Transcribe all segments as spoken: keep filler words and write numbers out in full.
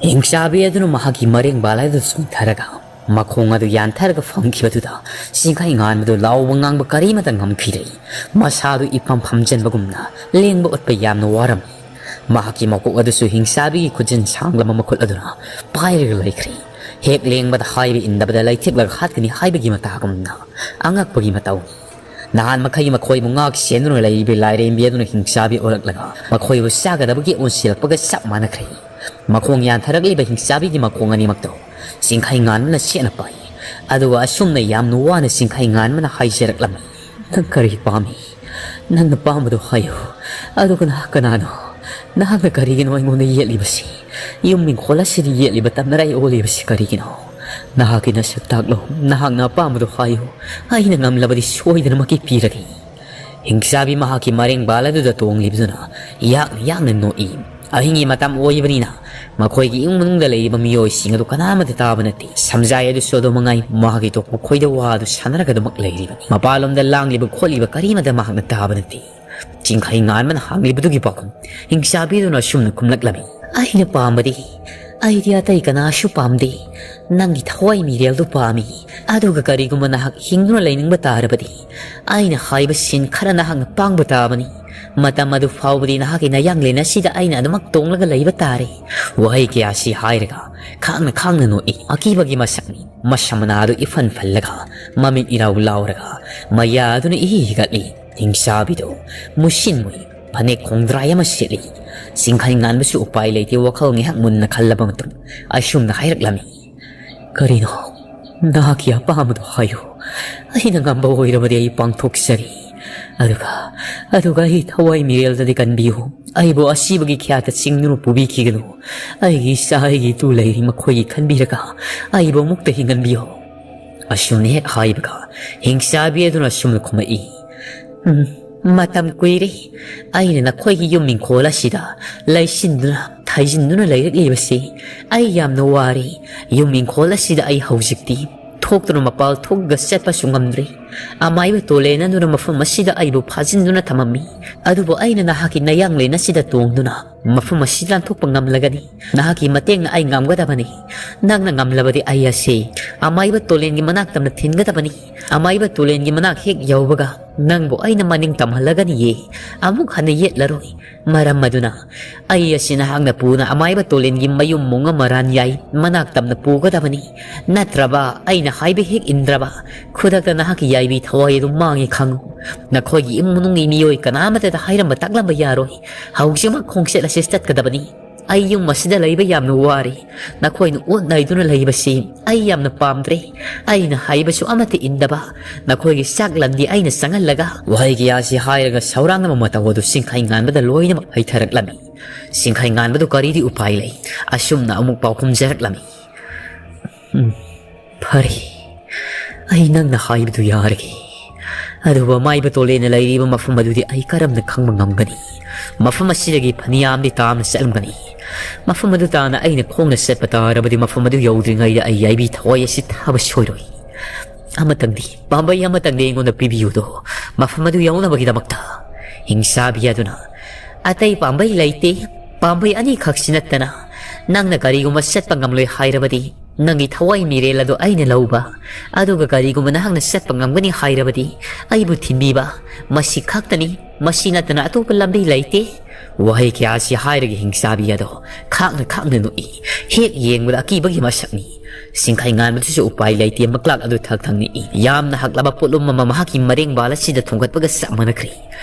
ꯍꯤꯡꯆꯥꯕꯤ ꯑꯗꯨꯅ ꯃꯍꯥꯛꯀꯤ ꯃꯔꯦꯡꯕꯥꯜ ꯑꯗꯨ ꯆꯣꯡꯊꯔꯒ ꯃꯈꯣꯡ ꯑꯗꯨ ꯌꯥꯟꯊꯔꯒ ꯐꯝꯈꯤꯕꯗꯨꯗ ꯆꯤꯡꯈꯩ ꯉꯥꯟꯕꯗꯨ ꯂꯥꯎꯕ ꯉꯥꯡꯕ ꯀꯔꯤꯃꯇ ꯉꯝꯈꯤꯗ꯭ꯔꯦ꯫ ꯃꯁꯥꯗꯨ ꯏꯄꯝ ꯐꯝꯖꯟꯕꯒꯨꯝꯅ ꯂꯦꯡꯕ ꯑꯣꯠꯄ ꯌꯥꯝꯅ ꯋꯥꯔꯝꯃꯤ꯫ ꯃꯍꯥꯛꯀꯤ ꯃꯀꯣꯛ ꯑꯗꯨꯁꯨ ꯍꯤꯡꯆꯥꯕꯤꯒꯤ ꯈꯨꯖꯤꯟ ꯁꯥꯡꯂꯕ ꯃꯈꯨꯠ ꯑꯗꯨꯅ ꯄꯥꯏꯔꯒ ꯂꯩꯈ꯭ꯔꯦ꯫ ꯍꯦꯛ ꯂꯦꯡꯕꯗ ꯍꯥꯏꯕ ꯏꯟꯗꯕꯗ ꯂꯩꯊꯦꯛꯂꯒ ꯍꯥꯠꯀꯅꯤ ꯍꯥꯏꯕꯒꯤ ꯃꯇꯥꯒꯨꯝꯅ ꯑꯉꯛꯄꯒꯤ ꯃꯇꯧꯅꯤ꯫ ꯅꯍꯥꯟ ꯃꯈꯩ ꯃꯈꯣꯏꯕꯨ ꯉꯥꯛ ꯁꯦꯟꯗꯨꯅ ꯂꯩꯔꯤꯕ ꯂꯥꯏꯔꯦꯝꯕꯤ ꯑꯗꯨꯅ ꯍꯤꯡꯆꯥꯕꯤ ꯑꯣꯜꯂꯛꯂꯒ ꯃꯈꯣꯏꯕꯨ ꯆꯥꯒꯗꯕꯒꯤ ꯑꯣꯟꯁꯤꯜꯂꯛꯄꯒ ꯆꯞ ꯃꯥꯟꯅꯈ꯭ꯔꯦ꯫ ꯃꯈꯣꯡ ꯌꯥꯟꯊꯔꯛꯂꯤꯕ ꯍꯤꯡꯆꯥꯕꯤꯒꯤ ꯃꯈꯣꯡ ꯑꯅꯤꯃꯛꯇꯣ ꯆꯤꯡꯈꯩ ꯉꯥꯟꯕꯅ ꯆꯦꯠꯅ ꯄꯥꯏ꯫ ꯑꯗꯨꯒ ꯑꯁꯨꯝꯅ ꯌꯥꯝꯅ ꯋꯥꯅ ꯆꯤꯡꯈꯩ ꯉꯥꯟꯕꯅ ꯍꯥꯏꯖꯔꯛꯂꯝꯃꯤ, "ꯅꯪ ꯀꯔꯤ ꯄꯥꯝꯃꯤ? ꯅꯪꯅ ꯄꯥꯝꯕꯗꯨ ꯍꯥꯏꯌꯨ꯫ ꯑꯗꯨꯒ ꯅꯍꯥꯛ ꯀꯅꯥꯅꯣ? ꯅꯍꯥꯛꯅ ꯀꯔꯤꯒꯤꯅꯣ ꯑꯩꯉꯣꯟꯗ ꯌꯦꯠꯂꯤꯕꯁꯤ? ꯌꯨꯝ ꯏꯪꯈꯣꯜ ꯑꯁꯤꯗ ꯌꯦꯠꯂꯤꯕ ꯇꯝꯅꯔꯥꯏ ꯑꯣꯜꯂꯤꯕꯁꯤ ꯀꯔꯤꯒꯤꯅꯣ? ꯅꯍꯥꯛꯀꯤ ꯅꯁꯛ ꯇꯥꯛꯂꯣ, ꯅꯍꯥꯛꯅ ꯑꯄꯥꯝꯕꯗꯨ ꯍꯥꯏꯌꯨ꯫ ꯑꯩꯅ ꯉꯝꯂꯕꯗꯤ ꯁꯣꯏꯗꯅꯃꯛꯀꯤ ꯄꯤꯔꯒꯦ꯫" ꯍꯤꯡꯆꯥꯕꯤ ꯃꯍꯥꯛꯀꯤ ꯃꯔꯦꯡꯕꯥꯜ ꯑꯗꯨꯗ ꯇꯣꯡꯂꯤꯕꯗꯨꯅ ꯌꯥꯛꯅ ꯌꯥꯛꯅ ꯅꯣꯛꯏ꯫ ꯑꯍꯤꯡꯒꯤ ꯃꯇꯝ ꯑꯣꯏꯕꯅꯤꯅ ꯃꯈꯣꯏꯒꯤ ꯏꯃꯨꯡ ꯃꯅꯨꯡꯗ ꯂꯩꯔꯤꯕ ꯃꯤꯑꯣꯏꯁꯤꯡ ꯑꯗꯨ ꯀꯅꯥꯃꯠꯇ ꯇꯥꯕ ꯅꯠꯇꯦ꯫ ꯁꯝꯖꯥꯏ ꯑꯗꯨꯁꯨ ꯑꯗꯨ ꯃꯉꯥꯏ, ꯃꯍꯥꯛꯀꯤ ꯊꯣꯛꯄ ꯈꯣꯏꯗ ꯋꯥ ꯑꯗꯨ ꯁꯥꯟꯅꯔꯒ ꯑꯗꯨꯃꯛ ꯂꯩꯔꯤꯕꯅꯤ꯫ ꯃꯄꯥꯟꯂꯣꯝꯗ ꯂꯥꯡꯂꯤꯕ ꯈꯣꯠꯂꯤꯕ ꯀꯔꯤꯃꯠꯇ ꯃꯍꯥꯛꯅ ꯇꯥꯕ ꯅꯠꯇꯦ꯫ ꯆꯤꯡꯈꯩ ꯉꯥꯟꯕꯅ ꯍꯥꯡꯂꯤꯕꯗꯨꯒꯤ ꯄꯥꯎꯈꯨꯝ ꯍꯤꯡꯆꯥꯕꯤꯗꯨꯅ ꯑꯁꯨꯝꯅ ꯈꯨꯝꯂꯛꯂꯝꯃꯤ, "ꯑꯩꯅ ꯄꯥꯝꯕꯗꯤ ꯑꯩꯗꯤ ꯑꯇꯩ ꯀꯅꯥꯁꯨ ꯄꯥꯝꯗꯦ꯫ ꯅꯪꯒꯤ ꯊꯋꯥꯏ ꯃꯤꯔꯦꯜꯗꯨ ꯄꯥꯝꯃꯤ꯫ ꯑꯗꯨꯒ ꯀꯔꯤꯒꯨꯝꯕ ꯅꯍꯥꯛ ꯍꯤꯡꯗꯨꯅ ꯂꯩꯅꯤꯡꯕ ꯇꯥꯔꯕꯗꯤ ꯑꯩꯅ ꯍꯥꯏꯕ ꯁꯤꯟ ꯈꯔ ꯅꯍꯥꯛꯅ ꯄꯥꯡꯕ ꯇꯥꯕꯅꯤ꯫ ꯃꯇꯝ ꯑꯗꯨ ꯐꯥꯎꯕꯗꯤ ꯅꯍꯥꯛꯀꯤ ꯅꯌꯥꯡꯂꯦꯟ ꯑꯁꯤꯗ ꯑꯩꯅ ꯑꯗꯨꯃꯛ ꯇꯣꯡꯂꯒ ꯂꯩꯕ ꯇꯥꯔꯦ꯫" ꯋꯥꯍꯩ ꯀꯌꯥꯁꯤ ꯍꯥꯏꯔꯒ ꯈꯥꯡꯅ ꯈꯥꯡꯅ ꯅꯣꯛꯏ꯫ ꯑꯀꯤꯕꯒꯤ ꯃꯁꯛꯅꯤ꯫ ꯃꯁꯝ ꯃꯅꯥ ꯑꯗꯨ ꯏꯐꯟ ꯐꯜꯂꯒ ꯃꯃꯤꯠ ꯏꯔꯥꯎ ꯂꯥꯎꯔꯒ ꯃꯌꯥ ꯑꯗꯨꯅ ꯏꯍꯤ ꯍꯤꯒꯠꯂꯤ꯫ ꯍꯤꯡꯆꯥꯕꯤꯗꯨ ꯃꯨꯁꯤꯟ ꯃꯨꯏ꯫ ꯐꯅꯦꯛ ꯈꯣꯡꯗ꯭ꯔꯥꯏ ꯑꯃ ꯁꯦꯠꯂꯤ꯫ ꯆꯤꯡꯈꯩ ꯉꯥꯟꯕꯁꯨ ꯎꯄꯥꯏ ꯂꯩꯇꯦ ꯋꯥꯈꯜ ꯉꯥꯏꯍꯥꯛ ꯃꯨꯟꯅ ꯈꯜꯂꯕ ꯃꯇꯨꯡ ꯑꯁꯨꯝꯅ ꯍꯥꯏꯔꯛꯂꯝꯃꯤ, "ꯀꯔꯤꯅꯣ? ꯅꯍꯥꯛꯀꯤ ꯑꯄꯥꯝꯕꯗꯨ ꯍꯥꯏꯌꯨ꯫ ꯑꯩꯅ ꯉꯝꯕ ꯑꯣꯏꯔꯕꯗꯤ ꯑꯩ ꯄꯥꯡꯊꯣꯛꯆꯒꯦ꯫ ꯑꯗꯨꯒ, ꯑꯗꯨꯒ ꯑꯩ ꯊꯋꯥꯏ ꯃꯤꯔꯦꯜꯗꯗꯤ ꯀꯟꯕꯤꯌꯨ꯫ ꯑꯩꯕꯨ ꯑꯁꯤꯕꯒꯤ ꯈ꯭ꯌꯥꯠꯇ ꯆꯤꯡꯗꯨꯅ ꯄꯨꯕꯤꯈꯤꯒꯅꯨ꯫ ꯑꯩꯒꯤ ꯏꯆꯥ, ꯑꯩꯒꯤ ꯏꯇꯨ ꯂꯩꯔꯤ, ꯃꯈꯣꯏꯒꯤ ꯈꯟꯕꯤꯔꯒ ꯑꯩꯕꯨ ꯑꯃꯨꯛꯇ ꯍꯤꯡꯍꯟꯕꯤꯌꯨ꯫" ꯑꯁꯨꯝꯅ ꯍꯦꯛ ꯍꯥꯏꯕꯒ ꯍꯤꯡꯆꯥꯕꯤ ꯑꯗꯨꯅ ꯑꯁꯨꯝꯅ ꯈꯨꯝꯃꯛꯏ, "ꯎꯝ, ꯃꯇꯝ ꯀꯨꯏꯔꯦ ꯑꯩꯅ ꯅꯈꯣꯏꯒꯤ ꯌꯨꯝ ꯏꯪꯈꯣꯜ ꯑꯁꯤꯗ ꯂꯩꯁꯤꯟꯗꯨꯅ, ꯊꯩꯖꯤꯟꯗꯨꯅ ꯂꯩꯔꯛꯂꯤꯕꯁꯤ꯫ ꯑꯩ ꯌꯥꯝꯅ ꯋꯥꯔꯦ꯫ ꯌꯨꯝ ꯏꯪꯈꯣꯜ ꯑꯁꯤꯗ ꯑꯩ ꯍꯧꯖꯤꯛꯇꯤ ꯊꯣꯛꯇꯨꯅ ꯃꯄꯥꯜ ꯊꯣꯛꯂꯒ ꯆꯠꯄꯁꯨ ꯉꯝꯗ꯭ꯔꯦ꯫ ꯑꯃꯥꯏꯕ ꯇꯣꯂꯦꯟ ꯑꯗꯨꯅ ꯃꯐꯝ ꯑꯁꯤꯗ ꯑꯩꯕꯨ ꯐꯥꯖꯤꯟꯗꯨꯅ ꯊꯝꯃꯝꯃꯤ꯫ ꯑꯗꯨꯕꯨ ꯑꯩꯅ ꯅꯍꯥꯛꯀꯤ ꯅꯌꯥꯡꯂꯦꯟ ꯑꯁꯤꯗ ꯇꯣꯡꯗꯨꯅ ꯃꯐꯝ ꯑꯁꯤ ꯂꯥꯟꯊꯣꯛꯄ ꯉꯝꯂꯒꯅꯤ꯫ ꯅꯍꯥꯛꯀꯤ ꯃꯇꯦꯡꯅ ꯑꯩ ꯉꯝꯒꯗꯕꯅꯤ꯫ ꯅꯪꯅ ꯉꯝꯂꯕꯗꯤ ꯑꯩ ꯑꯁꯤ ꯑꯃꯥꯏꯕ ꯇꯣꯂꯦꯟꯒꯤ ꯃꯅꯥꯛ ꯇꯝꯅ ꯊꯤꯟꯒꯗꯕꯅꯤ꯫ ꯑꯃꯥꯏꯕ ꯇꯣꯂꯦꯟꯒꯤ ꯃꯅꯥꯛ ꯍꯦꯛ ꯌꯧꯕꯒ ꯅꯪꯕꯨ ꯑꯩꯅ ꯃꯅꯤꯡ ꯇꯝꯍꯜꯂꯒꯅꯤꯌꯦ꯫ ꯑꯃꯨꯛ ꯍꯟꯅ ꯌꯦꯠꯂꯔꯣꯏ꯫ ꯃꯔꯝ ꯑꯗꯨꯅ ꯑꯩ ꯑꯁꯤ ꯅꯍꯥꯛꯅ ꯄꯨꯅ ꯑꯃꯥꯏꯕ ꯇꯣꯂꯦꯟꯒꯤ ꯃꯌꯨꯝ ꯃꯣꯡꯉ ꯃꯔꯥꯟ ꯌꯥꯏ ꯃꯅꯥꯛ ꯇꯝꯅ ꯄꯨꯒꯗꯕꯅꯤ꯫ ꯅꯠꯇ꯭ꯔꯕ ꯑꯩꯅ ꯍꯥꯏꯕ ꯍꯦꯛ ꯏꯟꯗ꯭ꯔꯕ ꯈꯨꯗꯛꯇ ꯅꯍꯥꯛꯀꯤ ꯌꯥꯏꯕꯤ ꯊꯋꯥꯏ ꯑꯗꯨ ꯃꯥꯡꯉꯤ ꯈꯪꯉꯨ꯫ ꯅꯈꯣꯏꯒꯤ ꯏꯃꯨꯡ ꯃꯅꯨꯡꯒꯤ ꯃꯤꯑꯣꯏ ꯀꯅꯥꯃꯠꯇꯗ ꯍꯥꯏꯔꯝꯕ ꯇꯥꯛꯂꯝꯕ ꯌꯥꯔꯣꯏ꯫ ꯍꯧꯖꯤꯛꯃꯛ ꯈꯣꯡꯆꯠ ꯑꯁꯤ ꯆꯠꯀꯗꯕꯅꯤ꯫ ꯑꯩ ꯌꯨꯝ ꯑꯁꯤꯗ ꯂꯩꯕ ꯌꯥꯝꯅ ꯋꯥꯔꯦ꯫ ꯅꯈꯣꯏꯅ ꯑꯣꯠ ꯅꯩꯗꯨꯅ ꯂꯩꯕꯁꯤ ꯑꯩ ꯌꯥꯝꯅ ꯄꯥꯝꯗ꯭ꯔꯦ꯫ ꯑꯩꯅ ꯍꯥꯏꯕꯁꯨ ꯑꯃꯠꯇ ꯏꯟꯗꯕ ꯅꯈꯣꯏꯒꯤ ꯆꯥꯛ ꯂꯟꯗꯤ ꯑꯩꯅ ꯆꯪꯍꯜꯂꯒ ꯋꯥꯍꯩ ꯀꯌꯥꯁꯤ ꯍꯥꯏꯔꯒ ꯁꯧꯔꯥꯡꯅꯕ ꯃꯇꯧ ꯑꯗꯨ ꯆꯤꯡꯈꯩ ꯉꯥꯟꯕꯗ ꯂꯣꯏꯅꯃꯛ ꯍꯩꯊꯔꯛꯂꯝꯃꯤ꯫ ꯆꯤꯡꯈꯩ ꯉꯥꯟꯕꯗꯨ ꯀꯔꯤꯗꯤ ꯎꯄꯥꯏ ꯂꯩ? ꯑꯁꯨꯝꯅ ꯑꯃꯨꯛ ꯄꯥꯎꯈꯨꯝꯖꯔꯛꯂꯝꯃꯤ꯫ "ꯎꯝ, ꯐꯔꯦ, ꯑꯩ ꯅꯪꯅ ꯍꯥꯏꯕꯗꯨ ꯌꯥꯔꯒꯦ꯫ ꯑꯗꯨꯕꯨ ꯑꯃꯥꯏꯕ ꯇꯣꯂꯦꯟꯅ ꯂꯩꯔꯤꯕ ꯃꯐꯝ ꯑꯗꯨꯗꯤ ꯑꯩ ꯀꯔꯝꯅ ꯈꯪꯕ ꯉꯝꯒꯅꯤ? ꯃꯐꯝ ꯑꯁꯤꯗꯒꯤ ꯐꯅꯌꯥꯝꯗꯤ ꯇꯥꯝꯅ ꯆꯠꯂꯝꯒꯅꯤ꯫ ꯃꯐꯝ ꯑꯗꯨ ꯇꯥꯅ ꯑꯩꯅ ꯈꯣꯡꯅ ꯆꯠꯄ ꯇꯥꯔꯕꯗꯤ ꯃꯐꯝ ꯑꯗꯨ ꯌꯧꯗ꯭ꯔꯤꯉꯩꯗ ꯑꯩ ꯌꯥꯏꯕꯤ ꯊꯋꯥꯏ ꯑꯁꯤ ꯊꯥꯕ ꯁꯣꯏꯔꯣꯏ꯫ ꯑꯃꯇꯪꯗꯤ, ꯄꯥꯝꯕꯩ ꯑꯃꯇꯪꯗꯤ ꯑꯩꯉꯣꯟꯗ ꯄꯤꯕꯤꯌꯨꯗꯣ, ꯃꯐꯝ ꯑꯗꯨ ꯌꯧꯅꯕꯒꯤꯗꯃꯛꯇ꯫" ꯍꯤꯡꯆꯥꯕꯤ ꯑꯗꯨꯅ, "ꯑꯇꯩ ꯄꯥꯝꯕꯩ ꯂꯩꯇꯦ꯫ ꯄꯥꯝꯕꯩ ꯑꯅꯤꯈꯛꯁꯤ ꯅꯠꯇꯅ ꯅꯪꯅ ꯀꯔꯤꯒꯨꯝꯕ ꯆꯠꯄ ꯉꯝꯂꯣꯏ ꯍꯥꯏꯔꯕꯗꯤ ꯅꯪꯒꯤ ꯊꯋꯥꯏ ꯃꯤꯔꯦꯜ ꯑꯗꯨ ꯑꯩꯅ ꯂꯧꯕ, ꯑꯗꯨꯒ ꯀꯔꯤꯒꯨꯝꯕ ꯅꯍꯥꯛꯅ ꯆꯠꯄ ꯉꯝꯒꯅꯤ ꯍꯥꯏꯔꯕꯗꯤ ꯑꯩꯕꯨ ꯊꯤꯟꯕꯤꯕ, ꯃꯁꯤ ꯈꯛꯇꯅꯤ꯫ ꯃꯁꯤ ꯅꯠꯇꯅ ꯑꯇꯣꯞꯄ ꯂꯝꯕꯤ ꯂꯩꯇꯦ꯫" ꯋꯥꯍꯩ ꯀꯌꯥꯁꯤ ꯍꯥꯏꯔꯒ ꯍꯤꯡꯆꯥꯕꯤ ꯑꯗꯣ ꯈꯥꯛꯅ ꯈꯥꯛꯅ ꯅꯣꯛꯏ꯫ ꯍꯦꯛ ꯌꯦꯡꯕꯗ ꯑꯀꯤꯕꯒꯤ ꯃꯁꯛꯅꯤ꯫ ꯆꯤꯡꯈꯩ ꯉꯥꯟꯕꯗꯨꯁꯨ ꯎꯄꯥꯏ ꯂꯩꯇꯦ, ꯃꯀ꯭ꯂꯥꯛ ꯑꯗꯨ ꯊꯛ ꯊꯛ ꯅꯤꯛꯏ꯫ ꯌꯥꯝꯅ ꯍꯛꯂꯕ ꯄꯣꯠꯂꯨꯝ ꯑꯃ ꯃꯍꯥꯛꯀꯤ ꯃꯔꯦꯡꯕꯥꯜ ꯑꯁꯤꯗ ꯊꯣꯡꯒꯠꯄꯒ ꯆꯞ ꯃꯥꯟꯅꯈ꯭ꯔꯦ꯫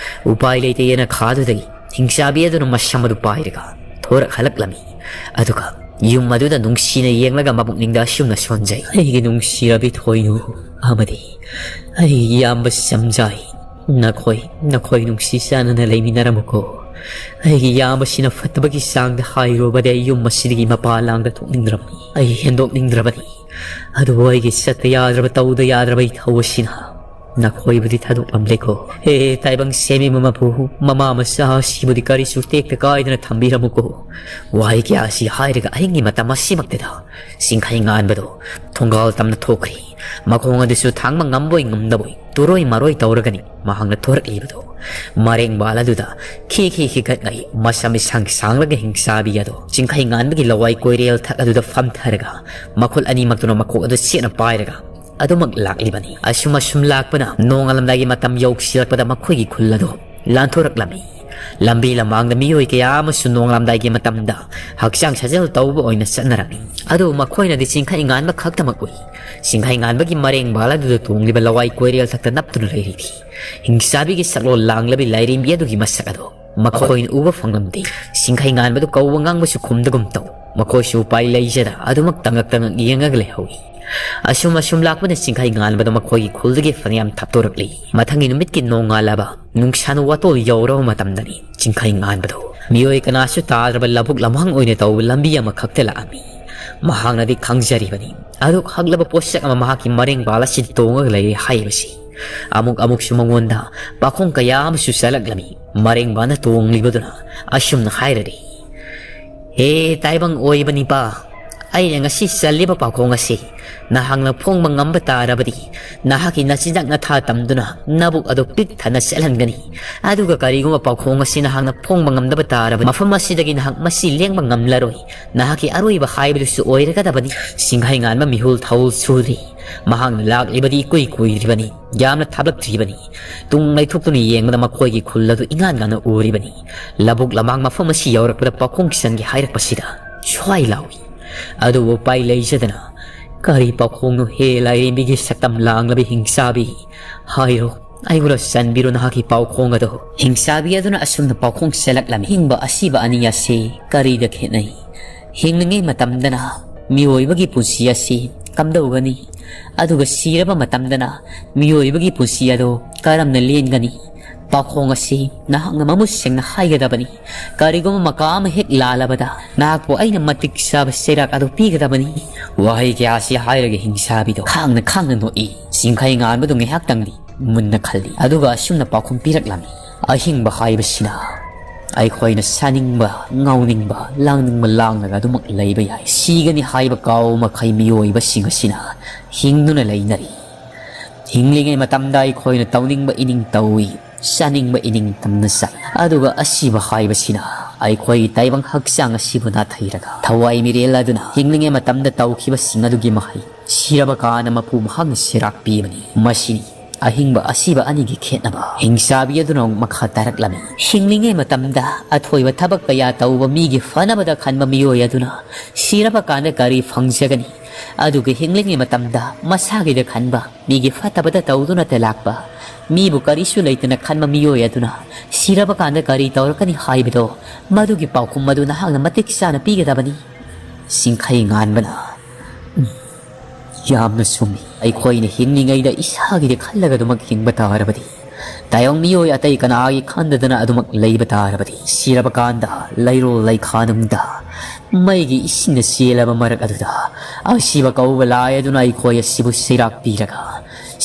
ꯎꯄꯥꯏ ꯂꯩꯇꯦ ꯌꯦꯅꯈꯥꯗꯨꯗꯒꯤ ꯍꯤꯡꯆꯥꯕꯤ ꯑꯗꯨꯅ ꯃꯁꯝ ꯑꯗꯨ ꯄꯥꯏꯔꯒ ꯊꯣꯔꯛꯍꯜꯂꯛꯂꯝꯃꯤ꯫ ꯑꯗꯨꯒ ꯌꯨꯝ ꯑꯗꯨꯗ ꯅꯨꯡꯁꯤꯅ ꯌꯦꯡꯂꯒ ꯃꯄꯨꯛꯅꯤꯡꯗ ꯑꯁꯨꯝꯅ ꯁꯣꯟꯖꯩ, "ꯑꯩꯒꯤ ꯅꯨꯡꯁꯤꯔꯕꯤ ꯊꯣꯏꯅꯨ ꯑꯃꯗꯤ ꯑꯩꯒꯤ ꯏꯌꯥꯝꯕ ꯆꯝꯖꯥꯏ, ꯅꯈꯣꯏ, ꯅꯈꯣꯏ ꯅꯨꯡꯁꯤ ꯆꯥꯟꯅꯅ ꯂꯩꯃꯤꯟꯅꯔꯝꯃꯨꯀꯣ꯫ ꯑꯩꯒꯤ ꯏꯌꯥꯝꯕꯁꯤꯅ ꯐꯠꯇꯕꯒꯤ ꯆꯥꯡꯗ ꯍꯥꯏꯔꯨꯕꯗꯤ ꯑꯩ ꯌꯨꯝ ꯑꯁꯤꯗꯒꯤ ꯃꯄꯥꯟ ꯂꯥꯡꯗ ꯊꯣꯛꯅꯤꯡꯗ꯭ꯔꯕꯅꯤ꯫ ꯑꯩ ꯍꯦꯟꯗꯣꯛꯅꯤꯡꯗ꯭ꯔꯕꯅꯤ꯫ ꯑꯗꯨꯕꯨ ꯑꯩꯒꯤ ꯆꯠꯇ ꯌꯥꯗ꯭ꯔꯕ, ꯇꯧꯗ ꯌꯥꯗ꯭ꯔꯕ ꯏꯊꯧ ꯑꯁꯤꯅ ꯅꯈꯣꯏꯕꯨꯗꯤ ꯊꯥꯗꯣꯛꯂꯝꯂꯦꯀꯣ꯫ ꯍꯦ ꯇꯥꯏꯕꯪ ꯁꯦꯝꯕꯤꯕ ꯃꯄꯨ, ꯃꯃꯥ ꯃꯆꯥ ꯑꯁꯤꯕꯨꯗꯤ ꯀꯔꯤꯁꯨ ꯇꯦꯛꯇ ꯀꯥꯏꯗꯅ ꯊꯝꯕꯤꯔꯝꯃꯨꯀꯣ꯫ ꯋꯥꯍꯩ ꯀꯌꯥ ꯑꯁꯤ ꯍꯥꯏꯔꯒ ꯑꯍꯤꯡꯒꯤ ꯃꯇꯝ ꯑꯁꯤꯃꯛꯇꯗ ꯆꯤꯡꯈꯩ ꯉꯥꯟꯕꯗꯣ ꯊꯣꯡꯒꯥꯜ ꯇꯝꯅ ꯊꯣꯛꯈ꯭ꯔꯦ꯫ ꯃꯈꯣꯡ ꯑꯗꯨꯁꯨ ꯊꯥꯡꯕ ꯉꯝꯕꯣꯏ ꯉꯝꯗꯕꯣꯏ, ꯇꯨꯔꯣꯏ ꯃꯔꯣꯏ ꯇꯧꯔꯒꯅꯤ ꯃꯍꯥꯛꯅ ꯊꯣꯔꯛꯂꯤꯕꯗꯣ꯫ ꯃꯔꯦꯡꯕꯥꯜ ꯑꯗꯨꯗ ꯈꯤ ꯈꯤ ꯈꯤꯒꯠꯅꯩ꯫ ꯃꯁꯝ ꯏꯁꯥꯡ ꯁꯥꯡꯂꯒ ꯍꯤꯡꯆꯥꯕꯤ ꯑꯗꯣ ꯆꯤꯡꯈꯩ ꯉꯥꯟꯕꯒꯤ ꯂꯋꯥꯏ ꯀꯣꯏꯔꯦꯜ ꯊꯛ ꯑꯗꯨꯗ ꯐꯝꯊꯔꯒ ꯃꯈꯨꯠ ꯑꯅꯤꯃꯛꯇꯨꯅ ꯃꯀꯣꯛ ꯑꯗꯨ ꯆꯦꯠꯅ ꯄꯥꯏꯔꯒ ꯑꯗꯨꯃꯛ ꯂꯥꯛꯂꯤꯕꯅꯤ꯫ ꯑꯁꯨꯝ ꯑꯁꯨꯝ ꯂꯥꯛꯄꯅ ꯅꯣꯡꯉꯥꯜꯂꯝꯗꯥꯏꯒꯤ ꯃꯇꯝ ꯌꯧꯁꯤꯜꯂꯛꯄꯗ ꯃꯈꯣꯏꯒꯤ ꯈꯨꯜ ꯑꯗꯨ ꯂꯥꯟꯊꯣꯔꯛꯂꯝꯃꯤ꯫ ꯂꯝꯕꯤ ꯂꯝꯃꯥꯡꯗ ꯃꯤꯑꯣꯏ ꯀꯌꯥ ꯑꯃꯁꯨ ꯅꯣꯡꯉꯥꯜꯂꯝꯗꯥꯏꯒꯤ ꯃꯇꯝꯗ ꯍꯛꯆꯥꯡ ꯁꯥꯖꯦꯜ ꯇꯧꯕ ꯑꯣꯏꯅ ꯆꯠꯅꯔꯝꯃꯤ꯫ ꯑꯗꯨꯕꯨ ꯃꯈꯣꯏꯅꯗꯤ ꯆꯤꯡꯈꯩ ꯉꯥꯟꯕ ꯈꯛꯇꯃꯛ ꯎꯏ꯫ ꯆꯤꯡꯈꯩ ꯉꯥꯟꯕꯒꯤ ꯃꯔꯦꯡꯕꯥꯜ ꯑꯗꯨꯗ ꯇꯣꯡꯂꯤꯕ ꯂꯋꯥꯏ ꯀꯣꯏꯔꯦꯜ ꯊꯛꯇ ꯅꯞꯇꯨꯅ ꯂꯩꯔꯤꯕꯤ ꯍꯤꯡꯆꯥꯕꯤꯒꯤ ꯁꯛꯂꯣꯟ ꯂꯥꯡꯂꯕꯤ ꯂꯥꯏꯔꯦꯝꯕꯤ ꯑꯗꯨꯒꯤ ꯃꯁꯛ ꯑꯗꯨ ꯃꯈꯣꯏꯅ ꯎꯕ ꯐꯪꯂꯝꯗꯦ꯫ ꯆꯤꯡꯈꯩ ꯉꯥꯟꯕꯗꯨ ꯀꯧꯕ ꯉꯥꯡꯕꯁꯨ ꯈꯨꯝꯗꯒꯨꯝ ꯇꯧ꯫ ꯃꯈꯣꯏꯁꯨ ꯎꯄꯥꯏ ꯂꯩꯖꯗ ꯑꯗꯨꯃꯛ ꯇꯉꯛ ꯇꯉꯛ ꯌꯦꯡꯉꯒ ꯂꯩꯍꯧꯏ꯫ ꯑꯁꯨꯝ ꯑꯁꯨꯝ ꯂꯥꯛꯄꯅ ꯆꯤꯡꯈꯩ ꯉꯥꯟꯕꯗꯨ ꯃꯈꯣꯏꯒꯤ ꯈꯨꯜꯗꯒꯤ ꯐꯅꯌꯥꯝ ꯊꯥꯞꯇꯣꯔꯛꯂꯤ꯫ ꯃꯊꯪꯒꯤ ꯅꯨꯃꯤꯠꯀꯤ ꯅꯣꯡꯉꯥꯜꯂꯕ ꯅꯨꯡꯁꯥꯅ ꯋꯥꯇꯣꯜ ꯌꯧꯔꯕ ꯃꯇꯝꯗꯅꯤ ꯆꯤꯡꯈꯩ ꯉꯥꯟꯕꯗꯨ ꯃꯤꯑꯣꯏ ꯀꯅꯥꯁꯨ ꯇꯥꯗ꯭ꯔꯕ ꯂꯧꯕꯨꯛ ꯂꯝꯍꯥꯡ ꯑꯣꯏꯅ ꯇꯧꯕ ꯂꯝꯕꯤ ꯑꯃꯈꯛꯇ ꯂꯥꯛꯑꯝꯃꯤ꯫ ꯃꯍꯥꯛꯅꯗꯤ ꯈꯪꯖꯔꯤꯕꯅꯤ, ꯑꯗꯨꯛ ꯍꯛꯂꯕ ꯄꯣꯠꯁꯛ ꯑꯃ ꯃꯍꯥꯛꯀꯤ ꯃꯔꯦꯡꯕꯥꯜ ꯑꯁꯤꯗ ꯇꯣꯡꯉꯒ ꯂꯩꯔꯦ ꯍꯥꯏꯕꯁꯤ꯫ ꯑꯃꯨꯛ ꯑꯃꯨꯛꯁꯨ ꯃꯉꯣꯟꯗ ꯄꯥꯈꯣꯡ ꯀꯌꯥ ꯑꯃꯁꯨ ꯆꯠꯂꯛꯂꯝꯃꯤ꯫ ꯃꯔꯦꯡꯕꯥꯜꯅ ꯇꯣꯡꯂꯤꯕꯗꯨꯅ ꯑꯁꯨꯝꯅ ꯍꯥꯏꯔꯔꯤ, "ꯍꯦ ꯇꯥꯏꯕꯪ ꯑꯣꯏꯕ ꯅꯤꯄꯥ, ꯑꯩꯅ ꯉꯁꯤ ꯆꯜꯂꯤꯕ ꯄꯥꯈꯣꯡ ꯑꯁꯤ ꯅꯍꯥꯛꯅ ꯐꯣꯡꯕ ꯉꯝꯕ ꯇꯥꯔꯕꯗꯤ, ꯅꯍꯥꯛꯀꯤ ꯅꯆꯤꯟꯖꯥꯛ ꯅꯊꯥ ꯇꯝꯗꯨꯅ ꯅꯕꯨꯛ ꯑꯗꯨ ꯄꯤꯛ ꯊꯟꯅ ꯆꯠꯍꯟꯒꯅꯤ꯫ ꯑꯗꯨꯒ ꯀꯔꯤꯒꯨꯝꯕ ꯄꯥꯈꯣꯡ ꯑꯁꯤ ꯅꯍꯥꯛꯅ ꯐꯣꯡꯕ ꯉꯝꯗꯕ ꯇꯥꯔꯕꯗꯤ, ꯃꯐꯝ ꯑꯁꯤꯗꯒꯤ ꯅꯍꯥꯛ ꯃꯁꯤ ꯂꯦꯡꯕ ꯉꯝꯂꯔꯣꯏ꯫ ꯅꯍꯥꯛꯀꯤ ꯑꯔꯣꯏꯕ ꯍꯥꯏꯕꯗꯨꯁꯨ ꯑꯣꯏꯔꯒꯗꯕꯅꯤ꯫" ꯆꯤꯡꯈꯩ ꯉꯥꯟꯕ ꯃꯤꯍꯨꯜ ꯊꯧꯜ ꯁꯨꯔꯤ꯫ ꯃꯍꯥꯛꯅ ꯂꯥꯛꯂꯤꯕꯗꯤ ꯏꯀꯨꯏ ꯀꯨꯏꯗ꯭ꯔꯤꯕꯅꯤ꯫ ꯌꯥꯝꯅ ꯊꯥꯞꯂꯛꯇ꯭ꯔꯤꯕꯅꯤ꯫ ꯇꯨꯡ ꯂꯩꯊꯣꯛꯇꯨꯅ ꯌꯦꯡꯕꯗ ꯃꯈꯣꯏꯒꯤ ꯈꯨꯜ ꯑꯗꯨ ꯏꯉꯥꯟ ꯉꯥꯟꯅ ꯎꯔꯤꯕꯅꯤ꯫ ꯂꯧꯕꯨꯛ ꯂꯃꯥꯡ ꯃꯐꯝ ꯑꯁꯤ ꯌꯧꯔꯛꯄꯗ ꯄꯥꯈꯣꯡ ꯀꯤꯁꯟꯒꯤ ꯍꯥꯏꯔꯛꯄꯁꯤꯗ ꯁ꯭ꯋꯥꯏ ꯂꯥꯎꯏ꯫ ꯑꯗꯨꯕꯨ ꯎꯄꯥꯏ ꯂꯩꯖꯗꯅ, "ꯀꯔꯤ ꯄꯥꯈꯣꯡꯅꯣ ꯍꯦ ꯂꯥꯏꯔꯦꯝꯕꯤꯒꯤ ꯁꯛꯇꯝ ꯂꯥꯡꯂꯕꯤ ꯍꯤꯡꯆꯥꯕꯤ? ꯍꯥꯏꯔꯣ, ꯑꯩꯉꯣꯟꯗ ꯆꯟꯕꯤꯔꯣ ꯅꯍꯥꯛꯀꯤ ꯄꯥꯎꯈꯣꯡ ꯑꯗꯣ꯫" ꯍꯤꯡꯆꯥꯕꯤ ꯑꯗꯨꯅ ꯑꯁꯨꯝꯅ ꯄꯥꯎꯈꯣꯡ ꯆꯦꯜꯂꯛꯂꯝꯃꯤ, "ꯍꯤꯡꯕ ꯑꯁꯤꯕ ꯑꯅꯤ ꯑꯁꯤ ꯀꯔꯤꯗ ꯈꯦꯠꯅꯩ? ꯍꯤꯡꯂꯤꯉꯩ ꯃꯇꯝꯗꯅ ꯃꯤꯑꯣꯏꯕꯒꯤ ꯄꯨꯟꯁꯤ ꯑꯁꯤ ꯀꯝꯗꯧꯒꯅꯤ? ꯑꯗꯨꯒ ꯁꯤꯔꯕ ꯃꯇꯝꯗꯅ ꯃꯤꯑꯣꯏꯕꯒꯤ ꯄꯨꯟꯁꯤ ꯑꯗꯨ ꯀꯔꯝꯅ ꯂꯦꯟꯒꯅꯤ? ꯄꯥꯎꯈꯣꯡ ꯑꯁꯤ ꯅꯍꯥꯛꯅ ꯃꯃꯨꯠ ꯁꯦꯡꯅ ꯍꯥꯏꯒꯗꯕꯅꯤ꯫ ꯀꯔꯤꯒꯨꯝꯕ ꯃꯀꯥ ꯑꯃ ꯍꯦꯛ ꯂꯥꯜꯂꯕꯗ ꯅꯍꯥꯛꯄꯨ ꯑꯩꯅ ꯃꯇꯤꯛ ꯆꯥꯕ ꯆꯩꯔꯥꯛ ꯑꯗꯨ ꯄꯤꯒꯗꯕꯅꯤ꯫" ꯋꯥꯍꯩ ꯀꯌꯥ ꯑꯁꯤ ꯍꯥꯏꯔꯒ ꯍꯤꯡꯁꯥꯕꯤꯗꯣ ꯈꯥꯡꯅ ꯈꯥꯡꯅ ꯅꯣꯛꯏ꯫ ꯆꯤꯡꯈꯩ ꯉꯥꯟꯕꯗꯨ ꯉꯥꯏꯍꯥꯛꯇꯪꯗꯤ ꯃꯨꯟꯅ ꯈꯜꯂꯤ꯫ ꯑꯗꯨꯒ ꯑꯁꯨꯝꯅ ꯄꯥꯎꯈꯨꯝ ꯄꯤꯔꯛꯂꯝꯃꯤ, "ꯑꯍꯤꯡꯕ ꯍꯥꯏꯕꯁꯤꯅ ꯑꯩꯈꯣꯏꯅ ꯁꯥꯅꯤꯡꯕ, ꯉꯥꯎꯅꯤꯡꯕ, ꯂꯥꯡꯅꯤꯡꯕ ꯂꯥꯡꯂꯒ ꯑꯗꯨꯃꯛ ꯂꯩꯕ ꯌꯥꯏ꯫ ꯁꯤꯒꯅꯤ ꯍꯥꯏꯕ ꯀꯥꯎ ꯃꯈꯩ ꯃꯤꯑꯣꯏꯕꯁꯤꯡ ꯑꯁꯤꯅ ꯍꯤꯡꯗꯨꯅ ꯂꯩꯅꯔꯤ꯫ ꯍꯤꯡꯂꯤꯉꯩ ꯃꯇꯝꯗ ꯑꯩꯈꯣꯏꯅ ꯇꯧꯅꯤꯡꯕ ꯏꯅꯤꯡ ꯇꯧꯏ, ꯆꯥꯅꯤꯡꯕ ꯏꯅꯤꯡ ꯇꯝꯅ ꯆꯥꯏ꯫ ꯑꯗꯨꯒ ꯑꯁꯤꯕ ꯍꯥꯏꯕꯁꯤꯅ ꯑꯩꯈꯣꯏꯒꯤ ꯇꯥꯏꯕꯪ ꯍꯛꯆꯥꯡ ꯑꯁꯤꯕꯨ ꯅꯥꯊꯩꯔꯒ ꯊꯋꯥꯏ ꯃꯤꯔꯦꯜ ꯑꯗꯨꯅ ꯍꯤꯡꯂꯤꯉꯩ ꯃꯇꯝꯗ ꯇꯧꯈꯤꯕꯁꯤꯡ ꯑꯗꯨꯒꯤ ꯃꯍꯩ ꯁꯤꯔꯕ ꯀꯥꯟꯗ ꯃꯄꯨ ꯃꯍꯥꯛꯅ ꯁꯤꯔꯥꯛ ꯄꯤꯕꯅꯤ꯫ ꯃꯁꯤꯅꯤ ꯑꯍꯤꯡꯕ ꯑꯁꯤꯕ ꯑꯅꯤꯒꯤ ꯈꯦꯠꯅꯕ꯫" ꯍꯤꯡꯆꯥꯕꯤ ꯑꯗꯨꯅ ꯑꯃꯨꯛ ꯃꯈꯥ ꯇꯥꯔꯛꯂꯝꯃꯤ, "ꯍꯤꯡꯂꯤꯉꯩ ꯃꯇꯝꯗ ꯑꯊꯣꯏꯕ ꯊꯕꯛ ꯀꯌꯥ ꯇꯧꯕ ꯃꯤꯒꯤ ꯐꯅꯕꯗ ꯈꯟꯕ ꯃꯤꯑꯣꯏ ꯑꯗꯨꯅ ꯁꯤꯔꯕ ꯀꯥꯟꯗ ꯀꯔꯤ ꯐꯪꯖꯒꯅꯤ? ꯑꯗꯨꯒ ꯍꯤꯡꯂꯤꯉꯩ ꯃꯇꯝꯗ ꯃꯁꯥꯒꯤꯗ ꯈꯟꯕ, ꯃꯤꯒꯤ ꯐꯠꯇꯕꯗ ꯇꯧꯗꯨꯅꯇ ꯂꯥꯛꯄ, ꯃꯤꯕꯨ ꯀꯔꯤꯁꯨ ꯂꯩꯇꯅ ꯈꯟꯕ ꯃꯤꯑꯣꯏ ꯑꯗꯨꯅ ꯁꯤꯔꯕ ꯀꯥꯟꯗ ꯀꯔꯤ ꯇꯧꯔꯛꯀꯅꯤ ꯍꯥꯏꯕꯗꯣ, ꯃꯗꯨꯒꯤ ꯄꯥꯎꯈꯨꯝ ꯑꯗꯨ ꯅꯍꯥꯛꯅ ꯃꯇꯤꯛ ꯆꯥꯅ ꯄꯤꯒꯗꯕꯅꯤ꯫" ꯁꯤꯡꯈꯩ ꯉꯥꯟꯕꯅ, "ꯎꯝ, ꯌꯥꯝꯅ ꯆꯨꯝꯃꯤ꯫ ꯑꯩꯈꯣꯏꯅ ꯍꯤꯡꯂꯤꯉꯩꯗ ꯏꯁꯥꯒꯤꯗꯤ ꯈꯜꯂꯒ ꯑꯗꯨꯃꯛ ꯍꯤꯡꯕ ꯇꯥꯔꯕꯗꯤ, ꯇꯥꯏꯕꯪ ꯃꯤꯑꯣꯏ ꯑꯇꯩ ꯀꯅꯥꯒꯤ ꯈꯟꯗꯗꯅ ꯑꯗꯨꯃꯛ ꯂꯩꯕ ꯇꯥꯔꯕꯗꯤ, ꯁꯤꯔꯕ ꯀꯥꯟꯗ ꯂꯩꯔꯣꯜ ꯂꯩꯈꯥꯅꯨꯡꯗ ꯃꯩꯒꯤ ꯏꯁꯤꯡꯅ ꯆꯦꯜꯂꯕ ꯃꯔꯛ ꯑꯗꯨꯗ ꯑꯁꯤꯕ ꯀꯧꯕ ꯂꯥꯏ ꯑꯗꯨꯅ ꯑꯩꯈꯣꯏ ꯑꯁꯤꯕꯨ ꯁꯤꯔꯥꯛ ꯄꯤꯔꯒ,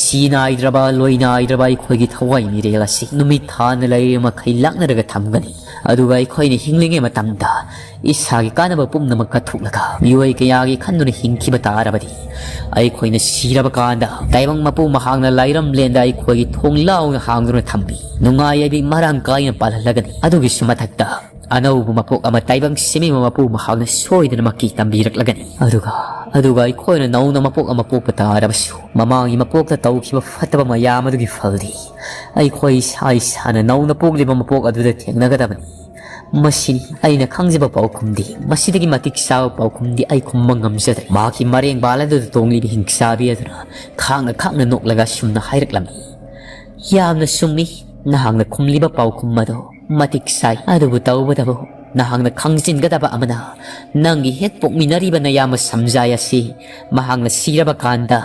ꯁꯤ ꯅꯥꯏꯗ꯭ꯔꯕ, ꯂꯣꯏ ꯅꯥꯏꯗ꯭ꯔꯕ ꯑꯩꯈꯣꯏꯒꯤ ꯊꯋꯥꯏ ꯃꯤꯔꯦꯜ ꯑꯁꯤ ꯅꯨꯃꯤꯠ ꯊꯥꯅ ꯂꯩꯔꯤꯕ ꯃꯈꯩ ꯂꯥꯛꯅꯔꯒ ꯊꯝꯒꯅꯤ꯫ ꯑꯗꯨꯒ ꯑꯩꯈꯣꯏꯅ ꯍꯤꯡꯂꯤꯉꯩ ꯃꯇꯝꯗ ꯏꯁꯥꯒꯤ ꯀꯥꯟꯅꯕ ꯄꯨꯝꯅꯃꯛ ꯀꯠꯊꯣꯛꯂꯒ ꯃꯤꯑꯣꯏ ꯀꯌꯥꯒꯤ ꯈꯟꯗꯨꯅ ꯍꯤꯡꯈꯤꯕ ꯇꯥꯔꯕꯗꯤ, ꯑꯩꯈꯣꯏꯅ ꯁꯤꯔꯕ ꯀꯥꯟꯗ ꯇꯥꯏꯕꯪ ꯃꯄꯨ ꯃꯍꯥꯛꯅ ꯂꯥꯏꯔꯝꯂꯦꯟꯗ ꯑꯩꯈꯣꯏꯒꯤ ꯊꯣꯡ ꯂꯥꯎꯅ ꯍꯥꯡꯗꯨꯅ ꯊꯝꯕꯤ, ꯅꯨꯡꯉꯥꯏ ꯌꯥꯏꯕꯤ ꯃꯔꯥꯡ ꯀꯥꯏꯅ ꯄꯥꯜꯍꯜꯂꯒꯅꯤ꯫ ꯑꯗꯨꯒꯤꯁꯨ ꯃꯊꯛꯇ ꯑꯅꯧꯕ ꯃꯄꯣꯛ ꯑꯃ ꯇꯥꯏꯕꯪ ꯁꯦꯝꯕꯤꯕ ꯃꯄꯨ ꯃꯍꯥꯛꯅ ꯁꯣꯏꯗꯅꯃꯛꯀꯤ ꯇꯝꯕꯤꯔꯛꯂꯒꯅꯤ꯫ ꯑꯗꯨꯒ, ꯑꯗꯨꯒ ꯑꯩꯈꯣꯏꯅ ꯅꯧꯅ ꯃꯄꯣꯛ ꯑꯃ ꯄꯣꯛꯄ ꯇꯥꯔꯕꯁꯨ, ꯃꯃꯥꯡꯒꯤ ꯃꯄꯣꯛꯇ ꯇꯧꯈꯤꯕ ꯐꯠꯇꯕ ꯃꯌꯥꯝ ꯑꯗꯨꯒꯤ ꯐꯜꯗꯤ ꯑꯩꯈꯣꯏ ꯏꯁꯥ ꯏꯁꯥꯅ ꯅꯧꯅ ꯄꯣꯛꯂꯤꯕ ꯃꯄꯣꯛ ꯑꯗꯨꯗ ꯊꯦꯡꯅꯒꯗꯕꯅꯤ꯫ ꯃꯁꯤꯅꯤ ꯑꯩꯅ ꯈꯪꯖꯕ ꯄꯥꯎꯈꯨꯝꯗꯤ꯫ ꯃꯁꯤꯗꯒꯤ ꯃꯇꯤꯛ ꯆꯥꯕ ꯄꯥꯎꯈꯨꯝꯗꯤ ꯑꯩ ꯈꯨꯝꯕ ꯉꯝꯖꯗ꯭ꯔꯦ꯫" ꯃꯍꯥꯛꯀꯤ ꯃꯔꯦꯡ ꯕꯥꯜ ꯑꯗꯨꯗ ꯇꯣꯡꯂꯤꯕ ꯍꯤꯡꯆꯥꯕꯤ ꯑꯗꯨꯅ ꯈꯥꯡꯅ ꯈꯥꯡꯅ ꯅꯣꯛꯂꯒ ꯑꯁꯨꯝꯅ ꯍꯥꯏꯔꯛꯂꯝꯃꯤ, "ꯌꯥꯝꯅ ꯆꯨꯝꯃꯤ꯫ ꯅꯍꯥꯛꯅ ꯈꯨꯝꯂꯤꯕ ꯄꯥꯎꯈꯨꯝ ꯑꯗꯨ ꯃꯇꯤꯛ ꯆꯥꯏ꯫ ꯑꯗꯨꯕꯨ ꯇꯧꯕꯇꯕꯨ ꯅꯍꯥꯛꯅ ꯈꯪꯖꯤꯟꯒꯗꯕ ꯑꯃꯅ, ꯅꯪꯒꯤ ꯍꯦꯛ ꯄꯣꯛꯃꯤꯟꯅꯔꯤꯕ ꯅꯌꯥꯝꯕ ꯁꯝꯖꯥꯏ ꯑꯁꯤ ꯃꯍꯥꯛꯅ ꯁꯤꯔꯕ ꯀꯥꯟꯗ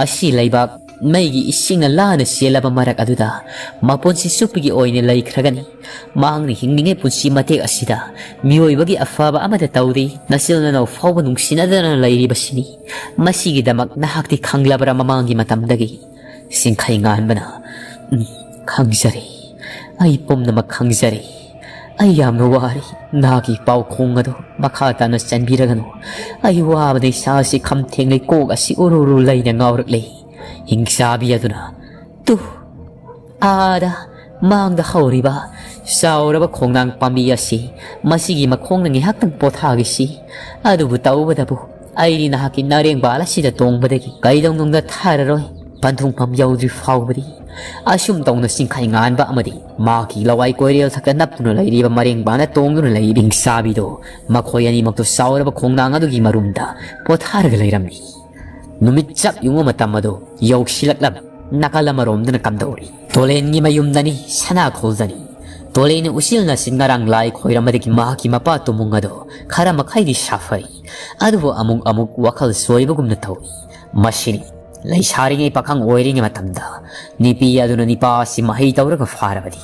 ꯑꯁꯤ ꯂꯩꯕꯥꯛ ꯃꯩꯒꯤ ꯏꯁꯤꯡꯅ ꯂꯥꯅ ꯆꯦꯜꯂꯕ ꯃꯔꯛ ꯑꯗꯨꯗ ꯃꯄꯨꯟꯁꯤ ꯆꯨꯞꯄꯒꯤ ꯑꯣꯏꯅ ꯂꯩꯈ꯭ꯔꯒꯅꯤ꯫ ꯃꯍꯥꯛꯅ ꯍꯤꯡꯂꯤꯉꯩ ꯄꯨꯟꯁꯤ ꯃꯇꯦꯛ ꯑꯁꯤꯗ ꯃꯤꯑꯣꯏꯕꯒꯤ ꯑꯐꯕ ꯑꯃꯠꯇ ꯇꯧꯗꯦ꯫ ꯅꯆꯤꯜ ꯅꯅꯥꯎ ꯐꯥꯎꯕ ꯅꯨꯡꯁꯤꯅꯗꯅ ꯂꯩꯔꯤꯕꯁꯤꯅꯤ꯫ ꯃꯁꯤꯒꯤꯗꯃꯛ ꯅꯍꯥꯛꯇꯤ ꯈꯪꯂꯕ꯭ꯔꯥ ꯃꯃꯥꯡꯒꯤ ꯃꯇꯝꯗꯒꯤ?" ꯁꯤꯡꯈꯩ ꯉꯥꯟꯕꯅ, "ꯎꯝ, ꯈꯪꯖꯔꯦ꯫ ꯑꯩ ꯄꯨꯝꯅꯃꯛ ꯈꯪꯖꯔꯦ꯫ ꯑꯩ ꯌꯥꯝꯅ ꯋꯥꯔꯦ꯫ ꯅꯍꯥꯛꯀꯤ ꯄꯥꯎꯈꯣꯡ ꯑꯗꯨ ꯃꯈꯥ ꯇꯥꯅ ꯆꯟꯕꯤꯔꯒꯅꯨ꯫ ꯑꯩ ꯋꯥꯕꯅ ꯏꯁꯥ ꯑꯁꯤ ꯈꯝ ꯊꯦꯡꯂꯦ, ꯀꯣꯛ ꯑꯁꯤ ꯎꯔꯨ ꯎꯔꯨ ꯂꯩꯅ ꯉꯥꯎꯔꯛꯂꯦ꯫ ꯍꯤꯡꯆꯥꯕꯤ ꯑꯗꯨꯅ, ꯇꯨ, ꯑꯥꯗ ꯃꯥꯡꯗ ꯍꯧꯔꯤꯕ ꯆꯥꯎꯔꯕ ꯈꯣꯡꯅꯥꯡ ꯄꯥꯝꯕꯤ ꯑꯁꯤ, ꯃꯁꯤꯒꯤ ꯃꯈꯣꯡꯅ ꯉꯥꯏꯍꯥꯛꯇꯪ ꯄꯣꯊꯥꯈꯤꯁꯤ꯫ ꯑꯗꯨꯕꯨ ꯇꯧꯕꯇꯕꯨ ꯑꯩꯗꯤ ꯅꯍꯥꯛꯀꯤ ꯅꯥꯔꯦꯡꯕꯥꯜ ꯑꯁꯤꯗ ꯇꯣꯡꯕꯗꯒꯤ ꯀꯩꯗꯧꯅꯨꯡꯗ ꯊꯥꯔꯔꯣꯏ꯫ ꯄꯟꯊꯨꯡꯐꯝ ꯌꯧꯗ꯭ꯔꯤ ꯐꯥꯎꯕꯗꯤ"꯫ ꯑꯁꯨꯝ ꯇꯧꯅ ꯁꯤꯡꯈꯩ ꯉꯥꯟꯕ ꯑꯃꯗꯤ ꯃꯍꯥꯛꯀꯤ ꯂꯋꯥꯏ ꯀꯣꯏꯔꯦꯜ ꯊꯛꯇ ꯅꯞꯇꯨꯅ ꯂꯩꯔꯤꯕ ꯃꯔꯦꯡꯕꯥꯜꯅ ꯇꯣꯡꯗꯨꯅ ꯂꯩꯔꯤꯕ ꯍꯤꯡꯆꯥꯕꯤꯗꯨ ꯃꯈꯣꯏ ꯑꯅꯤꯃꯛꯇꯨ ꯆꯥꯎꯔꯕ ꯈꯣꯡꯅꯥꯡ ꯑꯗꯨꯒꯤ ꯃꯔꯨꯝꯗ ꯄꯣꯊꯥꯔꯒ ꯂꯩꯔꯝꯃꯤ꯫ ꯅꯨꯃꯤꯠ ꯆꯞ ꯌꯨꯡꯕ ꯃꯇꯝ ꯑꯗꯨ ꯌꯧꯁꯤꯜꯂꯛꯂꯝꯃꯤ꯫ ꯅꯥꯀꯜ ꯑꯃꯔꯣꯝꯗꯅ ꯀꯝꯗꯧꯔꯤ? ꯇꯣꯂꯦꯟꯒꯤ ꯃꯌꯨꯝꯗꯅꯤ, ꯁꯅꯥꯈꯣꯜꯗꯅꯤ꯫ ꯇꯣꯂꯦꯟꯅ ꯎꯆꯤꯜ ꯅꯥꯆꯤꯟ ꯉꯔꯥꯡ ꯂꯥꯏ ꯈꯣꯏꯔꯝꯕꯗꯒꯤ ꯃꯍꯥꯛꯀꯤ ꯃꯄꯥ ꯇꯨꯃꯨꯡ ꯑꯗꯨ ꯈꯔ ꯃꯈꯩꯗꯤ ꯁꯥꯐꯔꯤ꯫ ꯑꯗꯨꯕꯨ ꯑꯃꯨꯛ ꯑꯃꯨꯛ ꯋꯥꯈꯜ ꯆꯣꯏꯕꯒꯨꯝꯅ ꯇꯧꯏ꯫ ꯃꯁꯤꯅꯤ, ꯂꯩꯁꯥꯔꯤꯉꯩ ꯄꯥꯈꯪ ꯑꯣꯏꯔꯤꯉꯩ ꯃꯇꯝꯗ ꯅꯨꯄꯤ ꯑꯗꯨꯅ ꯅꯤꯄꯥ ꯑꯁꯤ ꯃꯍꯩ ꯇꯧꯔꯒ ꯐꯥꯔꯕꯗꯤ,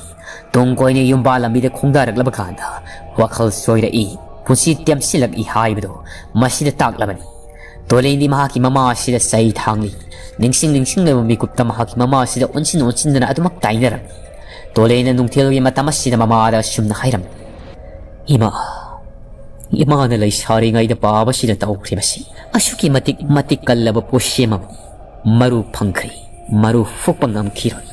ꯇꯨꯡ ꯀꯣꯏꯅ ꯌꯨꯝꯕꯥꯜ ꯂꯝꯕꯤꯗ ꯈꯣꯡꯗꯥꯔꯛꯂꯕ ꯀꯥꯟꯗ ꯋꯥꯈꯜ ꯆꯣꯏꯔꯛꯏ, ꯄꯨꯟꯁꯤ ꯇꯦꯝꯁꯤꯜꯂꯛꯏ ꯍꯥꯏꯕꯗꯨ ꯃꯁꯤꯗ ꯇꯥꯛꯂꯕꯅꯤ꯫ ꯇꯣꯂꯦꯟꯗꯤ ꯃꯍꯥꯛꯀꯤ ꯃꯃꯥ ꯑꯁꯤꯗ ꯆꯩ ꯊꯥꯡꯂꯤ꯫ ꯅꯤꯡꯁꯤꯡ ꯅꯤꯡꯁꯤꯡꯂꯕ ꯃꯤꯀꯨꯞꯇ ꯃꯍꯥꯛꯀꯤ ꯃꯃꯥ ꯑꯁꯤꯗ ꯑꯣꯟꯁꯤꯟ ꯑꯣꯟꯁꯤꯟꯗꯅ ꯑꯗꯨꯃꯛ ꯇꯥꯏꯅꯔꯝꯃꯤ꯫ ꯇꯣꯂꯦꯟꯅ ꯅꯨꯡꯊꯤꯜꯒꯤ ꯃꯇꯝ ꯑꯁꯤꯗ ꯃꯃꯥꯗ ꯑꯁꯨꯝꯅ ꯍꯥꯏꯔꯝꯃꯤ, "ꯏꯃꯥ, ꯏꯃꯥꯅ ꯂꯩꯁꯥꯔꯤꯉꯩꯗ ꯄꯥꯕꯁꯤꯗ ꯇꯧꯈ꯭ꯔꯤꯕꯁꯤ ꯑꯁꯨꯛꯀꯤ ꯃꯇꯤꯛ, ꯃꯇꯤꯛ ꯀꯜꯂꯕ ꯄꯣꯠꯁꯦꯝ ꯑꯃꯅꯤ꯫ ꯃꯔꯨ ꯐꯪꯈ꯭ꯔꯦ, ꯃꯔꯨ ꯐꯨꯛꯄ ꯉꯝꯈꯤꯔꯣꯏ꯫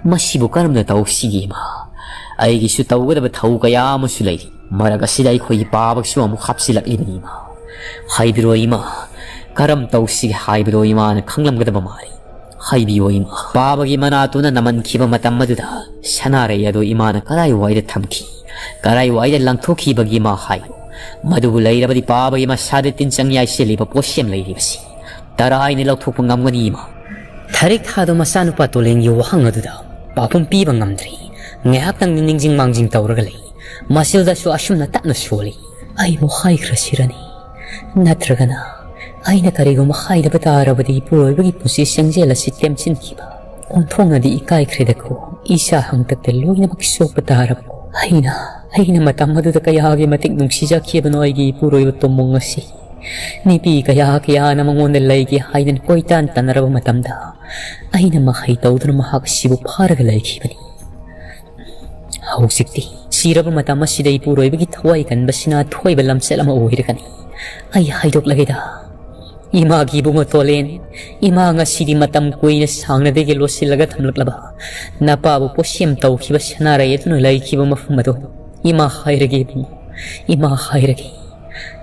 ꯃꯁꯤꯕꯨ ꯀꯔꯝꯅ ꯇꯧꯁꯤꯒꯦ, ꯏꯃꯥ? ꯑꯩꯒꯤꯁꯨ ꯇꯧꯒꯗꯕ ꯊꯧ ꯀꯌꯥ ꯑꯃꯁꯨ ꯂꯩꯔꯤ꯫ ꯃꯔꯛ ꯑꯁꯤꯗ ꯑꯩꯈꯣꯏꯒꯤ ꯄꯥꯕꯒꯤꯁꯨ ꯑꯃꯨꯛ ꯍꯥꯞꯆꯤꯜꯂꯛꯂꯤꯕꯅꯤ, ꯏꯃꯥ꯫ ꯍꯥꯏꯕꯤꯔꯣ, ꯏꯃꯥ, ꯀꯔꯝ ꯇꯧꯁꯤꯒꯦ ꯍꯥꯏꯕꯗꯣ ꯏꯃꯥꯅ ꯈꯪꯂꯝꯒꯗꯕ ꯃꯥꯜꯂꯤ꯫ ꯍꯥꯏꯕꯤꯌꯣ, ꯏꯃꯥ꯫ ꯄꯥꯕꯒꯤ ꯃꯅꯥꯇꯣꯟꯅ ꯅꯝꯍꯟꯈꯤꯕ ꯃꯇꯝ ꯑꯗꯨꯗ ꯁꯅꯥꯔꯩ ꯑꯗꯨ ꯏꯃꯥꯅ ꯀꯗꯥꯏꯋꯥꯏꯗ ꯊꯝꯈꯤ, ꯀꯗꯥꯏꯋꯥꯏꯗ ꯂꯪꯊꯣꯛꯈꯤꯕꯒꯦ ꯏꯃꯥ ꯍꯥꯏꯌꯨ꯫ ꯃꯗꯨꯕꯨ ꯂꯩꯔꯕꯗꯤ ꯄꯥꯕꯒꯤ ꯃꯁꯥꯗ ꯇꯤꯟ ꯆꯪ ꯌꯥꯏꯁꯤꯜꯂꯤꯕ ꯄꯣꯠꯁꯦꯝ ꯂꯩꯔꯤꯕꯁꯤ ꯇꯔꯥꯏꯅ ꯂꯧꯊꯣꯛꯄ ꯉꯝꯒꯅꯤ, ꯏꯃꯥ"꯫ ꯊꯔꯤꯛ ꯊꯥꯗꯣ ꯃꯆꯥꯅꯨꯄꯥ ꯇꯣꯂꯦꯟꯒꯤ ꯋꯥꯍꯪ ꯑꯗꯨꯗ ꯄꯥꯎꯈꯨꯝ ꯄꯤꯕ ꯉꯝꯗ꯭ꯔꯤ꯫ ꯉꯥꯏꯍꯥꯛꯇꯪꯗꯤ ꯅꯤꯡꯁꯤꯡ ꯃꯥꯡꯖꯤꯡ ꯇꯧꯔꯒ ꯂꯩ꯫ ꯃꯁꯤꯜꯗꯁꯨ ꯑꯁꯨꯝꯅ ꯇꯞꯅ ꯁꯣꯜꯂꯤ꯫ "ꯑꯩꯕꯨ ꯍꯥꯏꯈ꯭ꯔꯁꯤꯔꯅꯤ? ꯅꯠꯇ꯭ꯔꯒꯅ ꯑꯩꯅ ꯀꯔꯤꯒꯨꯝꯕ ꯍꯥꯏꯗꯕ ꯇꯥꯔꯕꯗꯤ ꯏꯄꯨꯔꯣꯏꯕꯒꯤ ꯄꯨꯟꯁꯤ ꯆꯦꯡꯖꯦꯜ ꯑꯁꯤ ꯇꯦꯝꯁꯤꯟꯈꯤꯕ ꯑꯣꯟꯊꯣꯛꯅꯗꯤ ꯏꯀꯥꯏꯈ꯭ꯔꯦꯗꯀꯣ꯫ ꯏꯆꯥ ꯍꯥꯡꯇꯛꯇ ꯂꯣꯏꯅꯃꯛ ꯁꯣꯛꯄ ꯇꯥꯔꯕꯀꯣ꯫ ꯑꯩꯅ, ꯑꯩꯅ ꯃꯇꯝ ꯑꯗꯨꯗ ꯀꯌꯥꯒꯤ ꯃꯇꯤꯛ ꯅꯨꯡꯁꯤꯖꯈꯤꯕꯅꯣ ꯑꯩꯒꯤ ꯏꯄꯨꯔꯣꯏꯕ ꯇꯣꯝꯃꯣꯡ ꯑꯁꯤ꯫ ꯅꯨꯄꯤ ꯀꯌꯥ ꯀꯌꯥꯅ ꯃꯉꯣꯟꯗ ꯂꯩꯒꯦ ꯍꯥꯏꯗꯅ ꯀꯣꯏꯇꯥꯟ ꯇꯥꯟꯅꯔꯕ ꯃꯇꯝꯗ ꯑꯩꯅ ꯃꯍꯩ ꯇꯧꯗꯨꯅ ꯃꯍꯥꯛ ꯑꯁꯤꯕꯨ ꯐꯥꯔꯒ ꯂꯩꯈꯤꯕꯅꯤ꯫ ꯍꯧꯖꯤꯛꯇꯤ ꯁꯤꯔꯕ ꯃꯇꯝ ꯑꯁꯤꯗ ꯏꯄꯨꯔꯣꯏꯕꯒꯤ ꯊꯋꯥꯏ ꯀꯟꯕꯁꯤꯅ ꯑꯊꯣꯏꯕ ꯂꯝꯆꯠ ꯑꯃ ꯑꯣꯏꯔꯒꯅꯤ꯫ ꯑꯩ ꯍꯥꯏꯗꯣꯛꯂꯒꯦꯗ꯫ ꯏꯃꯥꯒꯤ ꯏꯕꯨꯡꯉꯣ ꯇꯣꯂꯦꯟ, ꯏꯃꯥ ꯉꯁꯤꯗꯤ ꯃꯇꯝ ꯀꯨꯏꯅ ꯁꯥꯡꯅꯗꯒꯤ ꯂꯣꯠꯁꯤꯜꯂꯒ ꯊꯝꯂꯛꯂꯕ ꯅꯄꯥꯕꯨ ꯄꯣꯠꯁꯦꯝ ꯇꯧꯈꯤꯕ ꯁꯅꯥꯔꯩ ꯑꯗꯨꯅ ꯂꯩꯈꯤꯕ ꯃꯐꯝ ꯑꯗꯨ ꯏꯃꯥ ꯍꯥꯏꯔꯒꯦ ꯏꯕꯨꯡꯉꯣ, ꯏꯃꯥ ꯍꯥꯏꯔꯒꯦ꯫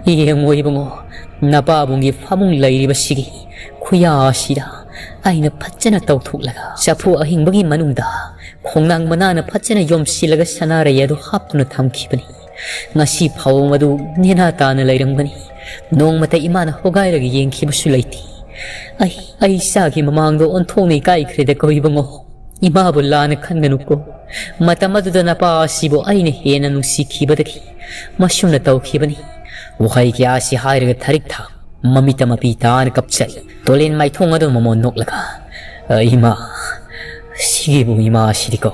ꯌꯦꯡꯉꯣ ꯏꯕꯨꯡꯉꯣ, ꯅꯄꯥꯕꯨꯡꯒꯤ ꯐꯃꯨꯡ ꯂꯩꯔꯤꯕꯁꯤꯒꯤ ꯈꯨꯌꯥ ꯑꯁꯤꯗ ꯑꯩꯅ ꯐꯖꯅ ꯇꯧꯊꯣꯛꯂꯒ ꯆꯐꯨ ꯑꯍꯤꯡꯕꯒꯤ ꯃꯅꯨꯡꯗ ꯈꯣꯡꯅꯥꯡ ꯃꯅꯥꯅ ꯐꯖꯅ ꯌꯣꯝꯁꯤꯜꯂꯒ ꯁꯅꯥꯔꯩ ꯑꯗꯨ ꯍꯥꯞꯇꯨꯅ ꯊꯝꯈꯤꯕꯅꯤ꯫ ꯉꯁꯤ ꯐꯥꯎꯕ ꯃꯗꯨ ꯅꯦꯅꯥ ꯇꯥꯅ ꯂꯩꯔꯝꯒꯅꯤ꯫ ꯅꯣꯡꯃꯇ ꯏꯃꯥꯅ ꯍꯣꯒꯥꯏꯔꯒ ꯌꯦꯡꯈꯤꯕꯁꯨ ꯂꯩꯇꯦ꯫ ꯑꯩ, ꯑꯩ ꯏꯆꯥꯒꯤ ꯃꯃꯥꯡꯗ ꯑꯣꯟꯊꯣꯛꯅ ꯏꯀꯥꯏꯈ꯭ꯔꯦꯗ ꯀꯧꯏꯕꯉꯣ꯫ ꯏꯃꯥꯕꯨ ꯂꯥꯟꯅ ꯈꯟꯒꯅꯨꯀꯣ꯫ ꯃꯇꯝ ꯑꯗꯨꯗ ꯅꯄꯥ ꯑꯁꯤꯕꯨ ꯑꯩꯅ ꯍꯦꯟꯅ ꯅꯨꯡꯁꯤꯈꯤꯕꯗꯒꯤ ꯃꯁꯨꯝꯅ ꯇꯧꯈꯤꯕꯅꯤ꯫ ꯋꯥꯍꯩ ꯀꯌꯥ ꯑꯁꯤ ꯍꯥꯏꯔꯒ ꯊꯔꯤꯛ ꯊꯥ ꯃꯃꯤꯠꯇ ꯃꯄꯤ ꯇꯥꯅ ꯀꯞꯆꯩ꯫ ꯇꯣꯂꯦꯟ ꯃꯥꯏꯊꯣꯡ ꯑꯗꯨ ꯃꯃꯣꯟ ꯅꯣꯛꯂꯒ, "ꯑ, ꯏꯃꯥ, ꯁꯤꯒꯤꯕꯨ ꯏꯃꯥ ꯑꯁꯤꯗꯤꯀꯣ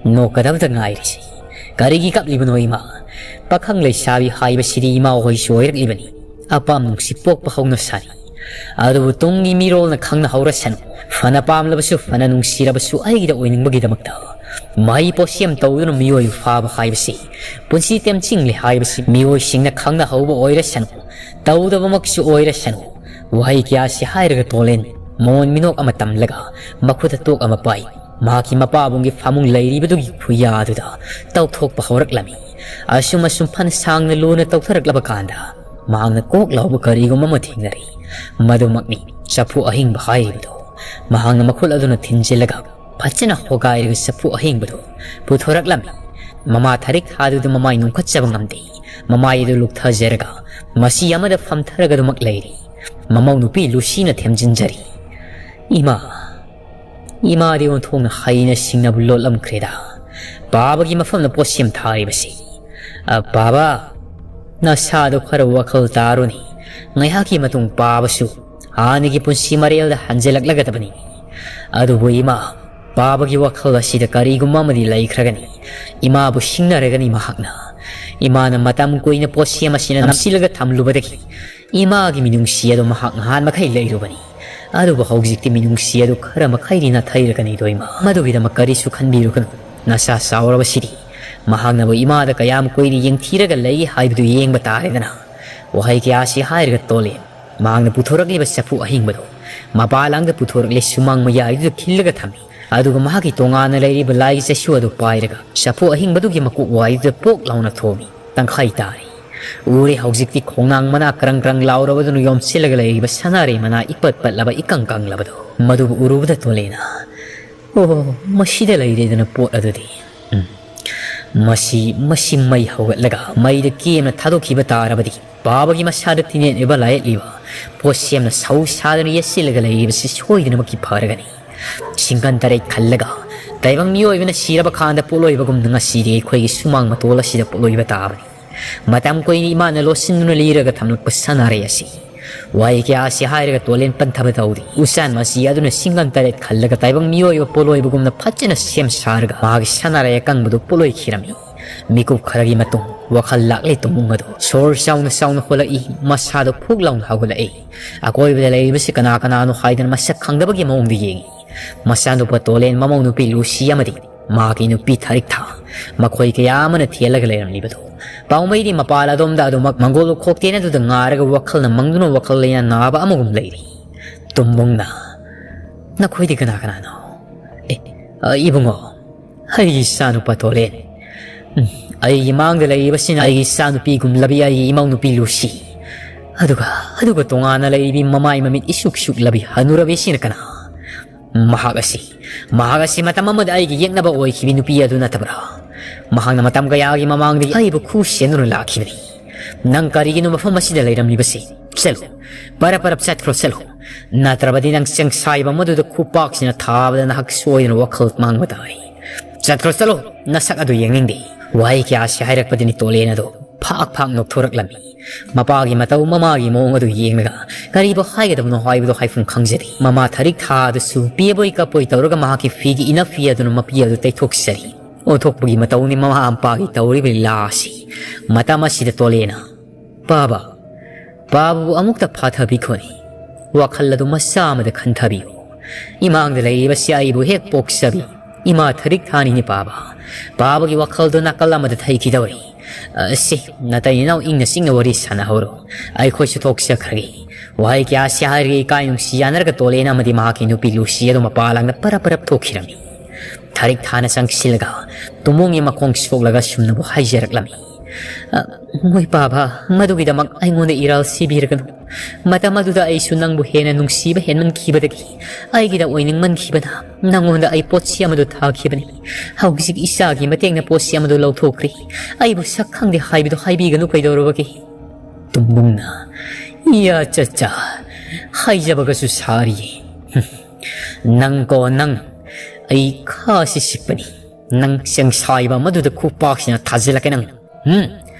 ꯅꯣꯛꯀꯗꯕꯗ ꯉꯥꯏꯔꯤꯁꯤ꯫ ꯀꯔꯤꯒꯤ ꯀꯞꯂꯤꯕꯅꯣ ꯏꯃꯥ? ꯄꯥꯈꯪ ꯂꯩꯁꯥꯕꯤ ꯍꯥꯏꯕꯁꯤꯗꯤ ꯏꯃꯥ ꯍꯣꯏꯁꯨ ꯑꯣꯏꯔꯛꯂꯤꯕꯅꯤ꯫ ꯑꯄꯥꯝ ꯅꯨꯡꯁꯤ ꯄꯣꯛꯄ ꯍꯧꯅ ꯁꯥꯔꯤ꯫ ꯑꯗꯨꯕꯨ ꯇꯨꯡꯒꯤ ꯃꯤꯔꯣꯜꯅ ꯈꯪꯅꯍꯧꯔꯁꯅꯨ꯫ ꯐꯅ ꯄꯥꯝꯂꯕꯁꯨ, ꯐꯅ ꯅꯨꯡꯁꯤꯔꯕꯁꯨ ꯑꯩꯒꯤꯗ ꯑꯣꯏꯅꯤꯡꯕꯒꯤꯗꯃꯛꯇ ꯃꯍꯩ ꯄꯣꯠꯁꯦꯝ ꯇꯧꯗꯨꯅ ꯃꯤꯑꯣꯏꯕ ꯐꯥꯕ ꯍꯥꯏꯕꯁꯤ ꯄꯨꯟꯁꯤ ꯇꯦꯝꯆꯤꯡꯂꯦ ꯍꯥꯏꯕꯁꯤ ꯃꯤꯑꯣꯏꯁꯤꯡꯅ ꯈꯪꯅꯍꯧꯕ ꯑꯣꯏꯔꯁꯅꯨ, ꯇꯧꯗꯕꯃꯛꯁꯨ ꯑꯣꯏꯔꯁꯅꯨ꯫" ꯋꯥꯍꯩ ꯀꯌꯥꯁꯤ ꯍꯥꯏꯔꯒ ꯇꯣꯂꯦꯟ ꯃꯣꯟ ꯃꯤꯅꯣꯛ ꯑꯃ ꯇꯝꯂꯒ ꯃꯈꯨꯠꯇ ꯇꯣꯛ ꯑꯃ ꯄꯥꯏ꯫ ꯃꯍꯥꯛꯀꯤ ꯃꯄꯥꯕꯨꯡꯒꯤ ꯐꯃꯨꯡ ꯂꯩꯔꯤꯕꯗꯨꯒꯤ ꯈꯨꯌꯥꯗꯨꯗ ꯇꯧꯊꯣꯛꯄ ꯍꯧꯔꯛꯂꯝꯃꯤ꯫ ꯑꯁꯨꯝ ꯑꯁꯨꯝ ꯐꯅ ꯁꯥꯡꯅ ꯂꯨꯅ ꯇꯧꯊꯔꯛꯂꯕ ꯀꯥꯟꯗ ꯃꯍꯥꯛꯅ ꯀꯣꯛ ꯂꯥꯎꯕ ꯀꯔꯤꯒꯨꯝꯕ ꯑꯃ ꯊꯦꯡꯅꯔꯤ꯫ ꯃꯗꯨꯃꯛꯅꯤ ꯆꯐꯨ ꯑꯍꯤꯡꯕ ꯍꯥꯏꯔꯤꯕꯗꯨ꯫ ꯃꯍꯥꯛꯅ ꯃꯈꯨꯠ ꯑꯗꯨꯅ ꯊꯤꯟꯖꯤꯜꯂꯒ ꯐꯖꯅ ꯍꯣꯒꯥꯏꯔꯒ ꯆꯐꯨ ꯑꯍꯤꯡꯕꯗꯨ ꯄꯨꯊꯣꯔꯛꯂꯝꯃꯤ꯫ ꯃꯃꯥ ꯊꯔꯤꯛ ꯊꯥꯗꯨꯗ ꯃꯃꯥꯏ ꯅꯣꯡꯈꯠꯆꯕ ꯉꯝꯗꯦ꯫ ꯃꯃꯥꯏ ꯑꯗꯨ ꯂꯨꯛꯊꯖꯔꯒ ꯃꯁꯤ ꯑꯃꯗ ꯐꯝꯊꯔꯒ ꯑꯗꯨꯃꯛ ꯂꯩꯔꯤ꯫ ꯃꯃꯧ ꯅꯨꯄꯤ ꯂꯨꯁꯤꯅ ꯊꯦꯝꯖꯤꯟꯖꯔꯤ꯫ "ꯏꯃꯥ, ꯏꯃꯥꯗꯤ ꯑꯣꯟꯊꯣꯛꯅ ꯍꯩꯅ ꯁꯤꯡꯅꯕ ꯂꯣꯠꯂꯝꯈ꯭ꯔꯦꯗ꯫ ꯄꯥꯕꯒꯤ ꯃꯐꯝꯗ ꯄꯣꯠꯁꯦꯝ ꯊꯥꯔꯤꯕꯁꯤ꯫ ꯑ, ꯄꯥꯕ, ꯅꯁꯥꯗꯣ ꯈꯔ ꯋꯥꯈꯜ ꯇꯥꯔꯨꯅꯦ꯫ ꯉꯥꯏꯍꯥꯛꯀꯤ ꯃꯇꯨꯡ ꯄꯥꯕꯁꯨ ꯍꯥꯟꯅꯒꯤ ꯄꯨꯟꯁꯤ ꯃꯔꯦꯜꯗ ꯍꯟꯖꯤꯜꯂꯛꯂꯒꯗꯕꯅꯤ꯫ ꯑꯗꯨꯕꯨ ꯏꯃꯥ, ꯄꯥꯕꯒꯤ ꯋꯥꯈꯜ ꯑꯁꯤꯗ ꯀꯔꯤꯒꯨꯝꯕ ꯑꯃꯗꯤ ꯂꯩꯈ꯭ꯔꯒꯅꯤ꯫ ꯏꯃꯥꯕꯨ ꯁꯤꯡꯅꯔꯒꯅꯤ ꯃꯍꯥꯛꯅ꯫ ꯏꯃꯥꯅ ꯃꯇꯝ ꯀꯨꯏꯅ ꯄꯣꯠꯁꯦꯝ ꯑꯁꯤꯅ ꯅꯝꯁꯤꯜꯂꯒ ꯊꯝꯂꯨꯕꯗꯒꯤ ꯏꯃꯥꯒꯤ ꯃꯤꯅꯨꯡꯁꯤ ꯑꯗꯨ ꯃꯍꯥꯛ ꯅꯍꯥꯟ ꯃꯈꯩ ꯂꯩꯔꯨꯕꯅꯤ꯫ ꯑꯗꯨꯕꯨ ꯍꯧꯖꯤꯛꯇꯤ ꯃꯤꯅꯨꯡꯁꯤ ꯑꯗꯨ ꯈꯔ ꯃꯈꯩꯗꯤ ꯅꯥꯊꯩꯔꯒꯅꯤꯗꯣ ꯏꯃꯥ꯫ ꯃꯗꯨꯒꯤꯗꯃꯛ ꯀꯔꯤꯁꯨ ꯈꯟꯕꯤꯔꯨꯒꯅꯨ꯫ ꯅꯆꯥ ꯆꯥꯎꯔꯕꯁꯤꯗꯤ꯫ ꯃꯍꯥꯛꯅꯕꯨ ꯏꯃꯥꯗ ꯀꯌꯥꯝ ꯀꯨꯏꯅ ꯌꯦꯡꯊꯤꯔꯒ ꯂꯩ ꯍꯥꯏꯕꯗꯨ ꯌꯦꯡꯕ ꯇꯥꯔꯦꯗꯅ꯫ ꯋꯥꯍꯩ ꯀꯌꯥꯁꯤ ꯍꯥꯏꯔꯒ ꯇꯣꯂꯦꯟ ꯃꯍꯥꯛꯅ ꯄꯨꯊꯣꯔꯛꯂꯤꯕ ꯆꯐꯨ ꯑꯍꯤꯡꯕꯗꯨ ꯃꯄꯥ ꯂꯥꯡꯗ ꯄꯨꯊꯣꯔꯛꯂꯦ, ꯁꯨꯃꯥꯡ ꯃꯌꯥꯏꯗꯨꯗ ꯈꯤꯜꯂꯒ ꯊꯝꯃꯤ꯫ ꯑꯗꯨꯒ ꯃꯍꯥꯛꯀꯤ ꯇꯣꯉꯥꯟꯅ ꯂꯩꯔꯤꯕ ꯂꯥꯏꯒꯤ ꯆꯩꯁꯨ ꯑꯗꯨ ꯄꯥꯏꯔꯒ ꯆꯐꯨ ꯑꯍꯤꯡꯕꯗꯨꯒꯤ ꯃꯀꯣꯛ ꯋꯥꯏꯗꯨꯗ ꯄꯣꯛ ꯂꯥꯎꯅ ꯊꯣꯝꯃꯤ꯫ ꯇꯪꯈꯥꯏ ꯇꯥꯔꯦ꯫ ꯎꯔꯦ ꯍꯧꯖꯤꯛꯇꯤ ꯈꯣꯡꯅꯥꯡ ꯃꯅꯥ ꯀ꯭ꯔꯪ ꯀ꯭ꯔꯪ ꯂꯥꯎꯔꯕꯗꯨꯅ ꯌꯣꯝꯁꯤꯜꯂꯒ ꯂꯩꯔꯤꯕ ꯁꯅꯥꯔꯩ ꯃꯅꯥ ꯏꯄꯠ ꯄꯠꯂꯕ ꯏꯀꯪ ꯀꯪꯂꯕꯗꯣ꯫ ꯃꯗꯨꯕꯨ ꯎꯔꯨꯕꯗ ꯇꯣꯂꯦꯅ, "ꯑꯣ, ꯃꯁꯤꯗ ꯂꯩꯔꯦꯗꯅ ꯄꯣꯠ ꯑꯗꯨꯗꯤ꯫ ꯎꯝ꯫ ꯃꯁꯤ, ꯃꯁꯤ ꯃꯩ ꯍꯧꯒꯠꯂꯒ ꯃꯩꯗ ꯀꯦꯝꯅ ꯊꯥꯗꯣꯛꯈꯤꯕ ꯇꯥꯔꯕꯗꯤ ꯄꯥꯕꯒꯤ ꯃꯁꯥꯗ ꯇꯤꯟꯅꯦꯠ ꯑꯣꯏꯕ ꯂꯥꯏꯌꯦꯠꯂꯤꯕ ꯄꯣꯠꯁꯦꯝꯅ ꯁꯧ ꯁꯥꯗꯅ ꯌꯦꯠꯁꯤꯜꯂꯒ ꯂꯩꯔꯤꯕꯁꯤ ꯁꯣꯏꯗꯅꯃꯛꯀꯤ ꯐꯔꯒꯅꯤ꯫ ꯁꯤꯡꯒꯟ ꯇꯔꯦꯠ ꯈꯜꯂꯒ ꯇꯥꯏꯕꯪ ꯃꯤꯑꯣꯏꯕꯅ ꯁꯤꯔꯕ ꯀꯥꯟꯗ ꯄꯣꯠꯂꯣꯏꯕꯒꯨꯝꯅ ꯉꯁꯤꯗꯤ ꯑꯩꯈꯣꯏꯒꯤ ꯁꯨꯃꯥꯡ ꯃꯇꯣꯜ ꯑꯁꯤꯗ ꯄꯣꯠꯂꯣꯏꯕ ꯇꯥꯕꯅꯤ꯫ ꯃꯇꯝ ꯀꯨꯏꯅ ꯏꯃꯥꯅ ꯂꯣꯠꯁꯤꯟꯗꯨꯅ ꯂꯤꯔꯒ ꯊꯝꯂꯛꯄ ꯁꯅꯥꯔꯩ ꯑꯁꯤ꯫ ꯋꯥꯍꯩ ꯀꯌꯥ ꯑꯁꯤ ꯍꯥꯏꯔꯒ ꯇꯣꯂꯦꯟ ꯄꯟꯊꯕ ꯇꯧꯔꯤ꯫ ꯎꯆꯥꯟ ꯃꯆꯤ ꯑꯗꯨꯅ ꯁꯤꯡꯒꯟ ꯇꯔꯦꯠ ꯈꯜꯂꯒ ꯇꯥꯏꯕꯪ ꯃꯤꯑꯣꯏꯕ ꯄꯣꯠꯂꯣꯏꯕꯒꯨꯝꯅ ꯐꯖꯅ ꯁꯦꯝ ꯁꯥꯔꯒ ꯃꯥꯒꯤ ꯁꯅꯥꯔꯩ ꯑꯀꯪꯕꯗꯨ ꯄꯣꯠꯂꯣꯏꯈꯤꯔꯝꯃꯤ꯫ ꯃꯤꯀꯨꯞ ꯈꯔꯒꯤ ꯃꯇꯨꯡ ꯋꯥꯈꯜ ꯂꯥꯛꯂꯦ ꯇꯨꯃꯨꯡ ꯑꯗꯨ꯫ ꯁꯣꯔ ꯆꯥꯎꯅ ꯆꯥꯎꯅ ꯍꯣꯜꯂꯛꯏ꯫ ꯃꯁꯥꯗꯣ ꯐꯨꯛ ꯂꯥꯎꯅ ꯍꯧꯒꯠꯂꯛꯏ꯫ ꯑꯀꯣꯏꯕꯗ ꯂꯩꯔꯤꯕꯁꯤ ꯀꯅꯥ ꯀꯅꯥꯅꯣ ꯍꯥꯏꯗꯅ ꯃꯁꯛ ꯈꯪꯗꯕꯒꯤ ꯃꯑꯣꯡꯗ ꯌꯦꯡꯏ꯫ ꯃꯆꯥꯅꯨꯄꯥ ꯇꯣꯂꯦꯟ, ꯃꯃꯧ ꯅꯨꯄꯤ ꯂꯨꯁꯤ ꯑꯃꯗꯤ ꯃꯍꯥꯛꯀꯤ ꯅꯨꯄꯤ ꯊꯥꯔꯤꯛꯊꯥ, ꯃꯈꯣꯏ ꯀꯌꯥ ꯑꯃꯅ ꯊꯦꯜꯂꯒ ꯂꯩꯔꯝꯂꯤꯕꯗꯨ꯫ ꯄꯥꯎꯃꯩꯗꯤ ꯃꯄꯥꯟ ꯑꯗꯣꯝꯗ ꯑꯗꯨꯃꯛ ꯃꯪꯒꯣꯜ ꯎꯈꯣꯛꯇꯦꯟ ꯑꯗꯨꯗ ꯉꯥꯏꯔꯒ ꯋꯥꯈꯜꯅ ꯃꯪꯗꯨꯅ ꯋꯥꯈꯜ ꯂꯩꯅꯥ ꯅꯥꯕ ꯑꯃꯒꯨꯝ ꯂꯩꯔꯤ꯫ ꯇꯨꯝꯕꯨꯡꯅ, "ꯅꯈꯣꯏꯗꯤ ꯀꯅꯥ ꯀꯅꯥꯅꯣ?" "ꯑꯦ, ꯑ, ꯏꯕꯨꯡꯉꯣ, ꯑꯩꯒꯤ ꯏꯆꯥꯅꯨꯄꯥ ꯇꯣꯂꯦꯟ꯫ ꯎꯝ, ꯑꯩꯒꯤ ꯃꯥꯡꯗ ꯂꯩꯔꯤꯕꯁꯤꯅ ꯑꯩꯒꯤ ꯏꯆꯥꯅꯨꯄꯤꯒꯨꯝꯂꯕꯤ ꯑꯩꯒꯤ ꯏꯃꯧ ꯅꯨꯄꯤ ꯂꯨꯁꯤ꯫ ꯑꯗꯨꯒ, ꯑꯗꯨꯒ ꯇꯣꯉꯥꯟꯅ ꯂꯩꯔꯤꯕꯤ ꯃꯃꯥꯏ ꯃꯃꯤꯠ ꯏꯁꯨꯛ ꯁꯨꯛꯂꯕꯤ ꯍꯅꯨꯔꯕꯤꯁꯤꯅ ꯀꯅꯥ? ꯃꯍꯥꯛ ꯑꯁꯤ, ꯃꯍꯥꯛ ꯑꯁꯤ ꯃꯇꯝ ꯑꯃꯗ ꯑꯩꯒꯤ ꯌꯦꯛꯅꯕ ꯑꯣꯏꯈꯤꯕꯤ ꯅꯨꯄꯤ ꯑꯗꯨ ꯅꯠꯇꯕ꯭ꯔꯥ? ꯃꯍꯥꯛꯅ ꯃꯇꯝ ꯀꯌꯥꯒꯤ ꯃꯃꯥꯡꯗꯒꯤ ꯑꯩꯕꯨ ꯈꯨ ꯁꯦꯟꯗꯨꯅ ꯂꯥꯛꯈꯤꯕꯅꯤ꯫ ꯅꯪ ꯀꯔꯤꯒꯤꯅꯣ ꯃꯐꯝ ꯑꯁꯤꯗ ꯂꯩꯔꯝꯂꯤꯕꯁꯤ? ꯆꯠꯂꯨ, ꯄꯔꯞ ꯄꯔꯞ ꯆꯠꯈ꯭ꯔꯣ, ꯆꯠꯂꯨ꯫ ꯅꯠꯇ꯭ꯔꯕꯗꯤ ꯅꯪ ꯆꯦꯡꯁꯥꯏꯕ ꯃꯗꯨꯗ ꯈꯨꯄꯥꯛꯁꯤꯅ ꯊꯥꯕꯗ ꯅꯍꯥꯛ ꯁꯣꯏꯗꯅ ꯋꯥꯈꯜ ꯃꯥꯡꯕ ꯇꯥꯔꯦ꯫ ꯆꯠꯈ꯭ꯔꯣ, ꯆꯠꯂꯣ, ꯅꯁꯛ ꯑꯗꯨ ꯌꯦꯡꯅꯤꯡꯗꯦ꯫" ꯋꯥꯍꯩ ꯀꯌꯥ ꯑꯁꯤ ꯍꯥꯏꯔꯛꯄꯗꯅꯤ ꯇꯣꯂꯦꯟ ꯑꯗꯨ ꯐꯥꯛ ꯐꯥꯛ ꯅꯣꯛꯊꯣꯔꯛꯂꯝꯃꯤ꯫ ꯃꯄꯥꯒꯤ ꯃꯇꯧ, ꯃꯃꯥꯒꯤ ꯃꯑꯣꯡ ꯑꯗꯨ ꯌꯦꯡꯂꯒ ꯀꯔꯤꯕꯨ ꯍꯥꯏꯒꯗꯕꯅꯣ ꯍꯥꯏꯕꯗꯨ ꯍꯥꯏꯐꯝ ꯈꯪꯖꯗꯦ꯫ ꯃꯃꯥ ꯊꯥꯔꯤꯛ ꯊꯥ ꯑꯗꯨꯁꯨ ꯄꯦꯕꯣꯏ ꯀꯞꯄꯣꯏ ꯇꯧꯔꯒ ꯃꯍꯥꯛꯀꯤ ꯐꯤꯒꯤ ꯏꯅꯐꯤ ꯑꯗꯨꯅ ꯃꯄꯤ ꯑꯗꯨ ꯇꯩꯊꯣꯛꯆꯔꯤ꯫ ꯑꯣꯟꯊꯣꯛꯄꯒꯤ ꯃꯇꯧꯅꯤ ꯃꯃꯥ ꯃꯄꯥꯒꯤ ꯇꯧꯔꯤꯕ ꯂꯤꯂꯥ ꯑꯁꯤ꯫ ꯃꯇꯝ ꯑꯁꯤꯗ ꯇꯣꯂꯦꯅ, "ꯄꯥꯕ, ꯄꯥꯕꯕꯨ ꯑꯃꯨꯛꯇ ꯐꯥꯊꯕꯤꯈꯣꯅꯦ꯫ ꯋꯥꯈꯜ ꯑꯗꯨ ꯃꯆꯥ ꯑꯃꯗ ꯈꯟꯊꯕꯤꯌꯨ꯫ ꯏꯃꯥꯡꯗ ꯂꯩꯔꯤꯕꯁꯤ ꯑꯩꯕꯨ ꯍꯦꯛ ꯄꯣꯛꯆꯕꯤ ꯏꯃꯥ ꯊꯔꯤꯛ ꯊꯥꯅꯤꯅꯤ ꯄꯥꯕ꯫ ꯄꯥꯕꯒꯤ ꯋꯥꯈꯜꯗꯨ ꯅꯥꯀꯜ ꯑꯃꯗ ꯊꯩꯈꯤꯗꯧꯔꯤ꯫ ꯑ, ꯁꯤ, ꯅꯇꯩ ꯅꯅꯥꯎ ꯏꯪꯅ ꯆꯤꯛꯅ ꯋꯥꯔꯤ ꯁꯥꯟꯅꯍꯧꯔꯣ꯫ ꯑꯩꯈꯣꯏꯁꯨ ꯊꯣꯛꯆꯈ꯭ꯔꯒꯦ꯫ ꯋꯥꯍꯩ ꯀꯌꯥꯁꯤ ꯍꯥꯏꯔꯒ ꯏꯀꯥꯏ ꯅꯨꯡꯁꯤ ꯌꯥꯅꯔꯒ ꯇꯣꯂꯦꯟ ꯑꯃꯗꯤ ꯃꯍꯥꯛꯀꯤ ꯅꯨꯄꯤ ꯂꯨꯁꯤ ꯑꯗꯨ ꯃꯄꯥ ꯂꯥꯡꯗ ꯄꯔꯞ ꯄꯔꯞ ꯊꯣꯛꯈꯤꯔꯝꯃꯤ꯫ ꯊꯔꯤꯛ ꯊꯥꯅ ꯆꯪꯁꯤꯜꯂꯒ ꯇꯨꯃꯣꯡꯒꯤ ꯃꯈꯣꯡ ꯁꯣꯛꯂꯒ ꯁꯨꯝꯅꯕꯨ ꯍꯥꯏꯖꯔꯛꯂꯝꯃꯤ꯫ "ꯑ, ꯃꯣꯏ ꯄꯥꯕ, ꯃꯗꯨꯒꯤꯗꯃꯛ ꯑꯩꯉꯣꯟꯗ ꯏꯔꯥꯜ ꯁꯤꯕꯤꯔꯒꯅꯨ꯫ ꯃꯇꯝ ꯑꯗꯨꯗ ꯑꯩꯁꯨ ꯅꯪꯕꯨ ꯍꯦꯟꯅ ꯅꯨꯡꯁꯤꯕ ꯍꯦꯟꯃꯟꯈꯤꯕꯗꯒꯤ ꯑꯩꯒꯤꯗ ꯑꯣꯏꯅꯤꯡꯃꯟꯈꯤꯕꯅ ꯅꯪꯉꯣꯟꯗ ꯑꯩ ꯄꯣꯠꯁꯤ ꯑꯃꯗꯨ ꯊꯥꯈꯤꯕꯅꯤ꯫ ꯍꯧꯖꯤꯛ ꯏꯆꯥꯒꯤ ꯃꯇꯦꯡꯅ ꯄꯣꯠꯁꯤ ꯑꯃꯗꯨ ꯂꯧꯊꯣꯛꯈ꯭ꯔꯦ꯫ ꯑꯩꯕꯨ ꯁꯛ ꯈꯪꯗꯦ ꯍꯥꯏꯕꯗꯨ ꯍꯥꯏꯕꯤꯒꯅꯨ ꯀꯩꯗꯧꯔꯕꯒꯦ?" ꯇꯨꯝꯕꯨꯡꯅ, "ꯏꯌꯥ ꯆꯠꯆꯥ, ꯍꯥꯏꯖꯕꯒꯁꯨ ꯁꯥꯔꯤꯌꯦ꯫ ꯅꯪ ꯀꯣ ꯅꯪ, ꯑꯩ ꯈꯥꯁꯤ ꯁꯤꯛꯄꯅꯤ꯫ ꯅꯪ ꯆꯦꯡꯁꯥꯏꯕ ꯑꯃꯗꯨꯗ ꯈꯨꯄꯥꯛꯁꯤꯅ ꯊꯥꯖꯤꯜꯂꯛꯀꯦ ꯅꯪ꯫ ꯍꯨꯝ!"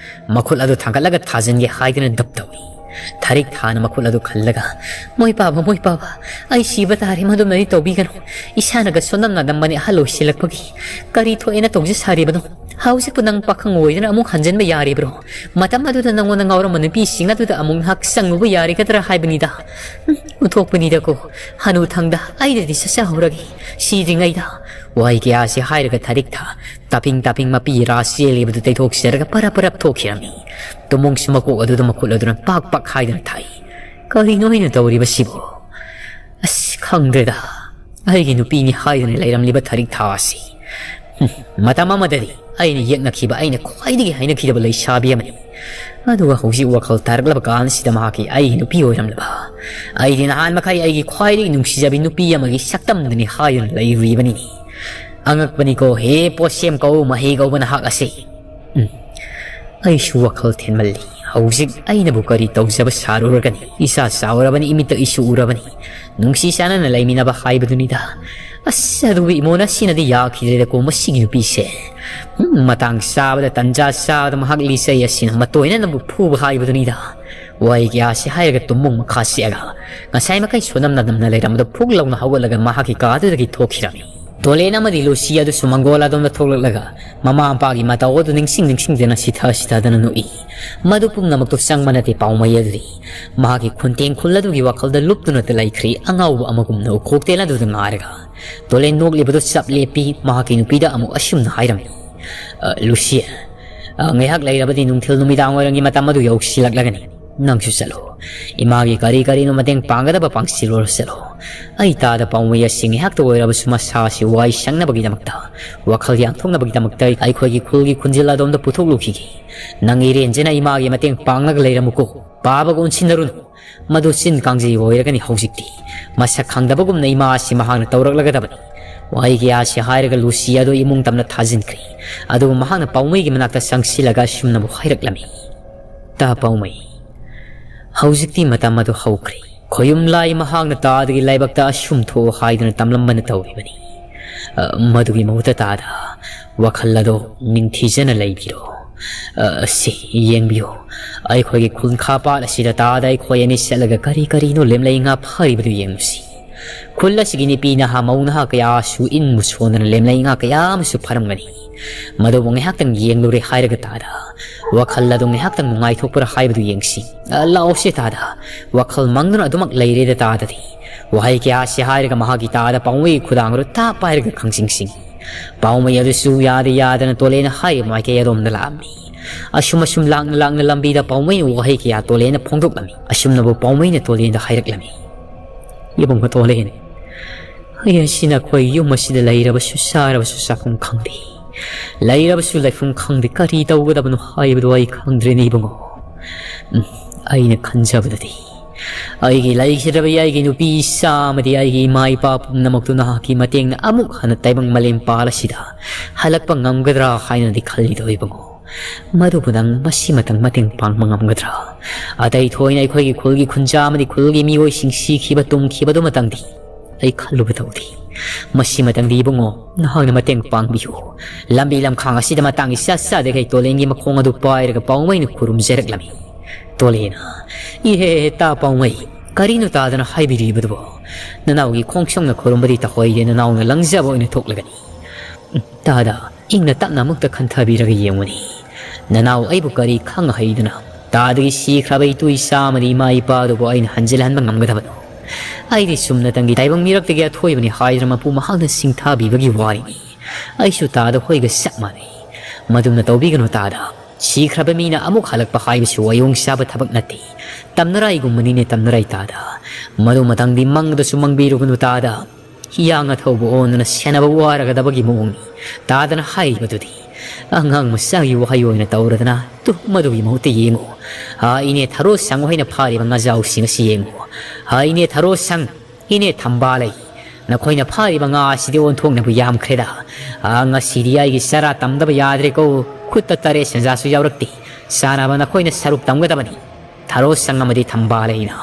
ꯃꯈꯨꯠ ꯑꯗꯨ ꯊꯥꯡꯒꯠꯂꯒ ꯊꯥꯖꯤꯟꯒꯦ ꯍꯥꯏꯗꯨꯅ ꯗꯞ ꯇꯧꯏ꯫ ꯊꯔꯤꯛ ꯊꯥꯅ ꯃꯈꯨꯠ ꯑꯗꯨ ꯈꯜꯂꯒ, "ꯃꯣꯏ ꯄꯥꯕ, ꯃꯣꯏ ꯄꯥꯕ, ꯑꯩ ꯁꯤꯕ ꯇꯥꯔꯦ, ꯃꯗꯨꯝꯅꯗꯤ ꯇꯧꯕꯤꯒꯅꯨ꯫ ꯏꯁꯥꯅꯒ ꯁꯣꯟꯅꯝ ꯅꯥꯗꯝꯕꯅꯤ, ꯑꯍꯜ ꯑꯣꯏꯁꯤꯜꯂꯛꯄꯒꯤ꯫ ꯀꯔꯤ ꯊꯣꯛꯑꯦꯅ ꯇꯧꯖ ꯁꯥꯔꯤꯕꯅꯣ? ꯍꯧꯖꯤꯛꯄꯨ ꯅꯪ ꯄꯥꯈꯪ ꯑꯣꯏꯗꯨꯅ ꯑꯃꯨꯛ ꯍꯟꯖꯤꯟꯕ ꯌꯥꯔꯤꯕ꯭ꯔꯣ? ꯃꯇꯝ ꯑꯗꯨꯗ ꯅꯪꯉꯣꯟꯗ ꯉꯥꯎꯔꯝꯕ ꯅꯨꯄꯤꯁꯤꯡ ꯑꯗꯨꯗ ꯑꯃꯨꯛ ꯉꯥꯏꯍꯥꯛ ꯆꯪꯉꯨꯕ ꯌꯥꯔꯤꯒꯗ꯭ꯔꯥ ꯍꯥꯏꯕꯅꯤꯗ꯫ ꯎꯝ, ꯎꯟꯊꯣꯛꯄꯅꯤꯗꯀꯣ, ꯍꯅꯨ ꯊꯪꯗ ꯑꯩꯗꯗꯤ ꯆꯠꯆꯍꯧꯔꯒꯦ꯫ ꯁꯤꯗ꯭ꯔꯤꯉꯩꯗ ꯋꯥꯍꯩ ꯀꯌꯥꯁꯤ ꯍꯥꯏꯔꯒ ꯊꯔꯤꯛ ꯊꯥ ꯇꯥꯄꯤꯡ ꯇꯥꯄꯤꯡ ꯃꯄꯤ ꯔꯥ ꯆꯦꯜꯂꯤꯕꯗꯨ ꯇꯩꯊꯣꯛꯆꯔꯒ ꯄꯔꯞ ꯄꯔꯞ ꯊꯣꯛꯈꯤꯔꯝꯃꯤ꯫ ꯇꯨꯃꯣꯡꯁꯨ ꯃꯀꯣꯛ ꯑꯗꯨꯗ ꯃꯈꯨꯠ ꯑꯗꯨꯅ ꯄꯥꯛ ꯄꯥꯛ ꯍꯥꯏꯗꯨꯅ ꯊꯥꯏ꯫ "ꯀꯔꯤꯅꯣ ꯑꯩꯅ ꯇꯧꯔꯤꯕꯁꯤꯕꯨ? ꯑꯁ, ꯈꯪꯗ꯭ꯔꯦꯗ꯫ ꯑꯩꯒꯤ ꯅꯨꯄꯤꯅꯤ ꯍꯥꯏꯗꯨꯅ ꯂꯩꯔꯝꯂꯤꯕ ꯊꯔꯤꯛ ꯊꯥ ꯑꯁꯤ꯫ ꯍꯨꯝ, ꯃꯇꯝ ꯑꯃꯗꯗꯤ ꯑꯩꯅ ꯌꯦꯛꯅꯈꯤꯕ, ꯑꯩꯅ ꯈ꯭ꯋꯥꯏꯗꯒꯤ ꯍꯩꯅꯈꯤꯗꯕ ꯂꯩꯁꯥꯕꯤ ꯑꯃꯅꯤ꯫ ꯑꯗꯨꯒ ꯍꯧꯖꯤꯛ ꯋꯥꯈꯜ ꯇꯥꯔꯛꯂꯕ ꯀꯥꯟꯁꯤꯗ ꯃꯍꯥꯛꯀꯤ ꯑꯩꯒꯤ ꯅꯨꯄꯤ ꯑꯣꯏꯔꯝꯂꯕ꯫ ꯑꯩꯗꯤ ꯅꯍꯥꯟ ꯃꯈꯩ ꯑꯩꯒꯤ ꯈ꯭ꯋꯥꯏꯗꯒꯤ ꯅꯨꯡꯁꯤꯖꯕꯤ ꯅꯨꯄꯤ ꯑꯃꯒꯤ ꯁꯛꯇꯝꯗꯨꯅꯤ ꯍꯥꯏꯗꯨꯅ ꯂꯩꯔꯨꯔꯤꯕꯅꯤꯅꯦ꯫ ꯑꯉꯛꯄꯅꯤꯀꯣ, ꯍꯦ ꯄꯣꯠꯁꯦꯝ ꯀꯧ, ꯃꯍꯩ ꯀꯧꯕ ꯅꯍꯥꯛ ꯑꯁꯤ꯫ ꯎꯝ, ꯑꯩꯁꯨ ꯋꯥꯈꯜ ꯊꯦꯟꯃꯜꯂꯤ꯫ ꯍꯧꯖꯤꯛ ꯑꯩꯅꯕꯨ ꯀꯔꯤ ꯇꯧꯖꯕ ꯁꯥꯔꯨꯔꯒꯅꯤ? ꯏꯆꯥ ꯆꯥꯎꯔꯕꯅꯤ, ꯏꯃꯤꯠꯇ ꯏꯁꯨ ꯎꯔꯕꯅꯤ꯫ ꯅꯨꯡꯁꯤ ꯆꯥꯟꯅꯅ ꯂꯩꯃꯤꯟꯅꯕ ꯍꯥꯏꯕꯗꯨꯅꯤꯗ꯫ ꯑꯁ, ꯑꯗꯨꯕꯨ ꯏꯃꯣꯅ ꯁꯤꯅꯗꯤ ꯌꯥꯈꯤꯗ꯭ꯔꯦꯗꯀꯣ, ꯃꯁꯤꯒꯤ ꯅꯨꯄꯤꯁꯦ꯫ ꯎꯝ, ꯃꯇꯥꯡ ꯆꯥꯕꯗ, ꯇꯟꯖꯥ ꯆꯥꯕꯗ ꯃꯍꯥꯛ ꯂꯤꯆꯩ ꯑꯁꯤꯅ ꯃꯇꯣꯏꯅꯅꯕꯨ ꯐꯨꯕ ꯍꯥꯏꯕꯗꯨꯅꯤꯗ꯫" ꯋꯥꯍꯩ ꯀꯌꯥꯁꯤ ꯍꯥꯏꯔꯒ ꯇꯨꯝꯃꯨꯡ ꯃꯈꯥ ꯆꯦꯛꯑꯒ ꯉꯁꯥꯏ ꯃꯈꯩ ꯁꯣꯟꯅꯝ ꯅꯗꯝꯅ ꯂꯩꯔꯝꯕꯗꯨ ꯐꯨꯛ ꯂꯥꯎꯅ ꯍꯧꯒꯠꯂꯒ ꯃꯍꯥꯛꯀꯤ ꯀꯥꯗꯨꯗꯒꯤ ꯊꯣꯛꯈꯤꯔꯝꯃꯤ꯫ ꯇꯣꯂꯦꯟ ꯑꯃꯗꯤ ꯂꯨꯁꯤ ꯑꯗꯨꯁꯨ ꯃꯪꯒꯣꯜ ꯑꯗꯣꯝꯗ ꯊꯣꯛꯂꯛꯂꯒ ꯃꯃꯥ ꯃꯄꯥꯒꯤ ꯃꯇꯧ ꯑꯗꯨ ꯅꯤꯡꯁꯤꯡ ꯅꯤꯡꯁꯤꯡꯗꯅ ꯁꯤꯊ ꯁꯤꯊꯗꯅ ꯅꯣꯛꯏ꯫ ꯃꯗꯨ ꯄꯨꯝꯅꯃꯛꯇꯨ ꯆꯪꯕ ꯅꯠꯇꯦ ꯄꯥꯎꯃꯩ ꯑꯗꯨꯗꯤ꯫ ꯃꯍꯥꯛꯀꯤ ꯈꯨꯟꯇꯦꯡ ꯈꯨꯜ ꯑꯗꯨꯒꯤ ꯋꯥꯈꯜꯗ ꯂꯨꯞꯇꯨꯅꯇ ꯂꯩꯈ꯭ꯔꯤ ꯑꯉꯥꯎꯕ ꯑꯃꯒꯨꯝꯅ ꯎꯀꯣꯛꯇꯦꯜ ꯑꯗꯨꯗ ꯉꯥꯏꯔꯒ꯫ ꯇꯣꯂꯦꯟ ꯅꯣꯛꯂꯤꯕꯗꯨ ꯆꯞ ꯂꯦꯞꯄꯤ꯫ ꯃꯍꯥꯛꯀꯤ ꯅꯨꯄꯤꯗ ꯑꯃꯨꯛ ꯑꯁꯨꯝꯅ ꯍꯥꯏꯔꯝꯃꯤ, "ꯑ, ꯂꯨꯁꯤ, ꯑ, ꯉꯥꯏꯍꯥꯛ ꯂꯩꯔꯕꯗꯤ ꯅꯨꯡꯊꯤꯜ ꯅꯨꯃꯤꯗꯥꯡ ꯋꯥꯏꯔꯝꯒꯤ ꯃꯇꯝ ꯑꯗꯨ ꯌꯧꯁꯤꯜꯂꯛꯂꯒꯅꯤ꯫ ꯅꯪꯁꯨ ꯆꯠꯂꯣ꯫ ꯏꯃꯥꯒꯤ ꯀꯔꯤ ꯀꯔꯤꯅꯣ ꯃꯇꯦꯡ ꯄꯥꯡꯒꯗꯕ ꯄꯥꯡꯁꯤꯜꯂꯨꯔꯣ ꯆꯠꯂꯣ꯫ ꯑꯩ ꯇꯥꯗ ꯄꯥꯎꯃꯩ ꯑꯁꯤ ꯉꯥꯏꯍꯥꯛꯇ ꯑꯣꯏꯔꯕꯁꯨ ꯃꯁꯥ ꯑꯁꯤ ꯋꯥꯏ ꯁꯪꯅꯕꯒꯤꯗꯃꯛꯇ, ꯋꯥꯈꯜ ꯌꯥꯡꯊꯣꯛꯅꯕꯒꯤꯗꯃꯛꯇ ꯑꯩꯈꯣꯏꯒꯤ ꯈꯨꯜꯒꯤ ꯈꯨꯟꯖꯤꯜ ꯑꯗꯣꯝꯗ ꯄꯨꯊꯣꯛꯂꯨꯈꯤꯒꯦ꯫ ꯅꯪ ꯏꯔꯦꯟꯖꯅ ꯏꯃꯥꯒꯤ ꯃꯇꯦꯡ ꯄꯥꯡꯂꯒ ꯂꯩꯔꯝꯃꯨꯀꯣ꯫ ꯄꯥꯕꯒ ꯑꯣꯟꯁꯤꯟꯅꯔꯨꯅꯨ꯫ ꯃꯗꯨ ꯆꯤꯟ ꯀꯥꯡꯖꯩ ꯑꯣꯏꯔꯒꯅꯤ ꯍꯧꯖꯤꯛꯇꯤ꯫ ꯃꯁꯛ ꯈꯪꯗꯕꯒꯨꯝꯅ ꯏꯃꯥ ꯑꯁꯤ ꯃꯍꯥꯛꯅ ꯇꯧꯔꯛꯂꯒꯗꯕꯅꯤ꯫" ꯋꯥꯍꯩ ꯀꯌꯥ ꯑꯁꯤ ꯍꯥꯏꯔꯒ ꯂꯨꯁꯤ ꯑꯗꯨ ꯏꯃꯨꯡ ꯇꯝꯅ ꯊꯥꯖꯤꯟꯈ꯭ꯔꯦ꯫ ꯑꯗꯨꯕꯨ ꯃꯍꯥꯛꯅ ꯄꯥꯎꯃꯩꯒꯤ ꯃꯅꯥꯛꯇ ꯆꯪꯁꯤꯜꯂꯒ ꯑꯁꯨꯝꯅꯕꯨ ꯍꯥꯏꯔꯛꯂꯝꯃꯤ, "ꯇꯥ ꯄꯥꯎꯃꯩ, ꯍꯧꯖꯤꯛꯇꯤ ꯃꯇꯝ ꯑꯗꯨ ꯍꯧꯈ꯭ꯔꯦ꯫ ꯈꯣꯌꯨꯝ ꯂꯥꯏ ꯃꯍꯥꯛꯅ ꯇꯥꯗꯒꯤ ꯂꯥꯏꯕꯛꯇ ꯑꯁꯨꯝ ꯊꯣꯛꯎ ꯍꯥꯏꯗꯨꯅ ꯇꯝꯂꯝꯕꯅ ꯇꯧꯔꯤꯕꯅꯤ꯫ ꯑ, ꯃꯗꯨꯒꯤ ꯃꯍꯨꯠꯇ ꯇꯥꯗ ꯋꯥꯈꯜ ꯑꯗꯣ ꯅꯤꯡꯊꯤꯖꯅ ꯂꯩꯕꯤꯔꯣ꯫ ꯑ, ꯁꯤ ꯌꯦꯡꯕꯤꯌꯨ, ꯑꯩꯈꯣꯏꯒꯤ ꯈꯨꯟꯈꯥ ꯄꯥꯠ ꯑꯁꯤꯗ ꯇꯥꯗ ꯑꯩꯈꯣꯏ ꯑꯅꯤ ꯆꯠꯂꯒ ꯀꯔꯤ ꯀꯔꯤꯅꯣ ꯂꯦꯝꯂꯩ ꯉꯥ ꯐꯥꯔꯤꯕꯗꯨ ꯌꯦꯡꯂꯨꯁꯤ꯫ ꯈꯨꯜ ꯑꯁꯤꯒꯤ ꯅꯨꯄꯤ ꯅꯍꯥ ꯃꯧ ꯅꯍꯥ ꯀꯌꯥꯁꯨ ꯏꯟꯕꯨ ꯁꯣꯟꯗꯅ ꯂꯦꯝꯂꯩ ꯉꯥ ꯀꯌꯥ ꯑꯃꯁꯨ ꯐꯥꯔꯝꯒꯅꯤ꯫ ꯃꯗꯨꯕꯨ ꯉꯥꯏꯍꯥꯛꯇꯪ ꯌꯦꯡꯂꯨꯔꯦ ꯍꯥꯏꯔꯒ ꯇꯥꯗ ꯋꯥꯈꯜ ꯑꯗꯨ ꯉꯥꯏꯍꯥꯛꯇꯪ ꯅꯨꯡꯉꯥꯏꯊꯣꯛꯄ꯭ꯔꯥ ꯍꯥꯏꯕꯗꯨ ꯌꯦꯡꯁꯤ꯫ ꯑ, ꯂꯥꯛꯑꯣꯁꯦ ꯇꯥꯗ, ꯋꯥꯈꯜ ꯃꯪꯗꯨꯅ ꯑꯗꯨꯃꯛ ꯂꯩꯔꯦꯗ ꯇꯥꯗꯗꯤ꯫" ꯋꯥꯍꯩ ꯀꯌꯥ ꯑꯁꯤ ꯍꯥꯏꯔꯒ ꯃꯍꯥꯛꯀꯤ ꯇꯥꯗ ꯄꯥꯎꯃꯩꯒꯤ ꯈꯨꯗꯥꯡ ꯑꯗꯨ ꯇꯥꯞ ꯄꯥꯏꯔꯒ ꯈꯪꯆꯤꯡ ꯆꯤꯡꯏ꯫ ꯄꯥꯎꯃꯩ ꯑꯗꯨꯁꯨ ꯌꯥꯗ ꯌꯥꯗꯅ ꯇꯣꯂꯦꯟꯅ ꯍꯥꯏꯔꯤꯕ ꯃꯥꯏꯀꯩ ꯑꯗꯣꯝꯗ ꯂꯥꯛꯑꯝꯃꯤ꯫ ꯑꯁꯨꯝ ꯑꯁꯨꯝ ꯂꯥꯛꯅ ꯂꯥꯛꯅ ꯂꯝꯕꯤꯗ ꯄꯥꯎꯃꯩꯅ ꯋꯥꯍꯩ ꯀꯌꯥ ꯇꯣꯂꯦꯟꯅ ꯐꯣꯡꯗꯣꯛꯂꯝꯃꯤ꯫ ꯑꯁꯨꯝꯅꯕꯨ ꯄꯥꯎꯃꯩꯅ ꯇꯣꯂꯦꯟꯗ ꯍꯥꯏꯔꯛꯂꯝꯃꯤ, "ꯏꯕꯨꯡꯉꯣ ꯇꯣꯂꯦꯟ, ꯑꯩ ꯑꯁꯤ ꯅꯈꯣꯏ ꯌꯨꯝ ꯑꯁꯤꯗ ꯂꯩꯔꯕꯁꯨ ꯆꯥꯔꯕꯁꯨ ꯆꯥꯐꯝ ꯈꯪꯗꯦ, ꯂꯩꯔꯕꯁꯨ ꯂꯩꯐꯝ ꯈꯪꯗꯦ, ꯀꯔꯤ ꯇꯧꯒꯗꯕꯅꯣ ꯍꯥꯏꯕꯗꯨ ꯑꯩ ꯈꯪꯗ꯭ꯔꯦꯅꯦ ꯏꯕꯨꯡꯉꯣ꯫ ꯎꯝ, ꯑꯩꯅ ꯈꯟꯖꯕꯗꯗꯤ ꯑꯩꯒꯤ ꯂꯩꯈꯤꯗ꯭ꯔꯕ ꯑꯩꯒꯤ ꯅꯨꯄꯤ ꯏꯆꯥ ꯑꯃꯗꯤ ꯑꯩꯒꯤ ꯏꯃꯥ ꯏꯄꯥ ꯄꯨꯝꯅꯃꯛꯇꯨ ꯅꯍꯥꯛꯀꯤ ꯃꯇꯦꯡꯅ ꯑꯃꯨꯛ ꯍꯟꯅ ꯇꯥꯏꯕꯪ ꯃꯥꯂꯦꯝ ꯄꯥꯜ ꯑꯁꯤꯗ ꯍꯜꯂꯛꯄ ꯉꯝꯒꯗ꯭ꯔꯥ ꯍꯥꯏꯅꯗꯤ ꯈꯜꯂꯤꯗꯣ ꯏꯕꯨꯡꯉꯣ꯫ ꯃꯗꯨꯕꯨ ꯅꯪ ꯃꯁꯤꯃꯇꯪ ꯃꯇꯦꯡ ꯄꯥꯡꯕ ꯉꯝꯒꯗ꯭ꯔꯥ? ꯑꯇꯩ ꯊꯣꯏꯅ ꯑꯩꯈꯣꯏꯒꯤ ꯈꯨꯜꯒꯤ ꯈꯨꯟꯖꯥ ꯑꯃꯗꯤ ꯈꯨꯜꯒꯤ ꯃꯤꯑꯣꯏꯁꯤꯡ ꯁꯤꯈꯤꯕ ꯇꯨꯝꯈꯤꯕꯗꯨꯃꯇꯪꯗꯤ ꯑꯩ ꯈꯜꯂꯨꯕ ꯇꯧꯗꯦ꯫ ꯃꯁꯤꯃꯇꯪꯗꯤ ꯏꯕꯨꯡꯉꯣ, ꯅꯍꯥꯛꯅ ꯃꯇꯦꯡ ꯄꯥꯡꯕꯤꯌꯨ꯫ ꯂꯝꯕꯤ ꯂꯝꯈꯥꯡ ꯑꯁꯤꯗ ꯃꯇꯥꯡ ꯏꯆꯥ ꯆꯥꯗꯈꯩ ꯇꯣꯂꯦꯟꯒꯤ ꯃꯈꯣꯡ ꯑꯗꯨ ꯄꯥꯏꯔꯒ ꯄꯥꯎꯃꯩꯅ ꯈꯨꯔꯨꯝꯖꯔꯛꯂꯝꯃꯤ꯫ ꯇꯣꯂꯦꯟꯅ, "ꯏꯍꯦ ꯇꯥ ꯄꯥꯎꯃꯩ, "ꯀꯔꯤꯅꯣ ꯇꯥꯗꯅ ꯍꯥꯏꯕꯤꯔꯤꯕꯗꯨꯕꯣ? ꯅꯅꯥꯎꯒꯤ ꯈꯣꯡꯁꯣꯡꯅ ꯈꯨꯔꯨꯝꯕꯗꯤ ꯇꯧꯍꯩꯗꯦ, ꯅꯅꯥꯎꯅ ꯂꯪꯖꯕ ꯑꯣꯏꯅ ꯊꯣꯛꯂꯒꯅꯤ꯫ ꯎꯝ, ꯇꯥꯗ, ꯏꯪꯅ ꯇꯞꯅ ꯑꯃꯨꯛꯇ ꯈꯟꯊꯕꯤꯔꯒ ꯌꯦꯡꯉꯨꯅꯤ꯫ ꯅꯅꯥꯎ ꯑꯩꯕꯨ ꯀꯔꯤ ꯈꯪ ꯍꯩꯗꯅ ꯇꯥꯗꯒꯤ ꯁꯤꯈ꯭ꯔꯕ ꯏꯇꯨ ꯏꯆꯥ ꯑꯃꯗꯤ ꯏꯃꯥ ꯏꯄꯥꯗꯨꯕꯨ ꯑꯩꯅ ꯍꯟꯖꯤꯜꯍꯟꯕ ꯉꯝꯒꯗꯕꯅꯣ? ꯑꯩꯗꯤ ꯆꯨꯝꯅꯇꯪꯒꯤ ꯇꯥꯏꯕꯪ ꯃꯤꯔꯛꯇꯒꯤ ꯑꯊꯣꯏꯕꯅꯤ ꯍꯥꯏꯗꯨꯅ ꯃꯄꯨ ꯃꯍꯥꯛꯅ ꯁꯤꯡꯊꯥꯕꯤꯕꯒꯤ ꯋꯥꯔꯤꯅꯤ꯫ ꯑꯩꯁꯨ ꯇꯥꯗ ꯍꯣꯏꯒ ꯆꯞ ꯃꯥꯟꯅꯩ꯫ ꯃꯗꯨꯝꯅ ꯇꯧꯕꯤꯒꯅꯨ ꯇꯥꯗ꯫ ꯁꯤꯈ꯭ꯔꯕ ꯃꯤꯅ ꯑꯃꯨꯛ ꯍꯜꯂꯛꯄ ꯍꯥꯏꯕꯁꯤ ꯋꯥꯌꯣꯡ ꯆꯥꯕ ꯊꯕꯛ ꯅꯠꯇꯦ꯫ ꯇꯝꯅꯔꯥꯏꯒꯨꯝꯕꯅꯤꯅꯦ ꯇꯝꯅꯔꯥꯏ ꯇꯥꯗ꯫ ꯃꯗꯨꯃꯇꯪꯗꯤ ꯃꯪꯗꯁꯨ ꯃꯪꯕꯤꯔꯨꯒꯅꯨ ꯇꯥꯗ꯫ ꯍꯤꯌꯥꯡ ꯑꯊꯧꯕ ꯑꯣꯟꯗꯨꯅ ꯁꯦꯟꯅꯕ ꯋꯥꯔꯒꯗꯕꯒꯤ ꯃꯑꯣꯡꯅꯤ꯫ ꯇꯥꯗꯅ ꯍꯥꯏꯔꯤꯕꯗꯨꯗꯤ ꯑꯉꯥꯡ ꯃꯆꯥꯒꯤ ꯋꯥꯍꯩ ꯑꯣꯏꯅ ꯇꯧꯔꯗꯅ ꯇꯨ ꯃꯗꯨꯒꯤ ꯃꯍꯨꯠꯇ ꯌꯦꯡꯉꯨ꯫ ꯍꯥ, ꯏꯅꯦ ꯊꯔꯣ ꯁꯪ ꯍꯣꯏꯅ ꯐꯥꯔꯤꯕ ꯉꯥꯖꯥꯎꯁꯤꯡ ꯑꯁꯤ ꯌꯦꯡꯉꯨ꯫ ꯍꯥ, ꯏꯅꯦ ꯊꯔꯣ ꯁꯪ, ꯏꯅꯦ ꯊꯝꯕꯥꯜ ꯂꯩ, ꯅꯈꯣꯏꯅ ꯐꯥꯔꯤꯕ ꯉꯥ ꯑꯁꯤꯗꯤ ꯑꯣꯟꯊꯣꯛꯅꯕꯨ ꯌꯥꯝꯈ꯭ꯔꯦꯗ꯫ ꯑꯥ, ꯉꯁꯤꯗꯤ ꯑꯩꯒꯤ ꯆꯔꯥ ꯇꯝꯗꯕ ꯌꯥꯗ꯭ꯔꯦꯀꯣ꯫ ꯈꯨꯠꯇ ꯇꯔꯦꯠ ꯁꯦꯟꯖꯥꯁꯨ ꯌꯥꯎꯔꯛꯇꯦ꯫ ꯆꯥꯅꯕ ꯅꯈꯣꯏꯅ ꯁꯔꯨꯛ ꯇꯝꯒꯗꯕꯅꯤ꯫ ꯊꯔꯣ ꯁꯪ ꯑꯃꯗꯤ ꯊꯝꯕꯥꯜ ꯂꯩꯅ꯫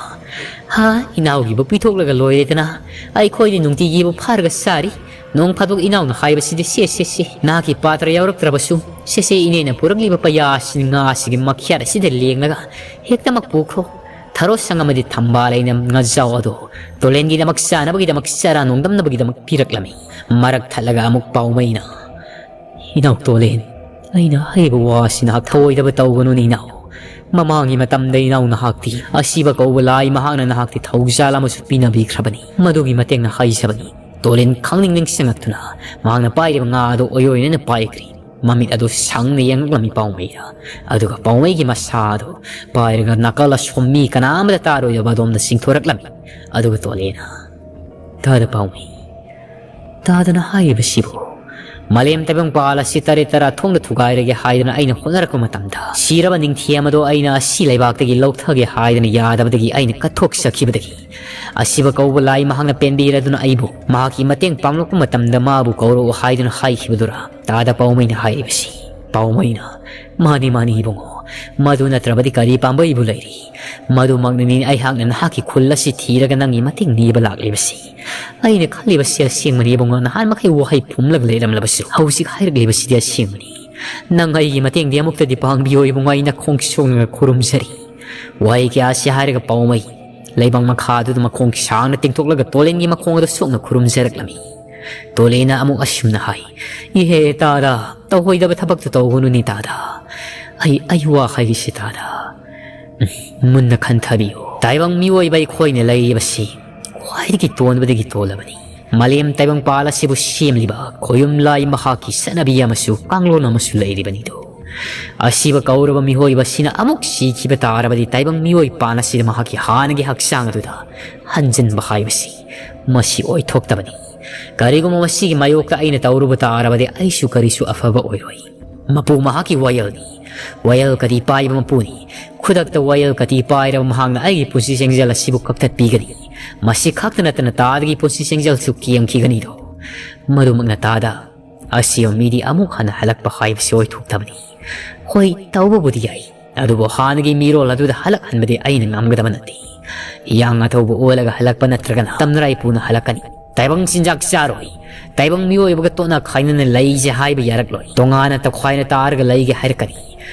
ꯍꯥ, ꯏꯅꯥꯎꯒꯤꯕꯨ ꯄꯤꯊꯣꯛꯂꯒ ꯂꯣꯏꯔꯦꯗꯅ꯫ ꯑꯩꯈꯣꯏꯗꯤ ꯅꯨꯡꯇꯤꯒꯤꯕꯨ ꯐꯥꯔꯒ ꯆꯥꯔꯤ꯫ ꯅꯣꯡ ꯐꯥꯗꯣꯛ ꯏꯅꯥꯎꯅ ꯍꯥꯏꯕꯁꯤꯗꯤ ꯁꯦ, ꯁꯦ, ꯁꯦ, ꯅꯍꯥꯛꯀꯤ ꯄꯥꯇ꯭ꯔ ꯌꯥꯎꯔꯛꯇ꯭ꯔꯕꯁꯨ, ꯁꯦ, ꯁꯦ, ꯏꯅꯦꯅ ꯄꯨꯔꯛꯂꯤꯕ ꯄꯩꯌꯥꯁꯤ ꯉꯥꯁꯤꯒꯤ ꯃꯈ꯭ꯌꯥꯠ ꯑꯁꯤꯗ ꯂꯦꯡꯂꯒ ꯍꯦꯛꯇꯃꯛ ꯄꯨꯈ꯭ꯔꯣ꯫ ꯊꯔꯣ ꯁꯪ ꯑꯃꯗꯤ ꯊꯝꯕꯥꯜ ꯂꯩꯅ ꯉꯥꯖꯥꯎ ꯑꯗꯣ ꯇꯣꯂꯦꯟꯒꯤꯗꯃꯛ ꯆꯥꯅꯕꯒꯤꯗꯃꯛ ꯆꯔꯥ ꯅꯣꯡꯗꯝꯅꯕꯒꯤꯗꯃꯛ ꯄꯤꯔꯛꯂꯝꯃꯤ꯫ ꯃꯔꯛ ꯊꯠꯂꯒ ꯑꯃꯨꯛ ꯄꯥꯎꯃꯩꯅ, "ꯏꯅꯥꯎ ꯇꯣꯂꯦꯟ, ꯑꯩꯅ ꯍꯥꯏꯔꯤꯕ ꯋꯥꯁꯤ ꯅꯍꯥꯛ ꯊꯧꯑꯣꯏꯗꯕ ꯇꯧꯒꯅꯨꯅꯦ ꯏꯅꯥꯎ꯫ ꯃꯃꯥꯡꯒꯤ ꯃꯇꯝꯗ ꯏꯅꯥꯎ ꯅꯍꯥꯛꯇꯤ ꯑꯁꯤꯕ ꯀꯧꯕ ꯂꯥꯏ ꯃꯍꯥꯛꯅ ꯅꯍꯥꯛꯇꯤ ꯊꯧꯖꯥꯜ ꯑꯃꯁꯨ ꯄꯤꯅꯕꯤꯈ꯭ꯔꯕꯅꯤ꯫ ꯃꯗꯨꯒꯤ ꯃꯇꯦꯡꯅ ꯍꯥꯏꯖꯕꯅꯤ꯫" ꯇꯣꯂꯦꯟ ꯈꯪꯅꯤꯡ ꯅꯤꯡꯁꯤꯡꯉꯛꯇꯨꯅ ꯃꯍꯥꯛꯅ ꯄꯥꯏꯔꯤꯕ ꯉꯥ ꯑꯗꯨ ꯑꯣꯏ ꯑꯣꯏꯅ ꯄꯥꯏꯈ꯭ꯔꯤ꯫ ꯃꯃꯤꯠ ꯑꯗꯨ ꯁꯪꯅ ꯌꯦꯡꯂꯛꯂꯝꯃꯤ ꯄꯥꯎꯃꯩꯗ꯫ ꯑꯗꯨꯒ ꯄꯥꯎꯃꯩꯒꯤ ꯃꯁꯥ ꯑꯗꯨ ꯄꯥꯏꯔꯒ ꯅꯥꯀꯜ ꯑꯁꯣꯝ ꯃꯤ ꯀꯅꯥ ꯑꯃꯗ ꯇꯥꯔꯣꯏꯗꯕ ꯑꯗꯣꯝꯗ ꯆꯤꯡꯊꯣꯔꯛꯂꯝꯃꯤ꯫ ꯑꯗꯨꯒ ꯇꯣꯂꯦꯟꯅ, "ꯇꯥꯗ ꯄꯥꯎꯃꯩ, ꯇꯥꯗꯅ ꯍꯥꯏꯔꯤꯕꯁꯤꯕꯨ? ꯃꯥꯂꯦꯝ ꯇꯥꯏꯕꯪꯄꯥꯜ ꯑꯁꯤ ꯇꯔꯦꯠ ꯇꯔꯥ ꯊꯣꯡꯗ ꯊꯨꯒꯥꯏꯔꯒꯦ ꯍꯥꯏꯗꯨꯅ ꯑꯩꯅ ꯍꯣꯠꯅꯔꯛꯄ ꯃꯇꯝꯗ, ꯁꯤꯔꯕ ꯅꯤꯡꯊꯤ ꯑꯃꯗꯣ ꯑꯩꯅ ꯑꯁꯤ ꯂꯩꯕꯥꯛꯇꯒꯤ ꯂꯧꯊꯒꯦ ꯍꯥꯏꯗꯅ ꯌꯥꯗꯕꯗꯒꯤ ꯑꯩꯅ ꯀꯠꯊꯣꯛꯆꯈꯤꯕꯗꯒꯤ, ꯑꯁꯤꯕ ꯀꯧꯕ ꯂꯥꯏ ꯃꯍꯥꯛꯅ ꯄꯦꯟꯕꯤꯔꯗꯨꯅ ꯑꯩꯕꯨ ꯃꯍꯥꯛꯀꯤ ꯃꯇꯦꯡ ꯄꯥꯡꯂꯛꯄ ꯃꯇꯝꯗ ꯃꯥꯕꯨ ꯀꯧꯔꯛꯎ ꯍꯥꯏꯗꯨꯅ ꯍꯥꯏꯈꯤꯕꯗꯨꯔꯥ?" ꯇꯥꯗ ꯄꯥꯎꯃꯩꯅ ꯍꯥꯏꯔꯤꯕꯁꯤ꯫ ꯄꯥꯎꯃꯩꯅ, "ꯃꯥꯅꯤ, ꯃꯥꯅꯤ ꯏꯕꯨꯡꯉꯣ, ꯃꯗꯨ ꯅꯠꯇ꯭ꯔꯕꯗꯤ ꯀꯔꯤ ꯄꯥꯝꯕꯩꯕꯨ ꯂꯩꯔꯤ? ꯃꯗꯨꯃꯛꯅꯅꯤ ꯑꯩꯍꯥꯛꯅ ꯅꯍꯥꯛꯀꯤ ꯈꯨꯜ ꯑꯁꯤ ꯊꯤꯔꯒ ꯅꯪꯒꯤ ꯃꯇꯦꯡ ꯅꯤꯕ ꯂꯥꯛꯂꯤꯕꯁꯤ꯫ ꯑꯩꯅ ꯈꯜꯂꯤꯕꯁꯤ ꯑꯁꯦꯡꯕꯅꯤ ꯏꯕꯨꯡꯉꯣ, ꯅꯍꯥꯟ ꯃꯈꯩ ꯋꯥꯍꯩ ꯐꯨꯝꯂꯒ ꯂꯩꯔꯝꯂꯕꯁꯨ ꯍꯧꯖꯤꯛ ꯍꯥꯏꯔꯛꯂꯤꯕꯁꯤꯗꯤ ꯑꯁꯦꯡꯕꯅꯤ꯫ ꯅꯪ ꯑꯩꯒꯤ ꯃꯇꯦꯡꯗꯤ ꯑꯃꯨꯛꯇꯗꯤ ꯄꯥꯡꯕꯤꯌꯣ ꯏꯕꯨꯡꯉꯣ, ꯑꯩꯅ ꯈꯣꯡ ꯁꯣꯛꯅꯒ ꯈꯨꯔꯨꯝꯖꯔꯤ꯫" ꯋꯥꯍꯩ ꯀꯌꯥ ꯑꯁꯤ ꯍꯥꯏꯔꯒ ꯄꯥꯎꯃꯩ ꯂꯩꯕꯥꯛ ꯃꯈꯥꯗꯨꯗ ꯃꯈꯣꯡ ꯁꯥꯡꯅ ꯇꯤꯡꯊꯣꯛꯂꯒ ꯇꯣꯂꯦꯟꯒꯤ ꯃꯈꯣꯡ ꯑꯗꯨ ꯁꯣꯛꯅ ꯈꯨꯔꯨꯝꯖꯔꯛꯂꯝꯃꯤ꯫ ꯇꯣꯂꯦꯟꯅ ꯑꯃꯨꯛ ꯑꯁꯨꯝꯅ ꯍꯥꯏ, "ꯏꯍꯦ ꯇꯥꯗ, ꯇꯧꯍꯣꯏꯗꯕ ꯊꯕꯛꯇꯨ ꯇꯧꯒꯅꯨꯅꯦ ꯇꯥꯗ꯫ ꯑꯩ, ꯑꯩ ꯋꯥ ꯍꯥꯏꯒꯦꯁꯦ ꯇꯥꯗ꯫ ꯎꯝ, ꯃꯨꯟꯅ ꯈꯟꯊꯕꯤꯌꯨ꯫ ꯇꯥꯏꯕꯪ ꯃꯤꯑꯣꯏꯕ ꯑꯩꯈꯣꯏꯅ ꯂꯩꯔꯤꯕꯁꯤ ꯈ꯭ꯋꯥꯏꯗꯒꯤ ꯇꯣꯟꯕꯗꯒꯤ ꯇꯣꯜꯂꯕꯅꯤ꯫ ꯃꯥꯂꯦꯝ ꯇꯥꯏꯕꯪꯄꯥꯜ ꯑꯁꯤꯕꯨ ꯁꯦꯝꯂꯤꯕ ꯈꯣꯌꯨꯝ ꯂꯥꯏ ꯃꯍꯥꯛꯀꯤ ꯆꯠꯅꯕꯤ ꯑꯃꯁꯨ ꯀꯥꯡꯂꯣꯟ ꯑꯃꯁꯨ ꯂꯩꯔꯤꯕꯅꯤꯗꯣ꯫ ꯑꯁꯤꯕ ꯀꯧꯔꯕ ꯃꯤꯑꯣꯏꯕ ꯑꯁꯤꯅ ꯑꯃꯨꯛ ꯁꯤꯈꯤꯕ ꯇꯥꯔꯕꯗꯤ ꯇꯥꯏꯕꯪ ꯃꯤꯑꯣꯏ ꯄꯥꯟ ꯑꯁꯤꯗ ꯃꯍꯥꯛꯀꯤ ꯍꯥꯟꯅꯒꯤ ꯍꯛꯆꯥꯡ ꯑꯗꯨꯗ ꯍꯟꯖꯤꯟꯕ ꯍꯥꯏꯕꯁꯤ ꯃꯁꯤ ꯑꯣꯏꯊꯣꯛꯇꯕꯅꯤ꯫ ꯀꯔꯤꯒꯨꯝꯕ ꯃꯁꯤꯒꯤ ꯃꯥꯌꯣꯛꯇ ꯑꯩꯅ ꯇꯧꯔꯨꯕ ꯇꯥꯔꯕꯗꯤ ꯑꯩꯁꯨ ꯀꯔꯤꯁꯨ ꯑꯐꯕ ꯑꯣꯏꯔꯣꯏ꯫ ꯃꯄꯨ ꯃꯍꯥꯛꯀꯤ ꯋꯥꯌꯦꯜꯅꯤ꯫ ꯋꯥꯌꯦꯜ ꯀꯗꯤ ꯄꯥꯏꯕ ꯃꯄꯨꯅꯤ꯫ ꯈꯨꯗꯛꯇ ꯋꯥꯌꯦꯜ ꯀꯗꯤ ꯄꯥꯏꯔꯕ ꯃꯍꯥꯛꯅ ꯑꯩꯒꯤ ꯄꯨꯟꯁꯤ ꯆꯦꯡꯖꯦꯜ ꯑꯁꯤꯕꯨ ꯀꯛꯊꯠꯄꯤꯒꯅꯤ꯫ ꯃꯁꯤ ꯈꯛꯇ ꯅꯠꯇꯅ ꯇꯥꯗꯒꯤ ꯄꯨꯟꯁꯤ ꯆꯦꯡꯖꯦꯜꯁꯨ ꯀꯦꯝꯈꯤꯒꯅꯤꯗꯣ꯫ ꯃꯗꯨꯃꯛꯅ ꯇꯥꯗ ꯑꯁꯤꯕ ꯃꯤꯗꯤ ꯑꯃꯨꯛ ꯍꯟꯅ ꯍꯜꯂꯛꯄ ꯍꯥꯏꯕꯁꯤ ꯑꯣꯏꯊꯣꯛꯇꯕꯅꯤ꯫ ꯍꯣꯏ, ꯇꯧꯕꯕꯨꯗꯤ ꯌꯥꯏ, ꯑꯗꯨꯕꯨ ꯍꯥꯟꯅꯒꯤ ꯃꯤꯔꯣꯜ ꯑꯗꯨꯗ ꯍꯜꯂꯛꯍꯟꯕꯗꯤ ꯑꯩꯅ ꯉꯝꯒꯗꯕ ꯅꯠꯇꯦ꯫ ꯍꯤꯌꯥꯡ ꯑꯊꯧꯕ ꯑꯣꯜꯂꯒ ꯍꯜꯂꯛꯄ ꯅꯠꯇ꯭ꯔꯒꯅ ꯇꯝꯅꯔꯥꯏ ꯄꯨꯅ ꯍꯜꯂꯛꯀꯅꯤ꯫ ꯇꯥꯏꯕꯪ ꯆꯤꯟꯖꯥꯛ ꯆꯥꯔꯣꯏ꯫ ꯇꯥꯏꯕꯪ ꯃꯤꯑꯣꯏꯕꯒ ꯇꯣꯠꯅ ꯈꯥꯏꯅꯅ ꯂꯩꯁꯦ ꯍꯥꯏꯕ ꯌꯥꯔꯛꯂꯣꯏ꯫ ꯇꯣꯉꯥꯟꯅ ꯇꯣꯈꯥꯏꯅ ꯇꯥꯔꯒ ꯂꯩꯒꯦ ꯍꯥꯏꯔꯛꯀꯅꯤ꯫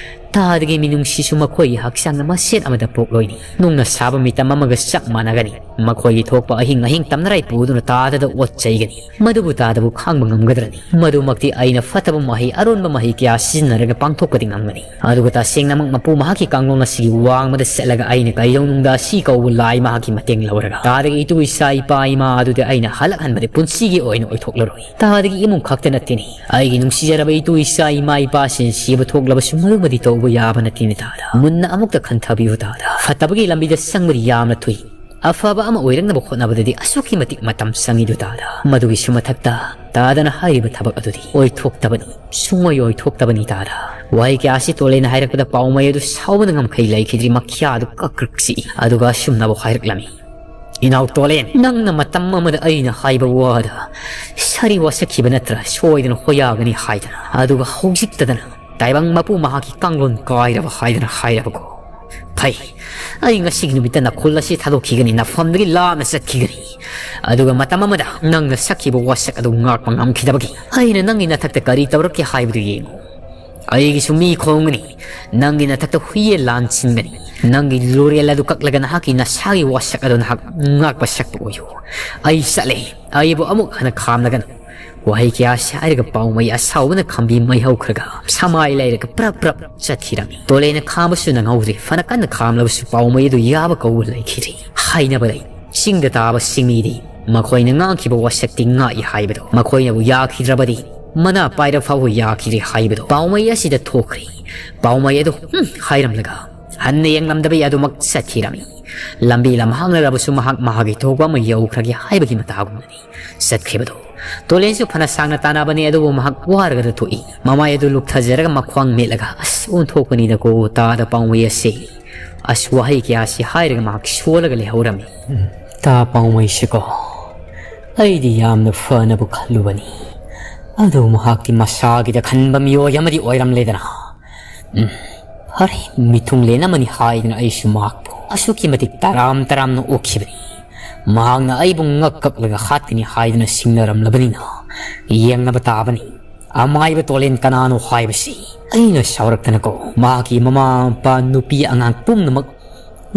ꯇꯥꯗꯒꯤ ꯃꯤꯅꯨꯡꯁꯤꯁꯨ ꯃꯈꯣꯏꯒꯤ ꯍꯛꯆꯥꯡꯗ ꯃꯁꯦꯠ ꯑꯃꯗ ꯄꯣꯛꯂꯣꯏꯅꯤ꯫ ꯅꯨꯡꯅ ꯁꯥꯕ ꯃꯤꯇꯝ ꯑꯃꯒ ꯆꯞ ꯃꯥꯟꯅꯒꯅꯤ꯫ ꯃꯈꯣꯏꯒꯤ ꯊꯣꯛꯄ ꯑꯍꯤꯡ ꯑꯍꯤꯡ ꯇꯝꯅꯔꯥꯏ ꯄꯨꯗꯨꯅ ꯇꯥꯗꯗ ꯑꯣꯠ ꯆꯩꯒꯅꯤ꯫ ꯃꯗꯨꯕꯨ ꯇꯥꯗꯕꯨ ꯈꯥꯡꯕ ꯉꯝꯒꯗ꯭ꯔꯅꯤ? ꯃꯗꯨꯃꯛꯇꯤ ꯑꯩꯅ ꯐꯠꯇꯕ ꯃꯍꯩ, ꯑꯔꯣꯟꯕ ꯃꯍꯩ ꯀꯌꯥ ꯁꯤꯖꯤꯟꯅꯔꯒ ꯄꯥꯡꯊꯣꯛꯄꯗꯤ ꯉꯝꯒꯅꯤ꯫ ꯑꯗꯨꯒ ꯇꯁꯦꯡꯅꯃꯛ ꯃꯄꯨ ꯃꯍꯥꯛꯀꯤ ꯀꯥꯡꯂꯣꯟ ꯑꯁꯤꯒꯤ ꯋꯥꯡꯃꯗ ꯆꯠꯂꯒ ꯑꯩꯅ ꯀꯩꯗꯧꯅꯨꯡꯗ ꯑꯁꯤ ꯀꯧꯕ ꯂꯥꯏ ꯃꯍꯥꯛꯀꯤ ꯃꯇꯦꯡ ꯂꯧꯔꯒ ꯇꯥꯗꯒꯤ ꯏꯇꯨ ꯏꯆꯥ ꯏꯄꯥ ꯏꯃꯥ ꯑꯗꯨꯗꯤ ꯑꯩꯅ ꯍꯜꯂꯛꯍꯟꯕꯗꯤ ꯄꯨꯟꯁꯤꯒꯤ ꯑꯣꯏꯅ ꯑꯣꯏꯊꯣꯛꯂꯔꯣꯏ꯫ ꯇꯥꯗꯒꯤ ꯏꯃꯨꯡ ꯈꯛꯇ ꯅꯠꯇꯦꯅꯦ, ꯑꯩꯒꯤ ꯅꯨꯡꯁꯤꯖꯔꯕ ꯏꯇꯨ ꯏꯆꯥ ꯏꯃꯥ ꯏꯄꯥꯁꯤꯡ ꯁꯤꯕ ꯊꯣꯛꯂꯕꯁꯨ ꯃꯗꯨꯃꯗꯤ ꯇꯧꯕ ꯌꯥꯕ ꯅꯠꯇꯦꯅꯦ ꯇꯥꯗ꯫ ꯃꯨꯟꯅ ꯑꯃꯨꯛꯇ ꯈꯟꯊꯕꯤꯌꯨ ꯇꯥꯗ꯫ ꯐꯠꯇꯕꯒꯤ ꯂꯝꯕꯤꯗ ꯆꯪꯕꯗꯤ ꯌꯥꯝꯅ ꯊꯨꯏ꯫ ꯑꯐꯕ ꯑꯃ ꯑꯣꯏꯔꯛꯅꯕ ꯍꯣꯠꯅꯕꯗꯗꯤ ꯑꯁꯨꯛꯀꯤ ꯃꯇꯤꯛ ꯃꯇꯝ ꯆꯪꯉꯤꯗꯨ ꯇꯥꯗ꯫ ꯃꯗꯨꯒꯤꯁꯨ ꯃꯊꯛꯇ ꯇꯥꯗꯅ ꯍꯥꯏꯔꯤꯕ ꯊꯕꯛ ꯑꯗꯨꯗꯤ ꯑꯣꯏꯊꯣꯛꯇꯕꯅꯤ, ꯁꯨꯡꯑꯣꯏ ꯑꯣꯏꯊꯣꯛꯇꯕꯅꯤ ꯇꯥꯗ꯫ ꯋꯥꯍꯩ ꯀꯌꯥ ꯑꯁꯤ ꯇꯣꯂꯦꯟꯅ ꯍꯥꯏꯔꯛꯄꯗ ꯄꯥꯎꯃꯩ ꯑꯗꯨ ꯁꯥꯎꯕꯅ ꯉꯝꯈꯩ ꯂꯩꯈꯤꯗ꯭ꯔꯤ, ꯃꯈ꯭ꯌꯥ ꯑꯗꯨ ꯀꯛ ꯀ꯭ꯔꯛ ꯆꯤꯛꯏ꯫ ꯑꯗꯨꯒ ꯑꯁꯨꯝꯅꯕꯨ ꯍꯥꯏꯔꯛꯂꯝꯃꯤ, "ꯏꯅꯥꯎ ꯇꯣꯂꯦꯟ, ꯅꯪꯅ ꯃꯇꯝ ꯑꯃꯗ ꯑꯩꯅ ꯍꯥꯏꯕ ꯋꯥꯗ ꯁꯥꯔꯤ ꯋꯥꯁꯛꯈꯤꯕ ꯅꯠꯇ꯭ꯔꯥ? ꯁꯣꯏꯗꯅ ꯍꯣꯌꯥꯒꯅꯤ ꯍꯥꯏꯗꯅ꯫ ꯑꯗꯨꯒ ꯍꯧꯖꯤꯛꯇꯗꯅ ꯇꯥꯏꯕꯪ ꯃꯄꯨ ꯃꯍꯥꯛꯀꯤ ꯀꯥꯡꯂꯣꯟ ꯀꯥꯏꯔꯕ ꯍꯥꯏꯗꯅ ꯍꯥꯏꯔꯕꯀꯣ꯫ ꯐꯩ, ꯑꯩ ꯉꯁꯤꯒꯤ ꯅꯨꯃꯤꯠꯇ ꯅꯈꯨꯜ ꯑꯁꯤ ꯊꯥꯗꯣꯛꯈꯤꯒꯅꯤ, ꯅꯐꯝꯗꯒꯤ ꯂꯥꯞꯅ ꯆꯠꯈꯤꯒꯅꯤ꯫ ꯑꯗꯨꯒ ꯃꯇꯝ ꯑꯃꯗ ꯅꯪꯅ ꯁꯛꯈꯤꯕ ꯋꯥꯁꯛ ꯑꯗꯨ ꯉꯥꯛꯄ ꯉꯝꯈꯤꯗꯕꯒꯤ ꯑꯩꯅ ꯅꯪꯒꯤ ꯅꯊꯛꯇ ꯀꯔꯤ ꯇꯧꯔꯛꯀꯦ ꯍꯥꯏꯕꯗꯨ ꯌꯦꯡꯉꯨ꯫ ꯑꯩꯒꯤꯁꯨ ꯃꯤ ꯈꯣꯡꯒꯅꯤ꯫ ꯅꯪꯒꯤ ꯅꯊꯛꯇ ꯍꯨꯏꯌꯦ ꯂꯥꯟꯁꯤꯟꯒꯅꯤ꯫ ꯅꯪꯒꯤ ꯂꯣꯔꯦꯜ ꯑꯗꯨ ꯀꯛꯂꯒ ꯅꯍꯥꯛꯀꯤ ꯅꯁꯥꯒꯤ ꯋꯥꯁꯛ ꯑꯗꯨ ꯅꯍꯥꯛ ꯉꯥꯛꯄ ꯁꯛꯄ ꯑꯣꯏꯌꯨ꯫ ꯑꯩ ꯆꯠꯂꯦ꯫ ꯑꯩꯕꯨ ꯑꯃꯨꯛ ꯍꯟꯅ ꯈꯥꯝꯂꯒꯅꯨ꯫ ꯋꯥꯍꯩ ꯀꯌꯥꯁꯤ ꯍꯥꯏꯔꯒ ꯄꯥꯎꯃꯩ ꯑꯁꯥꯎꯕꯅ ꯈꯝꯕꯤ ꯃꯩ ꯍꯧꯈ꯭ꯔꯒ ꯁꯃꯥꯏ ꯂꯩꯔꯒ ꯄ꯭ꯔꯞ ꯄ꯭ꯔꯞ ꯆꯠꯈꯤꯔꯝꯃꯤ꯫ ꯇꯣꯂꯦꯟꯅ ꯈꯥꯝꯕꯁꯨ ꯅꯪꯍꯧꯗ꯭ꯔꯦ꯫ ꯐꯅ ꯀꯟꯅ ꯈꯥꯝꯂꯕꯁꯨ ꯄꯥꯎꯃꯩ ꯑꯗꯨ ꯌꯥꯕ ꯀꯧꯕ ꯂꯩꯈꯤꯗ꯭ꯔꯦ꯫ ꯍꯥꯏꯅꯕ ꯂꯩ꯫ ꯆꯤꯡꯗ ꯇꯥꯕ ꯆꯤꯡꯃꯤꯗꯤ ꯃꯈꯣꯏꯅ ꯉꯥꯡꯈꯤꯕ ꯋꯥꯁꯛꯇꯤ ꯉꯥꯛꯏ ꯍꯥꯏꯕꯗꯣ꯫ ꯃꯈꯣꯏꯅꯕꯨ ꯌꯥꯈꯤꯗ꯭ꯔꯕꯗꯤ ꯃꯅꯥ ꯄꯥꯏꯔ ꯐꯥꯎꯕ ꯌꯥꯈꯤꯗ꯭ꯔꯦ ꯍꯥꯏꯕꯗꯣ꯫ ꯄꯥꯎꯃꯩ ꯑꯁꯤꯗ ꯊꯣꯛꯈ꯭ꯔꯦ꯫ ꯄꯥꯎꯃꯩ ꯑꯗꯨ "ꯍꯨꯝ" ꯍꯥꯏꯔꯝꯂꯒ ꯍꯟꯅ ꯌꯦꯡꯂꯝꯗꯕ ꯌꯥꯗꯨꯃꯛ ꯆꯠꯈꯤꯔꯝꯃꯤ꯫ ꯂꯝꯕꯤ ꯂꯝꯍꯥꯡꯅꯔꯕꯁꯨ ꯃꯍꯥꯛ ꯃꯍꯥꯛꯀꯤ ꯊꯣꯛꯄ ꯑꯃ ꯌꯧꯈ꯭ꯔꯒꯦ ꯍꯥꯏꯕꯒꯤ ꯃꯇꯥꯒꯨꯝꯕꯅꯤ꯫ ꯆꯠꯈꯤꯕꯗꯨ꯫ ꯇꯣꯂꯦꯟꯁꯨ ꯐꯅ ꯁꯥꯡꯅ ꯇꯥꯟꯅꯕꯅꯤ, ꯑꯗꯨꯕꯨ ꯃꯍꯥꯛ ꯋꯥꯔꯒꯗ ꯊꯣꯛꯏ꯫ ꯃꯃꯥꯏ ꯑꯗꯨ ꯂꯨꯞꯊꯖꯔꯒ ꯃꯈ꯭ꯋꯥꯡ ꯃꯦꯠꯂꯒ, "ꯑꯁ, ꯑꯣꯟꯊꯣꯛꯄꯅꯤꯗꯀꯣ, ꯇꯥꯗ ꯄꯥꯎꯃꯩ ꯑꯁꯤ꯫ ꯑꯁ, ꯋꯥꯍꯩ ꯀꯌꯥꯁꯤ ꯍꯥꯏꯔꯒ ꯃꯍꯥꯛ ꯁꯣꯜꯂꯒ ꯂꯩꯍꯧꯔꯝꯃꯤ꯫ ꯎꯝ, ꯇꯥ ꯄꯥꯎꯃꯩꯁꯤꯀꯣ, ꯑꯩꯗꯤ ꯌꯥꯝꯅ ꯐꯅꯕ ꯈꯜꯂꯨꯕꯅꯤ꯫ ꯑꯗꯨ ꯃꯍꯥꯛꯇꯤ ꯃꯁꯥꯒꯤꯗ ꯈꯟꯕ ꯃꯤꯑꯣꯏ ꯑꯃꯗꯤ ꯑꯣꯏꯔꯝꯂꯦꯗꯅ꯫ ꯎꯝ, ꯐꯔꯦ, ꯃꯤꯊꯨꯡꯂꯦꯟ ꯑꯃꯅꯤ ꯍꯥꯏꯗꯨꯅ ꯑꯩꯁꯨ ꯃꯍꯥꯛꯄꯨ ꯑꯁꯨꯛꯀꯤ ꯃꯇꯤꯛ ꯇꯔꯥꯝ ꯇꯔꯥꯝꯅ ꯑꯣꯛꯈꯤꯕꯅꯤ꯫ ꯃꯍꯥꯛꯅ ꯑꯩꯕꯨ ꯉꯛ ꯀꯛꯂꯒ ꯍꯥꯠꯀꯅꯤ ꯍꯥꯏꯗꯨꯅ ꯁꯤꯡꯅꯔꯝꯂꯕꯅꯤꯅ ꯌꯦꯡꯅꯕ ꯇꯥꯕꯅꯤ꯫ ꯑꯃꯥꯏꯕ ꯇꯣꯂꯦꯟ ꯀꯅꯥꯅꯣ ꯍꯥꯏꯕꯁꯤ ꯑꯩꯅ ꯁꯥꯎꯔꯛꯇꯅꯀꯣ, ꯃꯍꯥꯛꯀꯤ ꯃꯃꯥ ꯃꯄꯥ, ꯅꯨꯄꯤ ꯑꯉꯥꯡ ꯄꯨꯝꯅꯃꯛ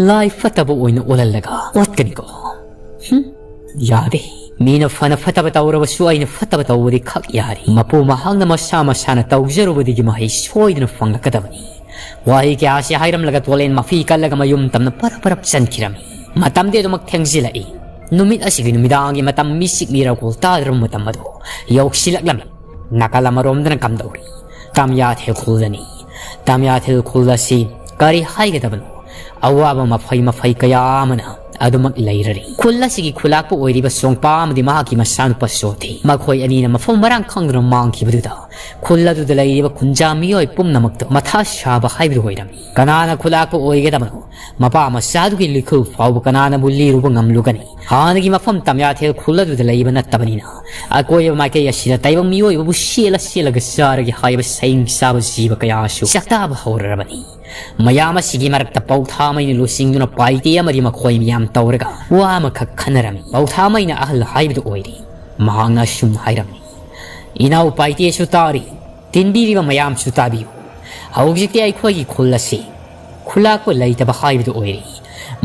ꯂꯥꯏ ꯐꯠꯇꯕ ꯑꯣꯏꯅ ꯑꯣꯜꯍꯜꯂꯒ ꯑꯣꯠꯀꯅꯤꯀꯣ꯫ ꯍꯨꯝ, ꯌꯥꯗꯦ꯫ ꯃꯤꯅ ꯐꯅ ꯐꯠꯇꯕ ꯇꯧꯔꯕꯁꯨ ꯑꯩꯅ ꯐꯠꯇꯕ ꯇꯧꯕꯗꯤ ꯈꯛ ꯌꯥꯔꯤ꯫ ꯃꯄꯨ ꯃꯍꯥꯛꯅ ꯃꯁꯥ ꯃꯁꯥꯅ ꯇꯧꯖꯔꯨꯕꯗꯒꯤ ꯃꯍꯩ ꯁꯣꯏꯗꯅ ꯐꯪꯂꯛꯀꯗꯕꯅꯤ꯫ ꯋꯥꯍꯩ ꯀꯌꯥꯁꯤ ꯍꯥꯏꯔꯝꯂꯒ ꯇꯣꯂꯦꯟ ꯃꯐꯤ ꯀꯜꯂꯒ ꯃꯌꯨꯝ ꯇꯝꯅ ꯄꯔꯞ ꯄꯔꯞ ꯆꯪꯈꯤꯔꯝꯃꯤ꯫ ꯃꯇꯝꯗꯤ ꯑꯗꯨꯃꯛ ꯊꯦꯡꯖꯤꯜꯂꯛꯏ꯫ ꯅꯨꯃꯤꯠ ꯑꯁꯤꯒꯤ ꯅꯨꯃꯤꯗꯥꯡꯒꯤ ꯃꯇꯝ ꯃꯤꯆꯤꯛ ꯃꯤꯔꯥꯎꯈꯣꯜ ꯇꯥꯗ꯭ꯔꯕ ꯃꯇꯝ ꯑꯗꯨ ꯌꯧꯁꯤꯜꯂꯛꯂꯝꯃꯤ꯫ ꯅꯥꯀꯜ ꯑꯃꯔꯣꯝꯗꯅ ꯀꯝꯗꯧꯔꯤ? ꯇꯥꯃꯤꯌꯥꯊꯦꯜ ꯈꯨꯜꯗꯅꯤ꯫ ꯇꯥꯃꯤꯌꯥꯊꯦꯜ ꯈꯨꯜ ꯑꯁꯤ ꯀꯔꯤ ꯍꯥꯏꯒꯗꯕꯅꯣ? ꯑꯋꯥꯕ ꯃꯐꯩ ꯃꯐꯩ ꯀꯌꯥ ꯑꯃꯅ ꯑꯗꯨꯃꯛ ꯂꯩꯔꯔꯤ꯫ ꯈꯨꯜ ꯑꯁꯤꯒꯤ ꯈꯨꯂꯥꯛꯄ ꯑꯣꯏꯔꯤꯕ ꯁꯣꯡꯄꯥ ꯑꯃꯗꯤ ꯃꯍꯥꯛꯀꯤ ꯃꯆꯥꯅꯨꯄꯥ ꯁꯣꯊꯤ, ꯃꯈꯣꯏ ꯑꯅꯤꯅ ꯃꯐꯝ ꯃꯔꯥꯡ ꯈꯪꯗꯅ ꯃꯥꯡꯈꯤꯕꯗꯨꯗ ꯈꯨꯜ ꯑꯗꯨꯗ ꯂꯩꯔꯤꯕ ꯈꯨꯟꯖꯥ ꯃꯤꯑꯣꯏ ꯄꯨꯝꯅꯃꯛꯇ ꯃꯊꯥ ꯁꯥꯕ ꯍꯥꯏꯕꯗꯨ ꯑꯣꯏꯔꯝꯃꯤ꯫ ꯀꯅꯥꯅ ꯈꯨꯂꯥꯛꯄ ꯑꯣꯏꯒꯗꯕꯅꯣ? ꯃꯄꯥ ꯃꯆꯥꯗꯨꯒꯤ ꯂꯤꯈꯨꯜ ꯐꯥꯎꯕ ꯀꯅꯥꯅꯕꯨ ꯂꯤꯔꯨꯕ ꯉꯝꯂꯨꯒꯅꯤ? ꯍꯥꯟꯅꯒꯤ ꯃꯐꯝ ꯇꯥꯃꯤꯌꯥꯊꯦꯜ ꯈꯨꯜ ꯑꯗꯨꯗ ꯂꯩꯕ ꯅꯠꯇꯕꯅꯤꯅ, ꯑꯀꯣꯏꯕ ꯃꯥꯏꯀꯩ ꯑꯁꯤꯗ ꯇꯥꯏꯕꯪ ꯃꯤꯑꯣꯏꯕꯕꯨ ꯁꯦꯠꯂ ꯁꯦꯠꯂꯒ ꯆꯥꯔꯒꯦ ꯍꯥꯏꯕ ꯁꯩꯡ ꯆꯥꯕ ꯖꯤꯕ ꯀꯌꯥꯁꯨ ꯆꯥꯛꯇꯥꯕ ꯍꯧꯔꯔꯕꯅꯤ꯫ ꯃꯌꯥꯝ ꯑꯁꯤꯒꯤ ꯃꯔꯛꯇ ꯄꯧꯊꯥꯃꯩꯅ ꯂꯨꯆꯤꯡꯗꯨꯅ ꯄꯥꯏꯇꯦ ꯑꯃꯗꯤ ꯃꯈꯣꯏ ꯃꯌꯥꯝ ꯇꯧꯔꯒ ꯋꯥ ꯑꯃꯈꯛ ꯈꯟꯅꯔꯝꯃꯤ꯫ ꯄꯧꯊꯥꯃꯩꯅ ꯑꯍꯜ ꯍꯥꯏꯕꯗꯨ ꯑꯣꯏꯔꯤ꯫ ꯃꯍꯥꯛꯅ ꯑꯁꯨꯝꯅ ꯍꯥꯏꯔꯝꯃꯤ, "ꯏꯅꯥꯎ ꯄꯥꯏꯇꯦꯁꯨ ꯇꯥꯔꯤ꯫ ꯇꯤꯟꯕꯤꯔꯤꯕ ꯃꯌꯥꯝꯁꯨ ꯇꯥꯕꯤꯌꯨ꯫ ꯍꯧꯖꯤꯛꯇꯤ ꯑꯩꯈꯣꯏꯒꯤ ꯈꯨꯜ ꯑꯁꯤ ꯈꯨꯂꯥꯛꯄ ꯂꯩꯇꯕ ꯍꯥꯏꯕꯗꯨ ꯑꯣꯏꯔꯦ꯫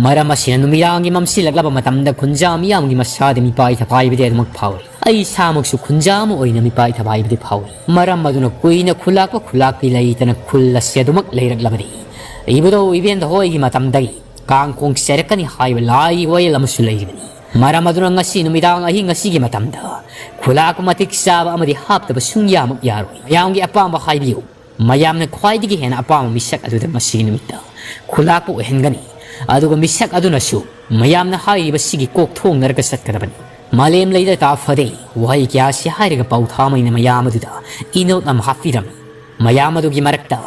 ꯃꯔꯝ ꯑꯁꯤꯅ ꯅꯨꯃꯤꯗꯥꯡꯒꯤ ꯃꯝꯁꯤꯜꯂꯛꯂꯕ ꯃꯇꯝꯗ ꯈꯨꯟꯖꯥ ꯃꯤꯌꯥꯝꯒꯤ ꯃꯁꯥꯗ ꯃꯤꯄꯥꯏ ꯊꯄꯥꯏꯕꯗꯤ ꯑꯗꯨꯃꯛ ꯐꯥꯎꯔꯤ꯫ ꯑꯩ ꯏꯁꯥꯃꯛꯁꯨ ꯈꯨꯟꯖꯥ ꯑꯃ ꯑꯣꯏꯅ ꯃꯤꯄꯥꯏ ꯊꯄꯥꯏꯕꯗꯤ ꯐꯥꯎꯔꯤ꯫ ꯃꯔꯝ ꯑꯗꯨꯅ ꯀꯨꯏꯅ ꯈꯨꯂꯥꯛꯄ ꯈꯨꯂꯥꯛꯄꯤ ꯂꯩꯇꯅ ꯈꯨꯜ ꯑꯁꯤ ꯑꯗꯨꯃꯛ ꯂꯩꯔꯛꯂꯕꯗꯤ ꯏꯕꯨꯙꯧ ꯏꯕꯦꯟꯗ ꯍꯣꯏꯒꯤ ꯃꯇꯝꯗꯒꯤ ꯀꯥꯡꯈꯣꯡ ꯆꯩꯔꯛꯀꯅꯤ ꯍꯥꯏꯕ ꯂꯥꯏꯒꯤ ꯋꯥꯌꯦꯜ ꯑꯃꯁꯨ ꯂꯩꯔꯤꯕꯅꯤ꯫ ꯃꯔꯝ ꯑꯗꯨꯅ ꯉꯁꯤ ꯅꯨꯃꯤꯗꯥꯡ ꯑꯍꯤꯡ ꯑꯁꯤꯒꯤ ꯃꯇꯝꯗ ꯈꯨꯂꯥꯛꯄ ꯃꯇꯤꯛ ꯆꯥꯕ ꯑꯃꯗꯤ ꯍꯥꯞꯇꯕ ꯁꯨꯡꯌꯥꯃꯛ ꯌꯥꯔꯣꯏ꯫ ꯃꯌꯥꯝꯒꯤ ꯑꯄꯥꯝꯕ ꯍꯥꯏꯕꯤꯌꯨ꯫ ꯃꯌꯥꯝꯅ ꯈ꯭ꯋꯥꯏꯗꯒꯤ ꯍꯦꯟꯅ ꯑꯄꯥꯝꯕ ꯃꯤꯁꯛ ꯑꯗꯨꯗ ꯉꯁꯤꯒꯤ ꯅꯨꯃꯤꯠꯇ ꯈꯨꯂꯥꯛꯄ ꯑꯣꯏꯍꯟꯒꯅꯤ꯫ ꯑꯗꯨꯒ ꯃꯤꯁꯛ ꯑꯗꯨꯅꯁꯨ ꯃꯌꯥꯝꯅ ꯍꯥꯏꯔꯤꯕꯁꯤꯒꯤ ꯀꯣꯛ ꯊꯣꯡꯅꯔꯒ ꯆꯠꯀꯗꯕꯅꯤ꯫ ꯃꯥꯂꯦꯝ ꯂꯩꯗ ꯇꯥꯐꯗꯦ ꯋꯥꯍꯩ ꯀꯌꯥꯁꯤ ꯍꯥꯏꯔꯒ ꯄꯥꯎꯊꯥꯃꯩꯅ ꯃꯌꯥꯝ ꯑꯗꯨꯗ ꯏꯅꯣꯠ ꯑꯃ ꯍꯥꯞꯄꯤꯔꯝꯃꯤ꯫ ꯃꯌꯥꯝ ꯑꯗꯨꯒꯤ ꯃꯔꯛꯇ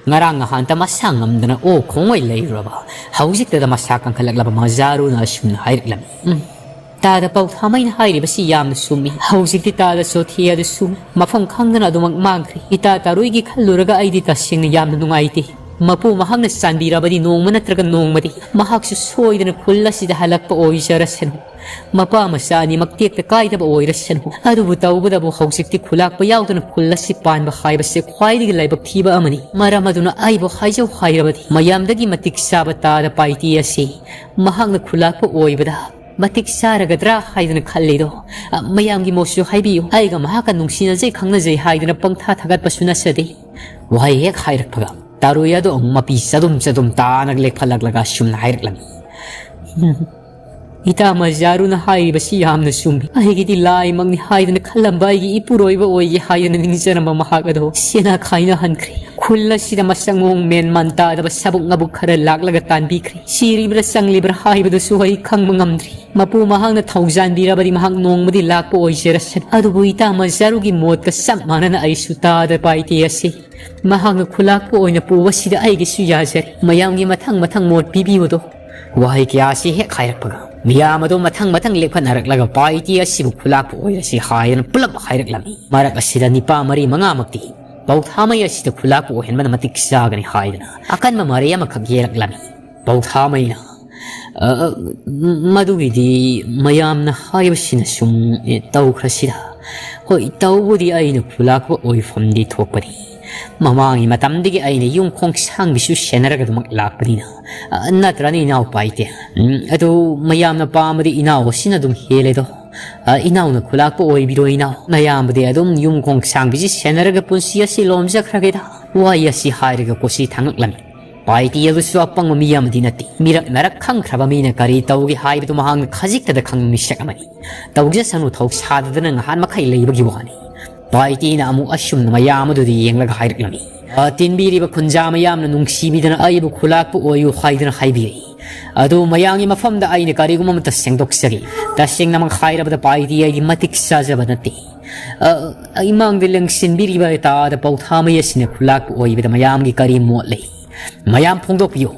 ꯉꯔꯥꯡ ꯅꯍꯥꯟꯇ ꯃꯁꯥ ꯉꯝꯗꯅ ꯑꯣꯛ ꯈꯣꯡꯉꯩ ꯂꯩꯔꯨꯔꯕ, ꯍꯧꯖꯤꯛꯇꯗ ꯃꯁꯥ ꯀꯟꯈꯠꯂꯛꯂꯕ ꯃꯖꯥꯔꯨꯅ ꯑꯁꯨꯝꯅ ꯍꯥꯏꯔꯛꯂꯝꯃꯤ꯫ ꯎꯝ, ꯇꯥꯗ ꯄꯥꯎꯊꯥꯃꯩꯅ ꯍꯥꯏꯔꯤꯕꯁꯤ ꯌꯥꯝꯅ ꯆꯨꯝꯃꯤ꯫ ꯍꯧꯖꯤꯛꯇꯤ ꯇꯥꯗ ꯆꯣꯊꯤ ꯑꯗꯨꯁꯨ ꯃꯐꯝ ꯈꯪꯗꯅ ꯑꯗꯨꯃꯛ ꯃꯥꯡꯈ꯭ꯔꯦ꯫ ꯏꯇꯥ ꯇꯥꯔꯨꯏꯒꯤ ꯈꯜꯂꯨꯔꯒ ꯑꯩꯗꯤ ꯇꯁꯦꯡꯅ ꯌꯥꯝꯅ ꯅꯨꯡꯉꯥꯏꯇꯦ꯫ ꯃꯄꯨ ꯃꯍꯥꯛꯅ ꯆꯥꯟꯕꯤꯔꯕꯗꯤ ꯅꯣꯡꯃ ꯅꯠꯇ꯭ꯔꯒ ꯅꯣꯡꯃꯗꯤ ꯃꯍꯥꯛꯁꯨ ꯁꯣꯏꯗꯅ ꯈꯨꯜ ꯑꯁꯤꯗ ꯍꯜꯂꯛꯄ ꯑꯣꯏꯖꯔꯁꯅꯨ꯫ ꯃꯄꯥ ꯃꯆꯥ ꯑꯅꯤꯃꯛ ꯇꯦꯛꯇ ꯀꯥꯏꯗꯕ ꯑꯣꯏꯔꯁꯅꯨ꯫ ꯑꯗꯨꯕꯨ ꯇꯧꯕꯗꯕꯨ ꯍꯧꯖꯤꯛꯇꯤ ꯈꯨꯂꯥꯛꯄ ꯌꯥꯎꯗꯅ ꯈꯨꯜ ꯑꯁꯤ ꯄꯥꯟꯕ ꯍꯥꯏꯕꯁꯦ ꯈ꯭ꯋꯥꯏꯗꯒꯤ ꯂꯥꯏꯕꯛ ꯊꯤꯕ ꯑꯃꯅꯤ꯫ ꯃꯔꯝ ꯑꯗꯨꯅ ꯑꯩꯕꯨ ꯍꯥꯏꯖꯧ ꯍꯥꯏꯔꯕꯗꯤ ꯃꯌꯥꯝꯗꯒꯤ ꯃꯇꯤꯛ ꯆꯥꯕ ꯇꯥꯗ ꯄꯥꯏꯇꯤ ꯑꯁꯤ ꯃꯍꯥꯛꯅ ꯈꯨꯂꯥꯛꯄ ꯑꯣꯏꯕꯗ ꯃꯇꯤꯛ ꯆꯥꯔꯒꯗ꯭ꯔꯥ ꯍꯥꯏꯗꯅ ꯈꯜꯂꯤꯗꯣ꯫ ꯑ, ꯃꯌꯥꯝꯒꯤ ꯃꯣꯠꯁꯨ ꯍꯥꯏꯕꯤꯌꯨ꯫ ꯑꯩꯒ ꯃꯍꯥꯛꯀ ꯅꯨꯡꯁꯤꯅꯖꯩ ꯈꯪꯅꯖꯩ ꯍꯥꯏꯗꯨꯅ ꯄꯪꯊꯥ ꯊꯥꯒꯠꯄꯁꯨ ꯅꯠꯆꯗꯦ꯫ ꯋꯥꯍꯩ ꯍꯦꯛ ꯍꯥꯏꯔꯛꯄꯒ ꯇꯥꯔꯨꯏ ꯑꯗꯨ ꯑꯃꯨꯛ ꯃꯄꯤ ꯆꯗꯨꯝ ꯆꯗꯨꯝ ꯇꯥꯅ ꯂꯦꯛꯐꯠꯂꯛꯂꯒ ꯑꯁꯨꯝꯅ ꯍꯥꯏꯔꯛꯂꯝꯃꯤ꯫ ꯏꯇꯥ ꯃꯖꯥꯔꯨꯅ ꯍꯥꯏꯔꯤꯕꯁꯤ ꯌꯥꯝꯅ ꯆꯨꯝꯃꯤ꯫ ꯑꯩꯒꯤꯗꯤ ꯂꯥꯏꯃꯛꯅꯤ ꯍꯥꯏꯗꯅ ꯈꯜꯂꯝꯕ ꯑꯩꯒꯤ ꯏꯄꯨꯔꯣꯏꯕ ꯑꯣꯏꯒꯦ ꯍꯥꯏꯗꯅ ꯅꯤꯡꯖꯔꯝꯕ ꯃꯍꯥꯛ ꯑꯗꯣ ꯁꯦꯟꯅ ꯈꯥꯏꯅꯍꯟꯈ꯭ꯔꯦ꯫ ꯈꯨꯜ ꯑꯁꯤꯗ ꯃꯁꯛ ꯃꯑꯣꯡ ꯃꯦꯟ ꯃꯥꯟ ꯇꯥꯗꯕ ꯁꯥꯕꯨꯛ ꯉꯥꯕꯨꯛ ꯈꯔ ꯂꯥꯛꯂꯒ ꯇꯥꯟꯕꯤꯈ꯭ꯔꯦ꯫ ꯁꯤꯔꯤꯕ꯭ꯔꯥ ꯆꯪꯂꯤꯕ꯭ꯔꯥ ꯍꯥꯏꯕꯗꯨꯁꯨ ꯑꯩ ꯈꯪꯕ ꯉꯝꯗ꯭ꯔꯤ꯫ ꯃꯄꯨ ꯃꯍꯥꯛꯅ ꯊꯧꯖꯥꯟꯕꯤꯔꯕꯗꯤ ꯃꯍꯥꯛ ꯅꯣꯡꯃꯗꯤ ꯂꯥꯛꯄ ꯑꯣꯏꯖꯔꯁꯅꯨ꯫ ꯑꯗꯨꯕꯨ ꯏꯇꯥ ꯃꯖꯥꯔꯨꯒꯤ ꯃꯣꯠꯀ ꯆꯞ ꯃꯥꯟꯅꯅ ꯑꯩꯁꯨ ꯇꯥꯗ ꯄꯥꯏꯇꯦ ꯑꯁꯤ ꯃꯍꯥꯛꯅ ꯈꯨꯂꯥꯛꯄ ꯑꯣꯏꯅ ꯄꯨꯕꯁꯤꯗ ꯑꯩꯒꯤꯁꯨ ꯌꯥꯖꯔꯦ꯫ ꯃꯌꯥꯝꯒꯤ ꯃꯊꯪ ꯃꯊꯪ ꯃꯣꯠ ꯄꯤꯕꯤꯌꯨꯗꯣ꯫ ꯋꯥꯍꯩ ꯀꯌꯥ ꯑꯁꯤ ꯍꯦꯛ ꯍꯥꯏꯔꯛꯄꯒ ꯃꯤꯌꯥꯝ ꯑꯗꯨ ꯃꯊꯪ ꯃꯊꯪ ꯂꯦꯞꯈꯠꯅꯔꯛꯂꯒ ꯄꯥꯏꯇꯤ ꯑꯁꯤꯕꯨ ꯈꯨꯂꯥꯛꯄ ꯑꯣꯏꯔꯁꯤ ꯍꯥꯏꯗꯨꯅ ꯄꯨꯂꯞ ꯍꯥꯏꯔꯛꯂꯝꯃꯤ꯫ ꯃꯔꯛ ꯑꯁꯤꯗ ꯅꯤꯄꯥ ꯃꯔꯤ ꯃꯉꯥꯃꯛꯇꯤ ꯄꯧꯊꯥꯃꯩ ꯑꯁꯤꯗ ꯈꯨꯂꯥꯛꯄ ꯑꯣꯏꯍꯟꯕꯅ ꯃꯇꯤꯛ ꯆꯥꯒꯅꯤ ꯍꯥꯏꯗꯨꯅ ꯑꯀꯟꯕ ꯃꯔꯩ ꯑꯃꯈꯛ ꯌꯦꯜꯂꯛꯂꯝꯃꯤ꯫ ꯄꯧꯊꯥꯃꯩꯅ, "ꯑ, ꯑ, ꯃꯗꯨꯒꯤꯗꯤ ꯃꯌꯥꯝꯅ ꯍꯥꯏꯕꯁꯤꯅ ꯁꯨꯝ, ꯑꯦ, ꯇꯧꯈ꯭ꯔꯁꯤꯗ꯫ ꯍꯣꯏ, ꯇꯧꯕꯗꯤ ꯑꯩꯅ ꯈꯨꯂꯥꯛꯄ ꯑꯣꯏꯐꯝꯗꯤ ꯊꯣꯛꯄꯅꯤ꯫ ꯃꯃꯥꯡꯒꯤ ꯃꯇꯝꯗꯒꯤ ꯑꯩꯅ ꯌꯨꯝ ꯈꯣꯡꯁꯥꯡꯕꯤꯁꯨ ꯁꯦꯟꯅꯔꯒ ꯑꯗꯨꯃꯛ ꯂꯥꯛꯄꯅꯤꯅ꯫ ꯑ, ꯅꯠꯇ꯭ꯔꯅꯦ ꯏꯅꯥꯎ ꯄꯥꯏꯇꯦ? ꯎꯝ, ꯑꯗꯨ ꯃꯌꯥꯝꯅ ꯄꯥꯝꯕꯗꯤ ꯏꯅꯥꯎ ꯑꯁꯤꯅ ꯑꯗꯨꯝ ꯍꯦꯜꯂꯦꯗꯣ꯫ ꯑ, ꯏꯅꯥꯎꯅ ꯈꯨꯂꯥꯛꯄ ꯑꯣꯏꯕꯤꯔꯣ ꯏꯅꯥꯎ꯫ ꯃꯌꯥꯝꯕꯗꯤ ꯑꯗꯨꯝ ꯌꯨꯝ ꯈꯣꯡꯁꯥꯡꯕꯤꯁꯤ ꯁꯦꯟꯅꯔꯒ ꯄꯨꯟꯁꯤ ꯑꯁꯤ ꯂꯣꯝꯖꯈ꯭ꯔꯒꯦꯗ꯫ ꯋꯥꯍꯩ ꯑꯁꯤ ꯍꯥꯏꯔꯒ ꯀꯣꯁꯤ ꯊꯥꯡꯉꯛꯂꯝꯃꯤ꯫ ꯄꯥꯏꯇꯤ ꯑꯗꯨꯁꯨ ꯑꯄꯪꯕ ꯃꯤ ꯑꯃꯗꯤ ꯅꯠꯇꯦ꯫ ꯃꯤꯔꯛ ꯅꯔꯛ ꯈꯪꯈ꯭ꯔꯕ ꯃꯤꯅ ꯀꯔꯤ ꯇꯧꯒꯦ ꯍꯥꯏꯕꯗꯨ ꯃꯍꯥꯛꯅ ꯈꯖꯤꯛꯇꯗ ꯈꯪꯕ ꯃꯤꯁꯛ ꯑꯃꯅꯤ꯫ ꯇꯧꯖꯁꯅꯨ, ꯊꯧꯁꯥꯗꯗꯅ ꯉꯍꯥꯟ ꯃꯈꯩ ꯂꯩꯕꯒꯤ ꯋꯥꯅꯤ꯫ ꯄꯥꯏꯇꯤꯅ ꯑꯃꯨꯛ ꯑꯁꯨꯝꯅ ꯃꯌꯥꯝ ꯑꯗꯨꯗ ꯌꯦꯡꯂꯒ ꯍꯥꯏꯔꯛꯂꯝꯃꯤ꯫ "ꯑ, ꯇꯤꯟꯕꯤꯔꯤꯕ ꯈꯨꯟꯖꯥ ꯃꯌꯥꯝꯅ ꯅꯨꯡꯁꯤꯕꯤꯗꯅ ꯑꯩꯕꯨ ꯈꯨꯂꯥꯛꯄ ꯑꯣꯏꯌꯨ ꯍꯥꯏꯗꯨꯅ ꯍꯥꯏꯕꯤꯔꯤ꯫ ꯑꯗꯨ ꯃꯌꯥꯝꯒꯤ ꯃꯐꯝꯗ ꯑꯩꯅ ꯀꯔꯤꯒꯨꯝꯕ ꯑꯃꯠꯇ ꯁꯦꯡꯗꯣꯛꯆꯒꯦ꯫ ꯇꯁꯦꯡꯅꯃꯛ ꯍꯥꯏꯔꯕꯗ ꯄꯥꯏꯇꯤ ꯑꯩꯗꯤ ꯃꯇꯤꯛ ꯆꯥꯖꯕ ꯅꯠꯇꯦ꯫ ꯑ, ꯏꯃꯥꯡꯗ ꯂꯦꯡꯁꯤꯟꯕꯤꯔꯤꯕ ꯇꯥꯗ ꯄꯧꯊꯥꯃꯩ ꯑꯁꯤꯅ ꯈꯨꯂꯥꯛꯄ ꯑꯣꯏꯕꯗ ꯃꯌꯥꯝꯒꯤ ꯀꯔꯤ ꯃꯣꯠ ꯂꯩ? ꯃꯌꯥꯝ ꯐꯣꯡꯗꯣꯛꯄꯤꯌꯨ꯫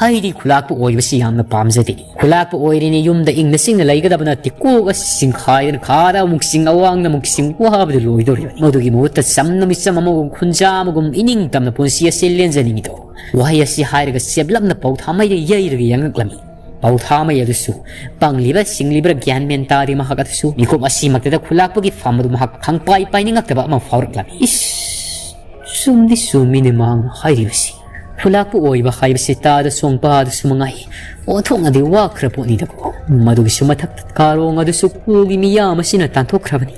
ꯑꯩꯗꯤ ꯈꯨꯂꯥꯛꯄ ꯑꯣꯏꯕꯁꯤ ꯌꯥꯝꯅ ꯄꯥꯝꯖꯗꯦ꯫ ꯈꯨꯂꯥꯛꯄ ꯑꯣꯏꯔꯤꯅꯤ ꯌꯨꯝꯗ ꯏꯪꯅ ꯆꯤꯛꯅ ꯂꯩꯒꯗꯕ ꯅꯠꯇꯦ꯫ ꯀꯣꯛ ꯑꯁꯤ ꯆꯤꯡꯈꯥꯏꯗꯅ ꯈꯥꯗ ꯑꯃꯨꯛ ꯆꯤꯡ, ꯑꯋꯥꯡꯗ ꯑꯃꯨꯛ ꯆꯤꯡ, ꯋꯥꯕꯗ ꯂꯣꯏꯗꯧꯔꯤꯕꯅꯤ꯫ ꯃꯗꯨꯒꯤ ꯃꯍꯨꯠꯇ ꯆꯝꯅ ꯃꯤꯆꯝ ꯑꯃꯒꯨꯝ, ꯈꯨꯟꯖꯥ ꯑꯃꯒꯨꯝ ꯏꯅꯤꯡ ꯇꯝꯅ ꯄꯨꯟꯁꯤ ꯑꯁꯤ ꯂꯦꯟꯖꯅꯤꯡꯉꯤꯗꯣ?" ꯋꯥꯍꯩ ꯑꯁꯤ ꯍꯥꯏꯔꯒ ꯆꯦꯞꯂꯞꯅ ꯄꯧꯊꯥꯃꯩꯗ ꯌꯩꯔꯒ ꯌꯦꯡꯉꯛꯂꯝꯃꯤ꯫ ꯄꯧꯊꯥꯃꯩ ꯑꯗꯨꯁꯨ ꯄꯪꯂꯤꯕ ꯁꯤꯡꯂꯤꯕ꯭ꯔꯥ ꯒ꯭ꯌꯥꯟ ꯃꯦꯟ ꯇꯥꯗꯦ ꯃꯍꯥꯛ ꯑꯗꯨꯁꯨ꯫ ꯃꯤꯀꯨꯞ ꯑꯁꯤꯃꯛꯇꯗ ꯈꯨꯂꯥꯛꯄꯒꯤ ꯐꯝ ꯑꯗꯨ ꯃꯍꯥꯛ ꯈꯪꯄꯥꯏ ꯄꯥꯏꯅꯤꯡꯉꯛꯇꯕ ꯑꯃ ꯐꯥꯎꯔꯛꯂꯝꯃꯤ꯫ ꯏꯁ! ꯆꯨꯝꯗꯤ ꯆꯨꯝꯃꯤꯅꯦ ꯃꯍꯥꯛꯅ ꯍꯥꯏꯔꯤꯕꯁꯤ꯫ ꯈꯨꯂꯥꯛꯄ ꯑꯣꯏꯕ ꯍꯥꯏꯕꯁꯤ ꯇꯥꯗ ꯆꯣꯡꯄꯥꯗꯁꯨ ꯃꯉꯥꯏ ꯑꯣꯟꯊꯣꯛꯅꯗꯤ ꯋꯥꯈ꯭ꯔ ꯄꯣꯠꯅꯤꯗꯀꯣ꯫ ꯃꯗꯨꯒꯤꯁꯨ ꯃꯊꯛꯇ ꯀꯥꯔꯣꯡ ꯑꯗꯨꯁꯨ ꯈꯨꯜꯒꯤ ꯃꯤꯌꯥꯝ ꯑꯁꯤꯅ ꯇꯥꯟꯊꯣꯛꯈ꯭ꯔꯕꯅꯤ꯫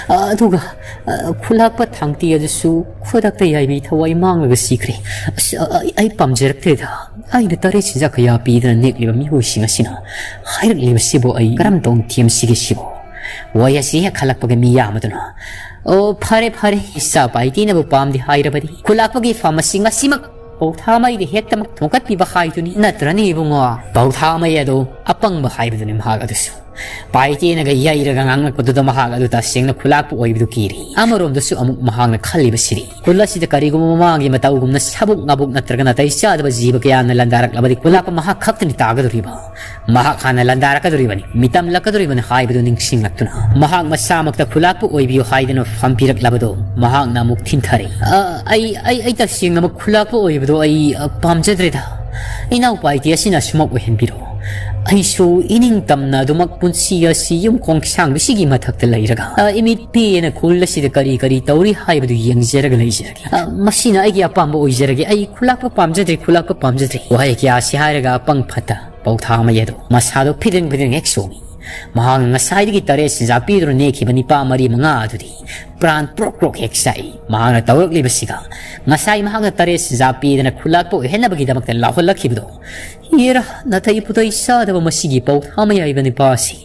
ꯑꯗꯨꯒ, ꯑ, ꯈꯨꯂꯥꯛꯄ ꯊꯥꯡꯇꯤ ꯑꯗꯨꯁꯨ ꯈꯨꯗꯛꯇ ꯌꯥꯏꯕꯤ ꯊꯋꯥꯏ ꯃꯥꯡꯂꯒ ꯁꯤꯈ꯭ꯔꯦ꯫ ꯑꯁ, ꯑ, ꯑꯩ, ꯑꯩ ꯄꯥꯝꯖꯔꯛꯇ꯭ꯔꯦꯗ꯫ ꯑꯩꯅ ꯇꯔꯦꯠ ꯆꯤꯟꯖꯥꯛ ꯀꯌꯥ ꯄꯤꯗꯅ ꯅꯦꯛꯂꯤꯕ ꯃꯤꯑꯣꯏꯁꯤꯡ ꯑꯁꯤꯅ ꯍꯥꯏꯔꯛꯂꯤꯕꯁꯤꯕꯨ ꯑꯩ ꯀꯔꯝ ꯇꯧꯅ ꯊꯦꯝꯁꯤꯒꯦ ꯁꯤꯕꯨ? ꯋꯥꯍꯩ ꯑꯁꯤ ꯍꯦꯛ ꯈꯜꯂꯛꯄꯒ ꯃꯤꯌꯥꯝ ꯑꯗꯨꯅ, "ꯑꯣ, ꯐꯔꯦ, ꯐꯔꯦ, ꯏꯆꯥ ꯄꯥꯏꯇꯤꯅꯕꯨ ꯄꯥꯝꯗꯦ ꯍꯥꯏꯔꯕꯗꯤ ꯈꯨꯂꯥꯛꯄꯒꯤ ꯐꯝ ꯑꯁꯤ ꯉꯁꯤꯃꯛ ꯄꯧꯊꯥꯃꯩꯗ ꯍꯦꯛꯇꯃꯛ ꯊꯣꯡꯀꯠꯄꯤꯕ ꯍꯥꯏꯗꯨꯅꯤ ꯅꯠꯇ꯭ꯔꯅꯦ ꯏꯕꯨꯡꯉꯣ?" ꯄꯧꯊꯥꯃꯩ ꯑꯗꯨ ꯑꯄꯪꯕ ꯍꯥꯏꯕꯗꯨꯅꯤ ꯃꯍꯥꯛ ꯑꯗꯨꯁꯨ꯫ ꯄꯥꯏꯇꯦꯅꯒ ꯌꯩꯔꯒ ꯉꯥꯡꯂꯛꯄꯗꯨꯗ ꯃꯍꯥꯛ ꯑꯗꯨ ꯇꯁꯦꯡꯅ ꯈꯨꯂꯥꯛꯄ ꯑꯣꯏꯕꯗꯨ ꯀꯤꯔꯤ꯫ ꯑꯃꯔꯣꯝꯗꯁꯨ ꯑꯃꯨꯛ ꯃꯍꯥꯛꯅ ꯈꯜꯂꯤꯕꯁꯤꯗꯤ, ꯈꯨꯜ ꯑꯁꯤꯗ ꯀꯔꯤꯒꯨꯝꯕ ꯃꯃꯥꯡꯒꯤ ꯃꯇꯧꯒꯨꯝꯅ ꯁꯥꯕꯨꯛ ꯉꯥꯕꯨꯛ ꯅꯠꯇ꯭ꯔꯒ ꯅꯥꯇꯩ ꯆꯥꯗꯕ ꯖꯤꯕ ꯀꯌꯥꯅ ꯂꯥꯟꯗꯥꯔꯛꯂꯕꯗꯤ ꯈꯨꯂꯥꯛꯄ ꯃꯍꯥꯛ ꯈꯛꯇꯅꯤ ꯇꯥꯒꯗꯧꯔꯤꯕ꯫ ꯃꯍꯥꯛ ꯍꯥꯟꯅ ꯂꯥꯟꯗꯥꯔꯛꯀꯗꯧꯔꯤꯕꯅꯤ, ꯃꯤꯇꯝꯂꯛꯀꯗꯧꯔꯤꯕꯅꯤ ꯍꯥꯏꯕꯗꯨ ꯅꯤꯡꯁꯤꯡꯂꯛꯇꯨꯅ ꯃꯍꯥꯛ ꯃꯁꯥꯃꯛꯇ ꯈꯨꯂꯥꯛꯄ ꯑꯣꯏꯕꯤꯌꯨ ꯍꯥꯏꯗꯨꯅ ꯐꯝ ꯄꯤꯔꯛꯂꯕꯗꯨ ꯃꯍꯥꯛꯅ ꯑꯃꯨꯛ ꯊꯤꯟꯊꯔꯦ꯫ "ꯑ, ꯑꯩ, ꯑꯩ, ꯑꯩ ꯇꯁꯦꯡꯅꯃꯛ ꯈꯨꯂꯥꯛꯄ ꯑꯣꯏꯕꯗꯣ ꯑꯩ, ꯑ, ꯄꯥꯝꯖꯗ꯭ꯔꯦꯗ꯫ ꯏꯅꯥꯎ ꯄꯥꯏꯇꯦ ꯑꯁꯤꯅ ꯑꯁꯨꯃꯛ ꯑꯣꯏꯍꯟꯕꯤꯔꯣ꯫ ꯑꯩꯁꯨ ꯏꯅꯤꯡ ꯇꯝꯅ ꯑꯗꯨꯃꯛ ꯄꯨꯟꯁꯤ ꯑꯁꯤ ꯌꯨꯝ ꯈꯣꯡꯁꯥꯡꯕꯤꯁꯤꯒꯤ ꯃꯊꯛꯇ ꯂꯩꯔꯒ, ꯑ, ꯏꯃꯤꯠ ꯄꯦꯅ ꯈꯨꯜ ꯑꯁꯤꯗ ꯀꯔꯤ ꯀꯔꯤ ꯇꯧꯔꯤ ꯍꯥꯏꯕꯗꯨ ꯌꯦꯡꯖꯔꯒ ꯂꯩꯖꯔꯒꯦ꯫ ꯑ, ꯃꯁꯤꯅ ꯑꯩꯒꯤ ꯑꯄꯥꯝꯕ ꯑꯣꯏꯖꯔꯒꯦ꯫ ꯑꯩ ꯈꯨꯂꯥꯛꯄ ꯄꯥꯝꯖꯗ꯭ꯔꯦ, ꯈꯨꯂꯥꯛꯄ ꯄꯥꯝꯖꯗ꯭ꯔꯦ꯫ ꯋꯥꯍꯩ ꯀꯌꯥ ꯑꯁꯤ ꯍꯥꯏꯔꯒ ꯑꯄꯪ ꯐꯠꯇ ꯄꯧꯊꯥꯃꯩ ꯑꯗꯨ ꯃꯁꯥꯗꯣ ꯐꯤꯗ꯭ꯔꯤꯡ ꯐꯤꯗ꯭ꯔꯤꯡ ꯍꯦꯛ ꯆꯣꯡꯉꯤ꯫ ꯃꯍꯥꯛꯅ ꯉꯁꯥꯏꯗꯒꯤ ꯇꯔꯦꯠ ꯆꯤꯟꯖꯥꯛ ꯄꯤꯗꯨꯅ ꯅꯦꯛꯈꯤꯕ ꯅꯤꯄꯥ ꯃꯔꯤ ꯃꯉꯥ ꯑꯗꯨꯗꯤ ꯄ꯭ꯔꯥꯟ ꯄ꯭ꯔꯣꯛ ꯄ꯭ꯔꯣꯛ ꯍꯦꯛ ꯆꯥꯛꯏ꯫ ꯃꯍꯥꯛꯅ ꯇꯧꯔꯛꯂꯤꯕꯁꯤꯒ ꯉꯁꯥꯏ ꯃꯍꯥꯛꯅ ꯇꯔꯦꯠ ꯆꯤꯟꯖꯥꯛ ꯄꯤꯗꯅ ꯈꯨꯂꯥꯛꯄ ꯑꯣꯏꯍꯟꯅꯕꯒꯤꯗꯃꯛꯇ ꯂꯥꯎꯍꯜꯂꯛꯈꯤꯕꯗꯣ, ꯌꯦꯔ, ꯅꯥꯇꯩ ꯄꯨꯇꯩ ꯆꯥꯗꯕ ꯃꯁꯤꯒꯤ ꯄꯧꯊꯥ ꯃꯌꯥꯏꯕ ꯅꯤꯄꯥ ꯑꯁꯤ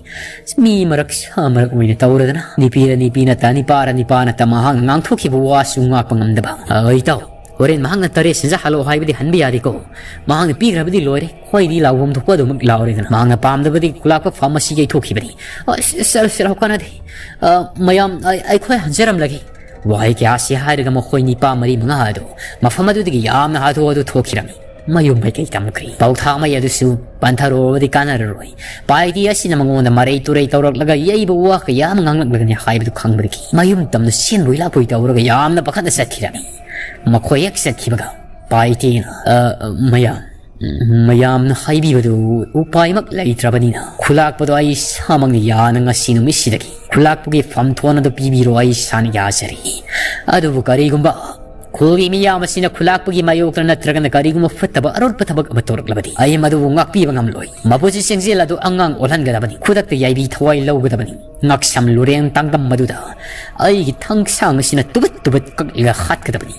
ꯃꯤ ꯃꯔꯛ ꯁꯥ ꯃꯔꯛ ꯑꯣꯏꯅ ꯇꯧꯔꯗꯅ, ꯅꯤꯄꯤꯔ ꯅꯤꯄꯤ ꯅꯠꯇ ꯅꯤꯄꯥꯔ ꯅꯤꯄꯥ ꯅꯠꯇ ꯃꯍꯥꯛꯅ ꯉꯥꯡꯊꯣꯛꯈꯤꯕ ꯋꯥꯁꯨ ꯉꯥꯛꯄ ꯉꯝꯗꯕ꯫ ꯑ, ꯏꯇꯥꯎ, ꯍꯣꯔꯦꯟ ꯃꯍꯥꯛꯅ ꯇꯔꯦꯠ ꯁꯤꯟꯖꯥ ꯍꯜꯂꯛꯑꯣ ꯍꯥꯏꯕꯗꯤ ꯍꯟꯕ ꯌꯥꯗꯦꯀꯣ꯫ ꯃꯍꯥꯛꯅ ꯄꯤꯈ꯭ꯔꯕꯗꯤ ꯂꯣꯏꯔꯦ, ꯈ꯭ꯋꯥꯏꯗꯤ ꯂꯥꯎꯐꯝ ꯊꯣꯛꯄ ꯑꯗꯨꯃꯛ ꯂꯥꯎꯔꯦꯗꯅ꯫ ꯃꯍꯥꯛꯅ ꯄꯥꯝꯗꯕꯗꯤ ꯈꯨꯂꯥꯛꯄ ꯐꯥꯔꯝ ꯑꯁꯤ ꯌꯩꯊꯣꯛꯈꯤꯕꯅꯤ꯫ ꯑ, ꯁ-, ꯁ-, ꯁꯔꯥꯎ ꯀꯥꯟꯅꯗꯦ꯫ ꯑ, ꯃꯌꯥꯝ, ꯑꯩ, ꯑꯩꯈꯣꯏ ꯍꯟꯖꯔꯝꯂꯒꯦ꯫ ꯋꯥꯍꯩ ꯀꯌꯥꯁꯤ ꯍꯥꯏꯔꯒ ꯃꯈꯣꯏ ꯅꯤꯄꯥ ꯃꯔꯤ ꯃꯉꯥ ꯑꯗꯨ ꯃꯐꯝ ꯑꯗꯨꯗꯒꯤ ꯌꯥꯝꯅ ꯍꯥꯊꯨ ꯍꯥꯊꯨ ꯊꯣꯛꯈꯤꯔꯝꯃꯤ꯫ ꯃꯌꯨꯝ ꯃꯥꯏꯀꯩ ꯇꯝꯈ꯭ꯔꯤ꯫ ꯄꯧꯊꯥꯃꯩ ꯑꯗꯨꯁꯨ ꯄꯟꯊꯔꯣꯕꯗꯤ ꯀꯥꯟꯅꯔꯔꯣꯏ꯫ ꯄꯥꯏꯗꯤ ꯑꯁꯤꯅ ꯃꯉꯣꯟꯗ ꯃꯔꯩ ꯇꯨꯔꯩ ꯇꯧꯔꯛꯂꯒ ꯌꯩꯕ ꯋꯥ ꯀꯌꯥ ꯑꯃ ꯉꯥꯡꯂꯛꯂꯒꯅꯤ ꯍꯥꯏꯕꯗꯨ ꯈꯪꯕꯗꯒꯤ ꯃꯌꯨꯝ ꯇꯝꯅ ꯆꯦꯟꯕꯣꯏ ꯂꯥꯛꯄꯣꯏ ꯇꯧꯔꯒ ꯌꯥꯝꯅ ꯄꯥꯈꯠꯅ ꯆꯠꯈꯤꯔꯝꯃꯤ꯫ ꯃꯈꯣꯏ ꯍꯦꯛ ꯆꯠꯈꯤꯕꯒ ꯄꯥꯏꯇꯦꯅ, "ꯑ, ꯑ, ꯃꯌꯥꯝ, ꯃꯌꯥꯝꯅ ꯍꯥꯏꯕꯤꯕꯗꯨ ꯎꯄꯥꯏꯃꯛ ꯂꯩꯇ꯭ꯔꯕꯅꯤꯅ, ꯈꯨꯂꯥꯛꯄꯗꯣ ꯑꯩ ꯏꯁꯥꯃꯛꯅ ꯌꯥꯅ ꯉꯁꯤ ꯅꯨꯃꯤꯠꯁꯤꯗꯒꯤ ꯈꯨꯂꯥꯛꯄꯒꯤ ꯐꯝꯊꯣꯟ ꯑꯗꯨ ꯄꯤꯕꯤꯔꯣ, ꯑꯩ ꯏꯁꯥꯅ ꯌꯥꯖꯔꯤ꯫ ꯑꯗꯨꯕꯨ ꯀꯔꯤꯒꯨꯝꯕ ꯈꯨꯜꯒꯤ ꯃꯤꯌꯥꯝ ꯑꯁꯤꯅ ꯈꯨꯂꯥꯛꯄꯒꯤ ꯃꯥꯌꯣꯛꯇ ꯅꯠꯇ꯭ꯔꯒꯅ ꯀꯔꯤꯒꯨꯝꯕ ꯐꯠꯇꯕ ꯑꯔꯣꯠꯄ ꯊꯕꯛ ꯑꯃ ꯇꯧꯔꯛꯂꯕꯗꯤ ꯑꯩ ꯃꯗꯨꯕꯨ ꯉꯥꯛꯄꯤꯕ ꯉꯝꯂꯣꯏ꯫ ꯃꯕꯨꯁꯤ ꯆꯦꯡꯖꯦꯜ ꯑꯗꯨ ꯑꯉꯥꯡ ꯑꯣꯜꯍꯟꯒꯗꯕꯅꯤ꯫ ꯈꯨꯗꯛꯇ ꯌꯥꯏꯕꯤ ꯊꯋꯥꯏ ꯂꯧꯒꯗꯕꯅꯤ꯫ ꯉꯥꯛꯁꯝ ꯂꯨꯔꯦꯡ ꯇꯥꯡꯗꯝ ꯑꯗꯨꯗ ꯑꯩꯒꯤ ꯊꯥꯡꯁꯥꯡ ꯑꯁꯤꯅ ꯇꯨꯕꯠ ꯇꯨꯕꯠ ꯀꯛꯂꯒ ꯍꯥꯠꯀꯗꯕꯅꯤ꯫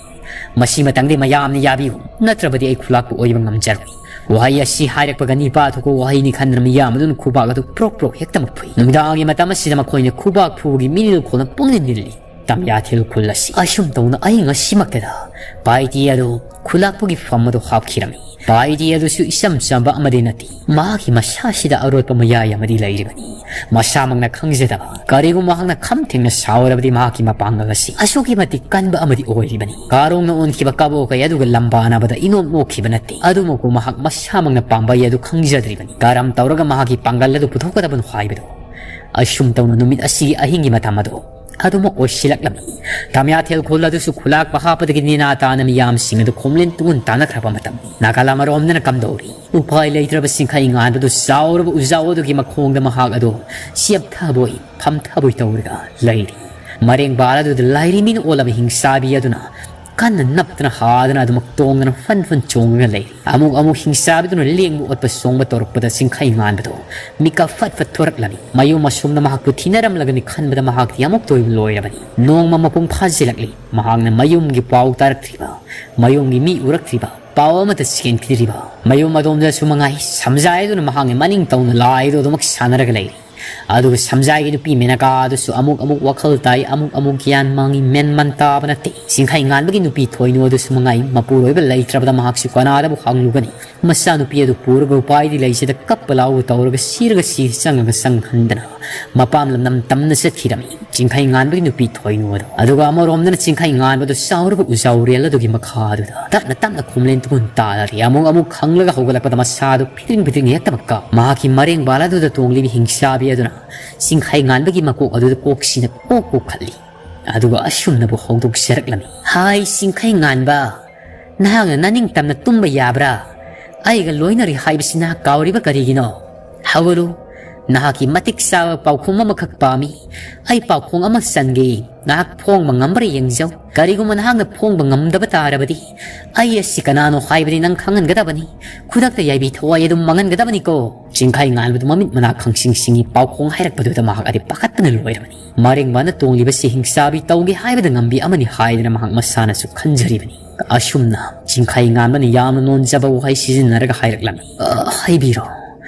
ꯃꯁꯤꯃꯇꯪꯗꯤ ꯃꯌꯥꯝꯅ ꯌꯥꯕꯤꯌꯨ, ꯅꯠꯇ꯭ꯔꯕꯗꯤ ꯑꯩ ꯈꯨꯂꯥꯛꯄ ꯑꯣꯏꯕ ꯉꯝꯖꯔꯣꯏ꯫" ꯋꯥꯍꯩ ꯑꯁꯤ ꯍꯥꯏꯔꯛꯄꯒ ꯅꯤꯄꯥ ꯊꯣꯛꯄ ꯋꯥꯍꯩꯅꯤ ꯈꯟꯗꯨꯅ ꯃꯤꯌꯥꯝ ꯑꯗꯨꯅ ꯈꯨꯕꯥꯛ ꯑꯗꯨ ꯄ꯭ꯔꯣꯛ ꯄ꯭ꯔꯣꯛ ꯍꯦꯛꯇꯃꯛ ꯐꯨꯏ꯫ ꯅꯨꯃꯤꯗꯥꯡꯒꯤ ꯃꯇꯝ ꯑꯁꯤꯗ ꯃꯈꯣꯏꯅ ꯈꯨꯕꯥꯛ ꯐꯨꯕꯒꯤ ꯃꯤꯅꯤꯜ ꯈꯣꯜꯅ ꯄꯨꯡꯅꯤꯜ ꯅꯤꯜꯂꯤ꯫ ꯇꯝꯌꯥꯊꯦꯜ ꯈꯨꯜ ꯑꯁꯤ꯫ ꯑꯁꯨꯝ ꯇꯧꯅ ꯑꯩ ꯉꯁꯤꯃꯛꯇꯗ ꯄꯥꯏꯇꯤ ꯑꯗꯨ ꯈꯨꯂꯥꯛꯄꯒꯤ ꯐꯝ ꯑꯗꯨ ꯍꯥꯞꯈꯤꯔꯝꯃꯤ꯫ ꯄꯥꯏꯇꯤ ꯑꯗꯨꯁꯨ ꯏꯆꯝ ꯆꯝꯕ ꯑꯃꯗꯤ ꯅꯠꯇꯦ꯫ ꯃꯍꯥꯛꯀꯤ ꯃꯁꯥꯁꯤꯗ ꯑꯔꯣꯠꯄ ꯃꯌꯥꯏ ꯑꯃꯗꯤ ꯂꯩꯔꯤꯕꯅꯤ꯫ ꯃꯁꯥꯃꯛꯅ ꯈꯪꯖꯗꯕ ꯀꯔꯤꯒꯨꯝꯕ ꯃꯍꯥꯛꯅ ꯈꯝ ꯊꯦꯡꯅ ꯁꯥꯎꯔꯕꯗꯤ ꯃꯍꯥꯛꯀꯤ ꯃꯄꯥꯡꯒꯜ ꯑꯁꯤ ꯑꯁꯨꯛꯀꯤ ꯃꯇꯤꯛ ꯀꯟꯕ ꯑꯃꯗꯤ ꯑꯣꯏꯔꯤꯕꯅꯤ꯫ ꯀꯥꯔꯣꯡꯅ ꯑꯣꯟꯈꯤꯕ ꯀꯕꯣꯛ ꯀꯩ ꯑꯗꯨꯒ ꯂꯝꯕꯥꯅꯕꯗ ꯏꯅꯣꯞ ꯅꯣꯛꯈꯤꯕ ꯅꯠꯇꯦ꯫ ꯑꯗꯨꯃꯛꯄꯨ ꯃꯍꯥꯛ ꯃꯁꯥꯃꯛꯅ ꯄꯥꯝꯕꯩ ꯑꯗꯨ ꯈꯪꯖꯗ꯭ꯔꯤꯕꯅꯤ꯫ ꯀꯔꯝ ꯇꯧꯔꯒ ꯃꯍꯥꯛꯀꯤ ꯄꯥꯡꯒꯜ ꯑꯗꯨ ꯄꯨꯊꯣꯛꯀꯗꯕꯅꯣ ꯍꯥꯏꯕꯗꯨ꯫ ꯑꯁꯨꯝ ꯇꯧꯅ ꯅꯨꯃꯤꯠ ꯑꯁꯤꯒꯤ ꯑꯍꯤꯡꯒꯤ ꯃꯇꯝ ꯑꯗꯨ ꯑꯗꯨꯃꯛ ꯑꯣꯏꯁꯤꯜꯂꯛꯂꯝꯃꯤ꯫ ꯇꯃꯤꯌꯥꯊꯦꯜ ꯈꯨꯜ ꯑꯗꯨꯁꯨ ꯈꯨꯂꯥꯛꯄ ꯍꯥꯞꯄꯗꯒꯤ ꯅꯦꯅꯥ ꯇꯥꯅ ꯃꯤꯌꯥꯝꯁꯤꯡ ꯑꯗꯨ ꯈꯣꯝꯂꯦꯟ ꯇꯨꯡ ꯇꯥꯅꯈ꯭ꯔꯕ ꯃꯇꯝ꯫ ꯅꯥꯀꯜ ꯑꯃꯔꯣꯝꯗꯅ ꯀꯝꯗꯧꯔꯤ? ꯎꯄꯥꯏ ꯂꯩꯇ꯭ꯔꯕ ꯆꯤꯡꯈꯩ ꯉꯥꯟꯕꯗꯨ ꯆꯥꯎꯔꯕ ꯎꯖꯥꯎ ꯑꯗꯨꯒꯤ ꯃꯈꯣꯡꯗ ꯃꯍꯥꯛ ꯑꯗꯨ ꯆꯦꯞꯊꯕꯣꯏ ꯐꯝꯊꯕꯣꯏ ꯇꯧꯔꯒ ꯂꯩꯔꯤ꯫ ꯃꯔꯦꯡꯕꯥꯜ ꯑꯗꯨꯗ ꯂꯥꯏꯔꯦꯝꯕꯤꯅ ꯑꯣꯜꯂꯕ ꯍꯤꯡꯆꯥꯕꯤ ꯑꯗꯨꯅ ꯀꯟꯅ ꯅꯞꯇꯅ ꯍꯥꯗꯅ ꯑꯗꯨꯃꯛ ꯇꯣꯡꯗꯅ ꯐꯟ ꯐꯟ ꯆꯣꯡꯉꯒ ꯂꯩꯔꯤ꯫ ꯑꯃꯨꯛ ꯑꯃꯨꯛ ꯍꯤꯡꯆꯥꯕꯤꯗꯨꯅ ꯂꯦꯡꯕ ꯑꯣꯠꯄ ꯆꯣꯡꯕ ꯇꯧꯔꯛꯄꯗ ꯆꯤꯡꯈꯩ ꯉꯥꯟꯕꯗꯣ ꯃꯤꯀꯞ ꯐꯠ ꯐꯠ ꯊꯣꯔꯛꯂꯝꯃꯤ꯫ ꯃꯌꯨꯝ ꯑꯁꯣꯝꯗ ꯃꯍꯥꯛꯄꯨ ꯊꯤꯅꯔꯝꯂꯒꯅꯤ ꯈꯟꯕꯗ ꯃꯍꯥꯛꯇꯤ ꯑꯃꯨꯛꯇ ꯑꯣꯏꯕ ꯂꯣꯏꯔꯕꯅꯤ꯫ ꯅꯣꯡꯃ ꯃꯄꯨꯡ ꯐꯥꯖꯤꯜꯂꯛꯂꯤ꯫ ꯃꯍꯥꯛꯅ ꯃꯌꯨꯝꯒꯤ ꯄꯥꯎ ꯇꯥꯔꯛꯇ꯭ꯔꯤꯕ, ꯃꯌꯨꯝꯒꯤ ꯃꯤ ꯎꯔꯛꯇ꯭ꯔꯤꯕ, ꯄꯥꯎ ꯑꯃꯠꯇ ꯆꯦꯟꯈꯤꯗ꯭ꯔꯤꯕ꯫ ꯃꯌꯨꯝ ꯑꯗꯣꯝꯗꯁꯨ ꯃꯉꯥꯏ, ꯁꯝꯖꯥꯏ ꯑꯗꯨꯅ ꯃꯍꯥꯛꯅ ꯃꯅꯤꯡ ꯇꯧꯅ ꯂꯥꯏꯗꯨ ꯑꯗꯨꯃꯛ ꯁꯥꯟꯅꯔꯒ ꯂꯩꯔꯤ꯫ ꯑꯗꯨꯒ ꯁꯝꯖꯥꯏꯒꯤ ꯅꯨꯄꯤ ꯃꯦꯅꯀꯥ ꯑꯗꯨꯁꯨ ꯑꯃꯨꯛ ꯑꯃꯨꯛ ꯋꯥꯈꯜ ꯇꯥꯏ, ꯑꯃꯨꯛ ꯑꯃꯨꯛ ꯒ꯭ꯌꯥꯟ ꯃꯥꯡꯏ, ꯃꯦꯟ ꯃꯟ ꯇꯥꯕ ꯅꯠꯇꯦ꯫ ꯆꯤꯡꯈꯩ ꯉꯥꯟꯕꯒꯤ ꯅꯨꯄꯤ ꯊꯣꯏꯅꯨ ꯑꯗꯨꯁꯨ ꯃꯉꯥꯏ, ꯃꯄꯨꯔꯣꯏꯕ ꯂꯩꯇ꯭ꯔꯕꯗ ꯃꯍꯥꯛꯁꯨ ꯀꯅꯥꯗꯕꯨ ꯍꯪꯂꯨꯒꯅꯤ? ꯃꯆꯥꯅꯨꯄꯤ ꯑꯗꯨ ꯄꯨꯔꯒ ꯎꯄꯥꯏꯗꯤ ꯂꯩꯖꯗ ꯀꯞꯄ ꯂꯥꯎꯕ ꯇꯧꯔꯒ ꯁꯤꯔꯒ ꯁꯤ ꯆꯪꯉꯒ ꯆꯪꯍꯟꯗꯅ ꯃꯄꯥꯝ ꯂꯝꯗꯝ ꯇꯝꯅ ꯆꯠꯈꯤꯔꯝꯃꯤ꯫ ꯆꯤꯡꯈꯩ ꯉꯥꯟꯕꯒꯤ ꯅꯨꯄꯤ ꯊꯣꯏꯅꯨ ꯑꯗꯣ꯫ ꯑꯗꯨꯒ ꯑꯃꯔꯣꯝꯗꯅ ꯆꯤꯡꯈꯩ ꯉꯥꯟꯕꯗꯨ ꯆꯥꯎꯔꯕ ꯎꯖꯥꯎꯔꯦꯜ ꯑꯗꯨꯒꯤ ꯃꯈꯥꯗꯨꯗ ꯇꯞꯅ ꯇꯞꯅ ꯈꯣꯝꯂꯦꯟ ꯇꯨꯡ ꯇꯥꯔꯔꯤ꯫ ꯑꯃꯨꯛ ꯑꯃꯨꯛ ꯈꯪꯂꯒ ꯍꯧꯒꯠꯂꯛꯄꯗ ꯃꯁꯥꯗꯨ ꯐꯤꯗ꯭ꯔꯤꯡ ꯐꯤꯗ꯭ꯔꯤꯡ ꯍꯦꯛꯇꯃꯛꯀ ꯃꯍꯥꯛꯀꯤ ꯃꯔꯦꯡꯕꯥꯜ ꯑꯗꯨꯗ ꯇꯣꯡꯂꯤꯕ ꯍꯤꯡꯆꯥꯕꯤ ꯑꯗꯨꯅ ꯆꯤꯡꯈꯩ ꯉꯥꯟꯕꯒꯤ ꯃꯀꯣꯛ ꯑꯗꯨꯗ ꯀꯣꯛꯁꯤꯅ ꯀꯣꯛ ꯀꯣꯛꯈꯠꯂꯤ꯫ ꯑꯗꯨꯒ ꯑꯁꯨꯝꯅꯕꯨ ꯍꯧꯗꯣꯛꯆꯔꯛꯂꯝꯃꯤ꯫ "ꯍꯥꯏ ꯆꯤꯡꯈꯩ ꯉꯥꯟꯕ, ꯅꯍꯥꯛꯅ ꯅꯅꯤꯡꯇꯝꯅ ꯇꯨꯝꯕ ꯌꯥꯕ꯭ꯔꯥ? ꯑꯩꯒ ꯂꯣꯏꯅꯔꯤ ꯍꯥꯏꯕꯁꯤ ꯅꯍꯥꯛ ꯀꯥꯎꯔꯤꯕ ꯀꯔꯤꯒꯤꯅꯣ? ꯍꯧꯒꯠꯂꯨ, ꯅꯍꯥꯛꯀꯤ ꯃꯇꯤꯛ ꯆꯥꯕ ꯄꯥꯎꯈꯨꯝ ꯑꯃꯈꯛ ꯄꯥꯝꯃꯤ꯫ ꯑꯩ ꯄꯥꯎꯈꯣꯡ ꯑꯃ ꯆꯟꯒꯦ, ꯅꯍꯥꯛ ꯐꯣꯡꯕ ꯉꯝꯕ꯭ꯔꯥ ꯌꯦꯡꯖꯧ꯫ ꯀꯔꯤꯒꯨꯝꯕ ꯅꯍꯥꯛꯅ ꯐꯣꯡꯕ ꯉꯝꯗꯕ ꯇꯥꯔꯕꯗꯤ ꯑꯩ ꯑꯁꯤ ꯀꯅꯥꯅꯣ ꯍꯥꯏꯕꯗꯤ ꯅꯪ ꯈꯪꯍꯟꯒꯗꯕꯅꯤ꯫ ꯈꯨꯗꯛꯇ ꯌꯥꯏꯕꯤ ꯊꯋꯥꯏ ꯑꯗꯨꯝ ꯃꯥꯡꯍꯟꯒꯗꯕꯅꯤꯀꯣ꯫" ꯆꯤꯡꯈꯩ ꯉꯥꯟꯕꯗꯨ ꯃꯃꯤꯠ ꯃꯅꯥ ꯈꯪꯁꯤꯡ ꯁꯤꯡꯉꯤ꯫ ꯄꯥꯎꯈꯣꯡ ꯍꯥꯏꯔꯛꯄꯗꯨꯗ ꯃꯍꯥꯛ ꯑꯗꯤ ꯄꯥꯈꯠꯇꯅ ꯂꯣꯏꯔꯕꯅꯤ꯫ ꯃꯔꯦꯡꯕꯥꯅ ꯇꯣꯡꯂꯤꯕꯁꯤ ꯍꯤꯡꯆꯥꯕꯤ ꯇꯧꯒꯦ ꯍꯥꯏꯕꯗ ꯉꯝꯕꯤ ꯑꯃꯅꯤ ꯍꯥꯏꯗꯅ ꯃꯍꯥꯛ ꯃꯁꯥꯅꯁꯨ ꯈꯟꯖꯔꯤꯕꯅꯤ꯫ ꯑꯁꯨꯝꯅ ꯆꯤꯡꯈꯩ ꯉꯥꯟꯕꯅ ꯌꯥꯝꯅ ꯅꯣꯟꯖꯕ ꯋꯥꯍꯩ ꯁꯤꯖꯤꯟꯅꯔꯒ ꯍꯥꯏꯔꯛꯂꯝꯃꯤ꯫ "ꯑ, ꯍꯥꯏꯕꯤꯔꯣ,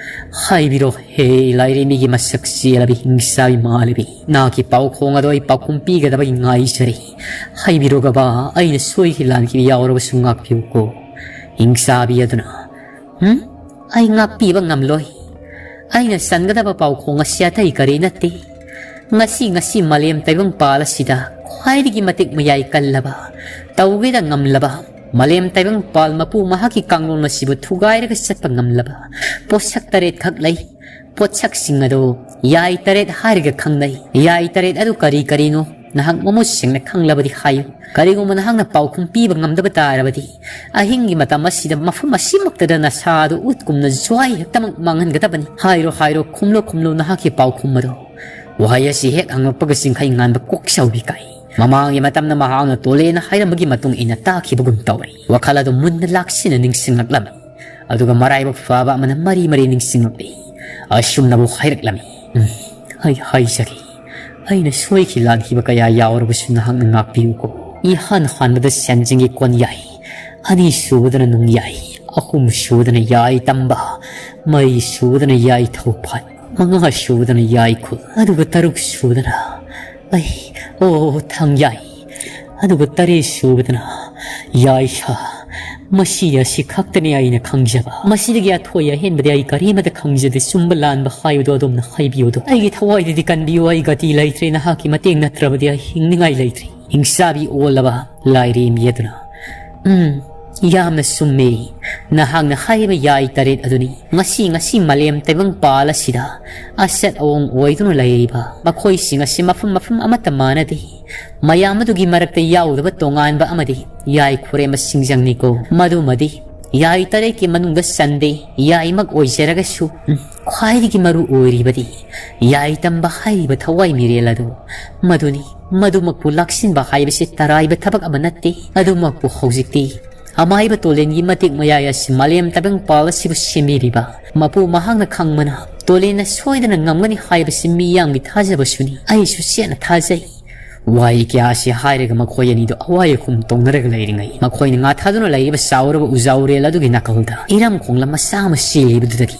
ꯍꯥꯏꯕꯤꯔꯣ, ꯍꯦ ꯂꯥꯏꯔꯦꯝꯕꯤꯒꯤ ꯃꯁꯛ ꯆꯦꯜꯂꯕꯤ ꯍꯤꯡꯆꯥꯕꯤ ꯃꯥꯂꯦꯕꯤ, ꯅꯍꯥꯛꯀꯤ ꯄꯥꯎꯈꯣꯡ ꯑꯗꯣ ꯑꯩ ꯄꯥꯎꯈꯨꯝ ꯄꯤꯒꯗꯕꯒꯤ ꯉꯥꯏꯖꯔꯤ꯫ ꯍꯥꯏꯕꯤꯔꯣ ꯒꯕꯥ, ꯑꯩꯅ ꯁꯣꯏꯈꯤ ꯂꯥꯟꯈꯤꯕ ꯌꯥꯎꯔꯕꯁꯨ ꯉꯥꯛꯄꯤꯌꯨꯀꯣ꯫" ꯍꯤꯡꯆꯥꯕꯤ ꯑꯗꯨꯅ, "ꯍꯨꯝ? ꯑꯩ ꯉꯥꯛꯄꯤꯕ ꯉꯝꯂꯣꯏ꯫ ꯑꯩꯅ ꯆꯟꯒꯗꯕ ꯄꯥꯎꯈꯣꯡ ꯑꯁꯤ ꯑꯇꯩ ꯀꯔꯤ ꯅꯠꯇꯦ꯫ ꯉꯁꯤ, ꯉꯁꯤ ꯃꯥꯂꯦꯝ ꯇꯥꯏꯕꯪ ꯄꯥꯜ ꯑꯁꯤꯗ ꯈ꯭ꯋꯥꯏꯗꯒꯤ ꯃꯇꯤꯛ ꯃꯌꯥꯏ ꯀꯜꯂꯕ, ꯇꯧꯒꯦꯗ ꯉꯝꯂꯕ, ꯃꯥꯂꯦꯝ ꯇꯥꯏꯕꯪ ꯄꯥꯜ ꯃꯄꯨ ꯃꯍꯥꯛꯀꯤ ꯀꯥꯡꯂꯣꯟ ꯑꯁꯤꯕꯨ ꯊꯨꯒꯥꯏꯔꯒ ꯆꯠꯄ ꯉꯝꯂꯕ ꯄꯣꯠꯁꯛ ꯇꯔꯦꯠꯈꯛ ꯂꯩ꯫ ꯄꯣꯠꯁꯛꯁꯤꯡ ꯑꯗꯨ ꯌꯥꯏ ꯇꯔꯦꯠ ꯍꯥꯏꯔꯒ ꯈꯪꯅꯩ꯫ ꯌꯥꯏ ꯇꯔꯦꯠ ꯑꯗꯨ ꯀꯔꯤ ꯀꯔꯤꯅꯣ ꯅꯍꯥꯛ ꯃꯃꯨꯠ ꯁꯦꯡꯅ ꯈꯪꯂꯕꯗꯤ ꯍꯥꯏꯌꯨ꯫ ꯀꯔꯤꯒꯨꯝꯕ ꯅꯍꯥꯛꯅ ꯄꯥꯎꯈꯨꯝ ꯄꯤꯕ ꯉꯝꯗꯕ ꯇꯥꯔꯕꯗꯤ, ꯑꯍꯤꯡꯒꯤ ꯃꯇꯝ ꯑꯁꯤꯗ ꯃꯐꯝ ꯑꯁꯤꯃꯛꯇꯗ ꯅꯁꯥ ꯑꯗꯨ ꯎꯠꯀꯨꯝꯅ ꯖ꯭ꯋꯥꯏ ꯍꯦꯛꯇꯃꯛ ꯃꯥꯡꯍꯟꯒꯗꯕꯅꯤ꯫ ꯍꯥꯏꯔꯣ, ꯍꯥꯏꯔꯣ, ꯈꯨꯝꯂꯣ, ꯈꯨꯝꯂꯣ ꯅꯍꯥꯛꯀꯤ ꯄꯥꯎꯈꯨꯝ ꯑꯗꯨ꯫ ꯋꯥꯍꯩ ꯑꯁꯤ ꯍꯦꯛ ꯍꯪꯂꯛꯄꯒ ꯆꯤꯡꯈꯩ ꯉꯥꯟꯕ ꯀꯣꯛ ꯁꯥꯎꯕꯤ ꯀꯥꯏ꯫ ꯃꯃꯥꯡꯒꯤ ꯃꯇꯝꯗ ꯃꯍꯥꯛꯅ ꯇꯣꯂꯦꯅ ꯍꯥꯏꯔꯝꯕꯒꯤ ꯃꯇꯨꯡ ꯏꯟꯅ ꯇꯥꯈꯤꯕꯒꯨꯝ ꯇꯧꯔꯦ꯫ ꯋꯥꯈꯜ ꯑꯗꯨ ꯃꯨꯟꯅ ꯂꯥꯛꯁꯤꯟꯅ ꯅꯤꯡꯁꯤꯡꯂꯛꯂꯝꯃꯤ꯫ ꯑꯗꯨꯒ ꯃꯔꯥꯏꯕꯛ ꯐꯕ ꯑꯃꯅ ꯃꯔꯤ ꯃꯔꯤ ꯅꯤꯡꯁꯤꯡꯂꯛꯂꯤ꯫ ꯑꯁꯨꯝꯅꯕꯨ ꯍꯥꯏꯔꯛꯂꯝꯃꯤ꯫ ꯎꯝ, ꯑꯩ ꯍꯥꯏꯖꯒꯦ꯫ ꯑꯩꯅ ꯁꯣꯏꯈꯤ ꯂꯥꯟꯈꯤꯕ ꯀꯌꯥ ꯌꯥꯎꯔꯕꯁꯨ ꯅꯍꯥꯛꯅ ꯉꯥꯛꯄꯤꯌꯨꯀꯣ꯫ ꯏꯍꯥꯟ ꯍꯥꯟꯕꯗ ꯁꯦꯟꯖꯤꯡꯒꯤ ꯀꯣꯟ ꯌꯥꯏ, ꯑꯅꯤ ꯁꯨꯕꯗꯅ ꯅꯨꯡ ꯌꯥꯏ, ꯑꯍꯨꯝ ꯁꯨꯕꯗꯅ ꯌꯥꯏ ꯇꯝꯕ, ꯃꯔꯤ ꯁꯨꯕꯗꯅ ꯌꯥꯏ ꯊꯧꯐꯥꯠ, ꯃꯉꯥ ꯁꯨꯕꯗꯅ ꯌꯥꯏ ꯈꯨꯜ, ꯑꯗꯨꯒ ꯇꯔꯨꯛ ꯁꯨꯕꯗꯅ ꯑꯩ, ꯑꯣ, ꯊꯥꯡ ꯌꯥꯏ, ꯑꯗꯨꯒ ꯇꯔꯦꯠ ꯁꯨꯕꯗꯅ ꯌꯥꯏ ꯁꯥ꯫ ꯃꯁꯤ ꯑꯁꯤ ꯈꯛꯇꯅꯤ ꯑꯩꯅ ꯈꯪꯖꯕ꯫ ꯃꯁꯤꯗꯒꯤ ꯑꯊꯣꯏ ꯑꯍꯦꯟꯕꯗꯤ ꯑꯩ ꯀꯔꯤꯃꯠꯇ ꯈꯪꯖꯗꯦ꯫ ꯆꯨꯝꯕ ꯂꯥꯟꯕ ꯍꯥꯏꯕꯗꯨ ꯑꯗꯣꯝꯅ ꯍꯥꯏꯕꯤꯌꯨ ꯑꯗꯣ꯫ ꯑꯩꯒꯤ ꯊꯋꯥꯏꯗꯗꯤ ꯀꯟꯕꯤꯌꯨ, ꯑꯩ ꯒꯇꯤ ꯂꯩꯇ꯭ꯔꯦ꯫ ꯅꯍꯥꯛꯀꯤ ꯃꯇꯦꯡ ꯅꯠꯇ꯭ꯔꯕꯗꯤ ꯑꯩ ꯍꯤꯡꯅꯤꯡꯉꯥꯏ ꯂꯩꯇ꯭ꯔꯦ꯫ ꯍꯤꯡꯆꯥꯕꯤ ꯑꯣꯜꯂꯕ ꯂꯥꯏꯔꯦꯝꯕꯤ ꯑꯗꯨꯅ, ꯎꯝ, ꯌꯥꯝꯅ ꯆꯨꯝꯃꯦ꯫ ꯅꯍꯥꯛꯅ ꯍꯥꯏꯔꯤꯕ ꯌꯥꯏ ꯇꯔꯦꯠ ꯑꯗꯨꯅꯤ꯫ ꯉꯁꯤ, ꯉꯁꯤ ꯃꯥꯂꯦꯝ ꯇꯥꯏꯕꯪꯄꯥꯜ ꯑꯁꯤꯗ ꯑꯆꯠ ꯑꯋꯣꯡ ꯑꯣꯏꯗꯨꯅ ꯂꯩꯔꯤꯕ ꯃꯈꯣꯏꯁꯤꯡ ꯑꯁꯤ ꯃꯐꯝ, ꯃꯐꯝ ꯑꯃꯠꯇ ꯃꯥꯟꯅꯗꯦ꯫ ꯃꯌꯥꯝ ꯑꯗꯨꯒꯤ ꯃꯔꯛꯇ ꯌꯥꯎꯗꯕ ꯇꯣꯉꯥꯟꯕ ꯑꯃꯗꯤ ꯌꯥꯏ ꯈꯨꯔꯦꯝꯕ ꯁꯤꯡꯖꯪꯅꯤꯀꯣ꯫ ꯃꯗꯨꯃꯗꯤ ꯌꯥꯏ ꯇꯔꯦꯠꯀꯤ ꯃꯅꯨꯡꯗ ꯆꯟꯗꯦ꯫ ꯌꯥꯏꯃꯛ ꯑꯣꯏꯖꯔꯒꯁꯨ, ꯎꯝ, ꯈ꯭ꯋꯥꯏꯗꯒꯤ ꯃꯔꯨ ꯑꯣꯏꯔꯤꯕꯗꯤ ꯌꯥꯏ ꯇꯝꯕ ꯍꯥꯏꯔꯤꯕ ꯊꯋꯥꯏ ꯃꯤꯔꯦꯜ ꯑꯗꯨ ꯃꯗꯨꯅꯤ꯫ ꯃꯗꯨꯃꯛꯄꯨ ꯂꯥꯛꯁꯤꯟꯕ ꯍꯥꯏꯕꯁꯤ ꯇꯔꯥꯏꯕ ꯊꯕꯛ ꯑꯃ ꯅꯠꯇꯦ꯫ ꯑꯗꯨꯃꯛꯄꯨ ꯍꯧꯖꯤꯛꯇꯤ ꯑꯃꯥꯏꯕ ꯇꯣꯂꯦꯟꯒꯤ ꯃꯇꯦꯛ ꯃꯌꯥꯏ ꯑꯁꯤ ꯃꯥꯂꯦꯝ ꯇꯥꯏꯕꯪꯄꯥꯜ ꯑꯁꯤꯕꯨ ꯁꯦꯝꯕꯤꯔꯤꯕ ꯃꯄꯨ ꯃꯍꯥꯛꯅ ꯈꯪꯕꯅ ꯇꯣꯂꯦꯟꯅ ꯁꯣꯏꯗꯅ ꯉꯝꯒꯅꯤ ꯍꯥꯏꯕꯁꯤ ꯃꯤꯌꯥꯝꯒꯤ ꯊꯥꯖꯕꯁꯨꯅꯤ꯫ ꯑꯩꯁꯨ ꯆꯦꯠꯅ ꯊꯥꯖꯩ꯫ ꯋꯥꯍꯩ ꯀꯌꯥ ꯑꯁꯤ ꯍꯥꯏꯔꯒ ꯃꯈꯣꯏ ꯑꯅꯤꯗꯨ ꯑꯋꯥꯏ ꯑꯈꯨꯝ ꯇꯧꯅꯔꯒ ꯂꯩꯔꯤꯉꯩ, ꯃꯈꯣꯏꯅ ꯉꯥꯊꯥꯗꯨꯅ ꯂꯩꯔꯤꯕ ꯆꯥꯎꯔꯕ ꯎꯖꯥꯎꯔꯦꯜ ꯑꯗꯨꯒꯤ ꯅꯥꯀꯜꯗ ꯏꯔꯝ ꯈꯣꯡꯂꯝ ꯃꯆꯥ ꯑꯃ ꯆꯦꯜꯂꯤꯕꯗꯨꯗꯒꯤ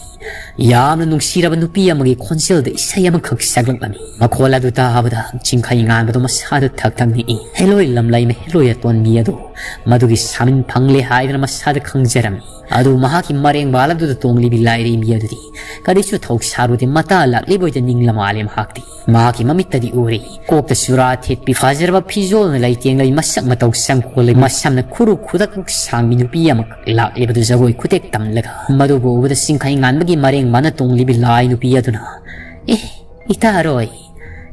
ꯌꯥꯝꯅ ꯅꯨꯡꯁꯤꯔꯕ ꯅꯨꯄꯤ ꯑꯃꯒꯤ ꯈꯣꯟꯖꯦꯜꯗ ꯏꯁꯩ ꯑꯃꯈꯛ ꯁꯛꯂꯛꯂꯝꯃꯤ꯫ ꯃꯈꯣꯜ ꯑꯗꯨ ꯇꯥꯕꯗ ꯆꯤꯡꯈꯩ ꯉꯥꯟꯕꯗꯨ ꯃꯁꯥꯗ ꯊꯛ ꯊꯛ ꯅꯤꯛꯏ꯫ ꯍꯦꯂꯣꯏ ꯂꯝꯂꯩꯃ ꯍꯦꯂꯣꯏ ꯑꯇꯣꯟꯕꯤ ꯑꯗꯨ ꯃꯗꯨꯒꯤ ꯁꯥꯃꯤꯟ ꯐꯪꯂꯦ ꯍꯥꯏꯗꯅ ꯃꯁꯥꯗ ꯈꯪꯖꯔꯝꯃꯤ꯫ ꯑꯗꯨ ꯃꯍꯥꯛꯀꯤ ꯃꯔꯦꯡ ꯕꯥꯜ ꯑꯗꯨꯗ ꯇꯣꯡꯂꯤꯕꯤ ꯂꯥꯏꯔꯦꯝꯕꯤ ꯑꯗꯨꯗꯤ ꯀꯔꯤꯁꯨ ꯊꯧ ꯁꯥꯔꯨꯗꯦ꯫ ꯃꯇꯥ ꯂꯥꯛꯂꯤꯕꯣꯏꯗ ꯅꯤꯡꯂ ꯃꯥꯜꯂꯦ ꯃꯍꯥꯛꯇꯤ꯫ ꯃꯍꯥꯛꯀꯤ ꯃꯃꯤꯠꯇꯗꯤ ꯎꯔꯦ꯫ ꯀꯣꯛꯇ ꯆꯨꯔꯥ ꯊꯦꯠꯄꯤ, ꯐꯖꯔꯕ ꯐꯤꯖꯣꯜꯅ ꯂꯩꯇꯦꯡꯂꯩ, ꯃꯁꯛ ꯃꯇꯧ ꯁꯪꯈꯣꯜꯂꯩ, ꯃꯁꯝꯅ ꯈꯨꯔꯨ ꯈꯨꯗꯛ ꯁꯥꯡꯕꯤ ꯅꯨꯄꯤ ꯑꯃꯈꯛ ꯂꯥꯛꯂꯤꯕꯗꯨ ꯖꯒꯣꯏ ꯈꯨꯇꯦꯛ ꯇꯝꯂꯒ꯫ ꯃꯗꯨꯕꯨ ꯎꯕꯗ ꯆꯤꯡꯈꯩ ꯉꯥꯟꯕꯒꯤ ꯃꯔꯦꯡ ꯃꯥꯅ ꯇꯣꯡꯂꯤꯕꯤ ꯂꯥꯏ ꯅꯨꯄꯤ ꯑꯗꯨꯅ "ꯑꯦ, ꯏꯇꯥꯔꯣꯏ,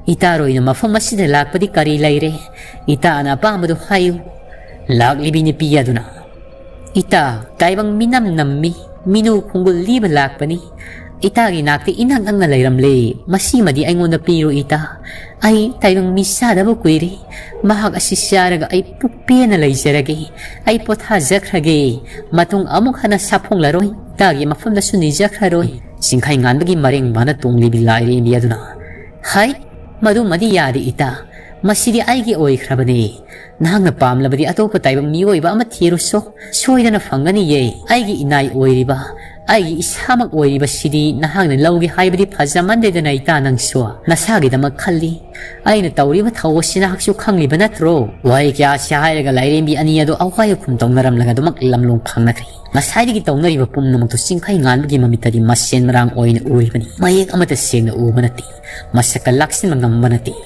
ꯏꯇꯥꯔꯣꯏꯅ ꯃꯐꯝ ꯑꯁꯤꯗ ꯂꯥꯛꯄꯗꯤ ꯀꯔꯤ ꯂꯩꯔꯦ? ꯏꯇꯥꯅ ꯑꯄꯥꯝꯕꯗꯨ ꯍꯥꯏꯌꯨ꯫" ꯂꯥꯛꯂꯤꯕꯤ ꯅꯨꯄꯤ ꯑꯗꯨꯅ, "ꯏꯇꯥ, ꯇꯥꯏꯕꯪ ꯃꯤꯅꯝ ꯅꯝꯃꯤ, ꯃꯤꯅꯨ ꯈꯣꯡꯒꯨꯜ ꯂꯤꯕ ꯂꯥꯛꯄꯅꯤ꯫ ꯏꯇꯥꯒꯤ ꯅꯥꯛꯇ ꯏꯅꯛ ꯅꯛꯅ ꯂꯩꯔꯝꯂꯦ꯫ ꯃꯁꯤꯃꯗꯤ ꯑꯩꯉꯣꯟꯗ ꯄꯤꯔꯨ ꯏꯇꯥ꯫ ꯑꯩ ꯇꯥꯏꯕꯪ ꯃꯤ ꯆꯥꯗꯕ ꯀꯨꯏꯔꯦ꯫ ꯃꯍꯥꯛ ꯑꯁꯤ ꯆꯥꯔꯒ ꯑꯩ ꯄꯨꯛ ꯄꯦꯟꯅ ꯂꯩꯖꯔꯒꯦ꯫ ꯑꯩ ꯄꯣꯊꯥꯖꯈ꯭ꯔꯒꯦ꯫ ꯃꯇꯨꯡ ꯑꯃꯨꯛ ꯍꯟꯅ ꯁꯥꯐꯣꯡꯂꯔꯣꯏ꯫ ꯏꯇꯥꯒꯤ ꯃꯐꯝꯗꯁꯨ ꯅꯤꯖꯈ꯭ꯔꯔꯣꯏ꯫" ꯆꯤꯡꯈꯩ ꯉꯥꯟꯕꯒꯤ ꯃꯔꯦꯡ ꯃꯥꯅ ꯇꯣꯡꯂꯤꯕꯤ ꯂꯥꯏꯔꯦꯝꯕꯤ ꯑꯗꯨꯅ, "ꯍꯥꯏ, ꯃꯗꯨꯃꯗꯤ ꯌꯥꯗꯦ ꯏꯇꯥ꯫ ꯃꯁꯤꯗꯤ ꯑꯩꯒꯤ ꯑꯣꯏꯈ꯭ꯔꯕꯅꯦ꯫ ꯅꯍꯥꯛꯅ ꯄꯥꯝꯂꯕꯗꯤ ꯑꯇꯣꯞꯄ ꯇꯥꯏꯕꯪ ꯃꯤꯑꯣꯏꯕ ꯑꯃ ꯊꯤꯔꯨꯁꯣ꯫ ꯁꯣꯏꯗꯅ ꯐꯪꯒꯅꯤꯌꯦ꯫ ꯑꯩꯒꯤ ꯏꯅꯥꯏ ꯑꯣꯏꯔꯤꯕ, ꯑꯩꯒꯤ ꯏꯁꯥꯃꯛ ꯑꯣꯏꯔꯤꯕꯁꯤꯗꯤ ꯅꯍꯥꯛꯅ ꯂꯧꯒꯦ ꯍꯥꯏꯕꯗꯤ ꯐꯖꯃꯟꯗꯦꯗꯅ ꯏꯇꯥ, ꯅꯪꯁꯨ ꯅꯁꯥꯒꯤꯗꯃꯛ ꯈꯜꯂꯤ꯫ ꯑꯩꯅ ꯇꯧꯔꯤꯕ ꯊꯧ ꯑꯁꯤ ꯅꯍꯥꯛꯁꯨ ꯈꯪꯂꯤꯕ ꯅꯠꯇ꯭ꯔꯣ?" ꯋꯥꯍꯩ ꯀꯌꯥꯁꯤ ꯍꯥꯏꯔꯒ ꯂꯥꯏꯔꯦꯝꯕꯤ ꯑꯅꯤ ꯑꯗꯨ ꯑꯋꯥꯏ ꯑꯈꯨꯝ ꯇꯧꯅꯔꯝꯂꯒ ꯑꯗꯨꯃꯛ ꯂꯝꯂꯣꯡ ꯐꯥꯡꯅꯈ꯭ꯔꯦ꯫ ꯉꯁꯥꯏꯗꯒꯤ ꯇꯧꯅꯔꯤꯕ ꯄꯨꯝꯅꯃꯛꯇꯨ ꯆꯤꯡꯈꯩ ꯉꯥꯟꯕꯒꯤ ꯃꯃꯤꯠꯇꯗꯤ ꯃꯁꯦꯟ ꯃꯔꯥꯡ ꯑꯣꯏꯅ ꯎꯔꯤꯕꯅꯤ꯫ ꯃꯌꯦꯛ ꯑꯃꯠꯇ ꯁꯦꯡꯅ ꯎꯕ ꯅꯠꯇꯦ꯫ ꯃꯁꯛꯀ ꯂꯥꯛꯁꯤꯟꯕ ꯉꯝꯕ ꯅꯠꯇꯦ꯫